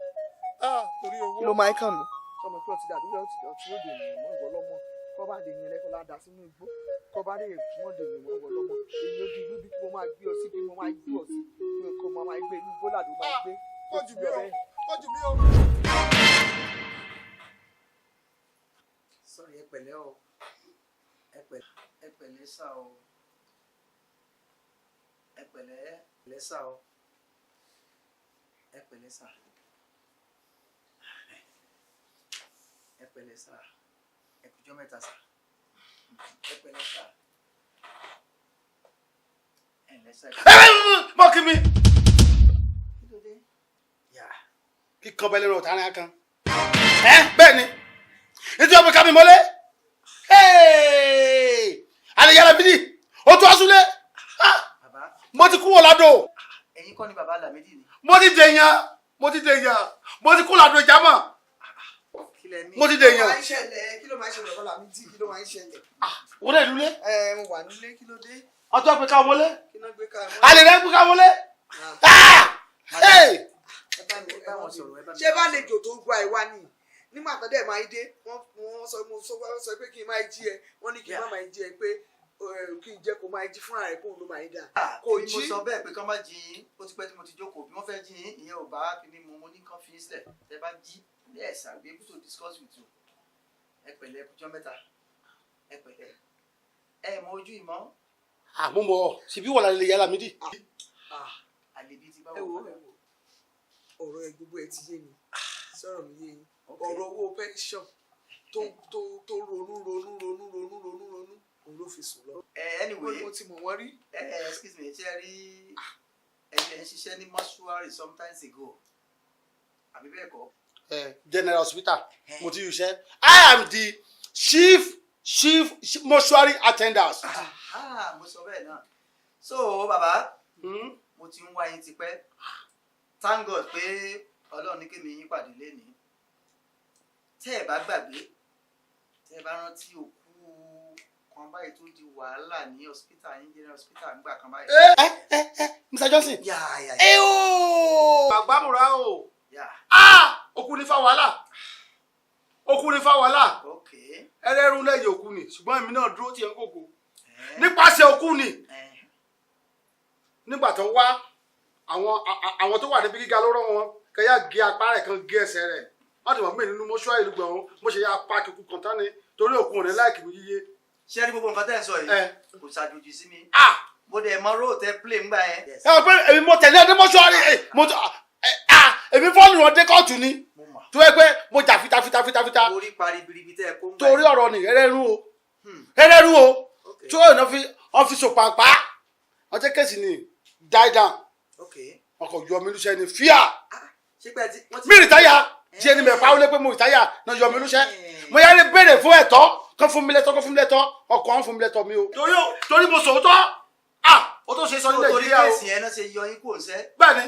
Torí owó. Kí ló máa kàn mí? Sọmọ pé ọtí dàbí ọtí ọtí ó dè mí mọ́ ìwọ lọ́mọ kọ́ bá dè mí ẹlẹ́kọ́ ládàá sínú igbó kọ́ bá dè wọ́n dè mí mọ́ ìwọ lọ́mọ. Èyí odi ìlú bí kí mo máa gbé ọ sí bí mo máa gbé ọ sí kó mo máa gbé inú igbó làdó máa gbé. Kọjú mi o, kọjú mi o. Sọ̀rọ̀, ẹ pẹ̀lẹ́ o, ẹ pẹ̀lẹ́, ẹ pẹ̀lẹ́ sá o, ẹ pẹ̀lẹ́, pẹ̀lẹ́ sá o, ẹ pẹ̀lẹ́ sá, ẹ pẹ̀lẹ́ sá, ẹ kújọ́ mẹ́ta sá, ẹ pẹ̀lẹ́ sá, ẹ ǹlẹ́ sá. Mọ kí mi. Kí ló dé? Kíkan bẹ́ẹ̀ lérò ọ̀tá kan. Ẹ bẹ́ẹ̀ ni nítorí ọmọ ká mi mọ́lé àlè Ìyá Lámídì, ó tún asúlé, mo ti kú wọ̀ ládò. Ẹ̀yin kọ́ ni bàbá Lámídì ni? Mo ti dèèyàn, mo ti dèèyàn, mo ti kú ládò ìjàmọ̀, mo ti dèèyàn. Kí ló máa ń ṣẹlẹ̀? Kí ló máa ń ṣẹlẹ̀, bàbá Lámídì? Kí ló máa ń ṣẹlẹ̀? Wọ́n dẹ̀ lulẹ̀. Ẹ mo wà nílé, kí ló dé? Ọjọ́ gbé ká wọlé. Kí ló gbé ká wọlé? Àlè rẹ̀ gbé ká wọlé. Ṣé bá lè jò tó gba ìwà ni nígbà tó dẹ̀ máa dé, wọ́n sọ, mo sọ, wọ́n sọ pé kí n máa jí ẹ, wọ́n ní kí n má máa jí ẹ, pé kí n jẹ́ kó máa jí fúnra rẹ̀, kóun ló máa dà. Kò Èmi mo jí. sọ bẹ́ẹ̀ pé kán má jí yín. Ó ti pẹ́ tí mo ti jókòó bí wọ́n fẹ́ jí yín, ìyẹn ò bá kíní mu. Mo ní kán fi yín sílẹ̀, tẹ́ bá jí, yes, I will be able to discuss with you. Ẹ pẹ̀lẹ́, kújọ́ mẹ́ta, ẹ pẹ̀lẹ́. Ẹ mọ ojú ìmọ̀? Àmọ́ mọ̀ ọ́ síbí wọ̀ lálẹ́ Ìyá Lámídì. Àlèbí ti bá Ẹ wò. wo, ẹ wo, ọ̀rọ̀ ẹ gbogbo ẹ ti yé mi. Sọ̀rọ̀ mi yé yín? Ọ̀rọ̀ owó pension tó tó tó ronú ronú ronú ronú ronú ronú. Òun ló fi sùn lọ. Anyway, mo ti mọ̀ wọ́n rí. Excuse me, ṣé ẹ rí ẹ̀yin ẹ̀ ń ṣiṣẹ́ ní mortuary sometimes ago, àbí bẹ́ẹ̀ kọ́? General hospital mo ti ṣiṣẹ́. I am the chief mortuary attendant. Ah, mo sọ bẹ́ẹ̀ náà. So bàbá, mo ti ń wá yín tipẹ́. Thank God pé Ọlọ́run ní kémi yín pàdé lénìí. Tẹ́ ẹ bá gbàgbé, tẹ́ ẹ bá rántí òkú kan báyìí tó di wàhálà ní hospital yín, general hospital, nígbà kan báyìí. Ẹ ẹ ẹ, Mr. Johnson. Yà. Ẹ ooo, àgbàmùrà o. Ah, òkú ní fa wàhálà, òkú ní fa wàhálà. Ẹlẹ́rú lẹ́yìn òkú ni, ṣùgbọ́n èmi náà dúró tiẹ̀ ń kòkó nípasẹ̀ òkú ni. Nígbà tó wá, àwọn tó wà níbi gíga ló rán wọn kẹyà gé apá rẹ̀ kan, gé ẹsẹ̀ rẹ̀. Wọ́n ti mọ̀ mí nínú mọ́ṣúárì ìlú gbọ̀n. Mo ṣe yá apá kíkú kan tán ni torí òkú rẹ̀ láìkì mi yíyé. Ṣé ẹ rí gbogbo nǹkan tẹ́ ẹ̀ ń sọ yìí, kò ṣàjòjì sí mi. Mo dẹ̀ mọ róò tẹ play ńgbà yẹn. Ẹ mọ̀ pé èmi mo tẹ̀lé ẹdín mọ́ṣúárì ẹ, mo tó ẹ ah, èmi fọ́ọ̀nù wọn dé kóòtù ni tó yẹ pé mo jà fitafita fitafita. Mo rí parí biribi tẹ́ ẹ kó ń gbà. Torí ọ̀rọ̀ ni ẹrẹ́rú o, ẹrẹ́rú o, tí ó yàn fi ọ́fíìsì pàpà ọjọ́ kẹsì ni die down. Ọkọ̀ yọ mi lúṣẹ́ ni fíà. Ṣé pé ẹ ti wọ́n ti. Mi retire díẹ̀ ni mẹ̀fà ó lé pé mo retire náà yọ mi lúṣẹ́. Mo yára béèrè fún ẹ̀tọ́ kan, fún mi lẹ́tọ́ kan, fún mi lẹ́tọ́ ọkọ̀ kan, fún mi lẹ́tọ́ mi o. Torí mo sòótọ́, ah, o tó ṣe sọ ní Torí Nàìjíríà o. case yẹn náà ṣe yọ yín kò ń sẹ́. Bẹ́ẹ̀ni,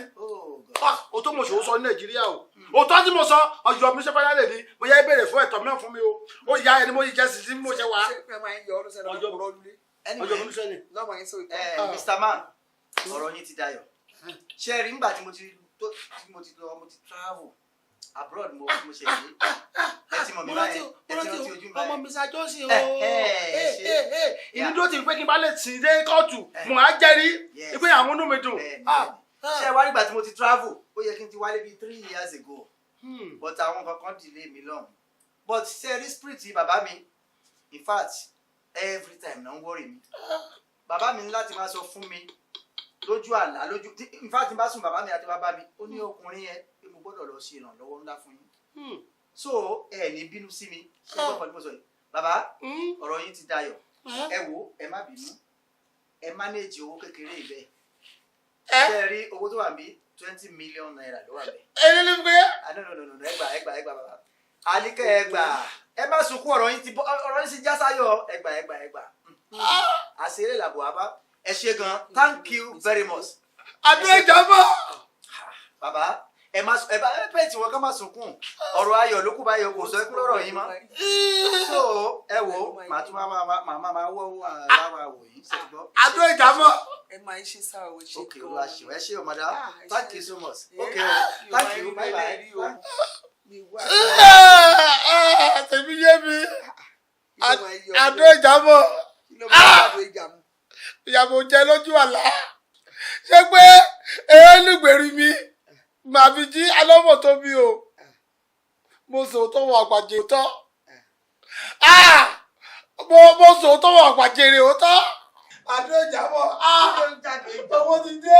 ah, o tó mo sòó sọ ní Nàìjíríà o, òótọ́ tí mo sọ ọyọ mi ṣe fáyà lè ní mo yára béèrè fún ẹ̀tọ́ mìíràn fún mi o. Ó yá ẹni mo yí jẹ́ sí sí mo ṣe wá. Ṣé pé máa ń yọ ọdún sẹ́nu ọ̀rọ̀ lulẹ̀? Ọjọ́ mi lúṣẹ́ ni. Lọ́mọ yín sọ ìtọ́. Mr. Man, ọ̀rọ̀ yín ti dayọ̀. Ṣé ẹ rí nígbà tí mo ti tó tí mo ti lọ, mo ti travel abroad, mo ṣe dé, ẹ ti mọ̀ mi báyẹn, ẹ ti rántí ojú mi Ọmọ báyẹn. Mr. Johnson o. Ṣe. Ìní dúró ti pé kí n bá lè sìn dé kóòtù, mo á jẹ́rìí pé àwọn inú mi dùn. Ṣé ẹ wá nígbà tí mo ti travel, ó yẹ kí n ti wálé bíi 3 years ago, but àwọn kankan delay mi lọ́hùn. But ṣé ẹ rí spirit bàbá mi, in fact every time náà ń worry mi. Bàbá mi ní láti máa sọ fún mi lójú àlá, lójú, in fact n bá sùn, bàbá mi àti bàbá mi ó ní ọkùnrin yẹn pé mo gbọ́dọ̀ lọ ṣe ìrànlọ́wọ́ ńlá fún yín. So ẹ ní bínú sí mi, ṣé gbọ́dọ̀ ní mo sọ yìí? Bàbá, ọ̀rọ̀ yín ti dayọ̀. Ẹ wo, ẹ má bínú, ẹ manage owó kékeré ibẹ̀. Ṣé ẹ rí owó tó wà níbí? ₦20 million ló wà bẹ́ẹ̀. Èyí ni pé. Ah, no, no, no, no, ẹ gbà, ẹ gbà, ẹ gbà, bàbá Àníkẹ́, ẹ gbà, ẹ má sunkún. Ọ̀rọ̀ yín ti bọ́, ọ̀rọ̀ yín ti já sáyọ̀. Ẹ gbà, ẹ gbà, ẹ gbà. Àṣírí làbọ̀ àbá. Ẹ ṣé gan, thank you very much. Àdúrà ìjàmbá. Bàbá, ẹ má ẹ bá ẹ pẹ́ẹ́tì wọn ká má sunkún. Ọ̀rọ̀ ayọ̀ ló kù báyọ̀, kò sọ ẹkún lọ́rọ̀ yín mọ́. So ẹ wo, màá tún máa máa máa máa wọ́ wá wá wò yín, ṣe ti gbọ́. Àdúrà ìjàmbá. Ẹ máa ń ṣe sáà o, ṣe. Ok, olúwa ṣe, ẹ ṣé o, madam, thank you so much. Ok o, thank you, bye bye. Tèmi yé mi, àdúrà ìjàmbá, ìyàbò jẹ lójú àlá. Ṣé pé eélùgbèrè mi màá fi jí alọ́mọ̀ tó bí o? Mo sòótọ́ wọn àpàjẹ́ òótọ́, mo sòótọ́ wọn àpàjẹ́rẹ́ òótọ́. Àdúrà ìjàmbá, owó ti dé.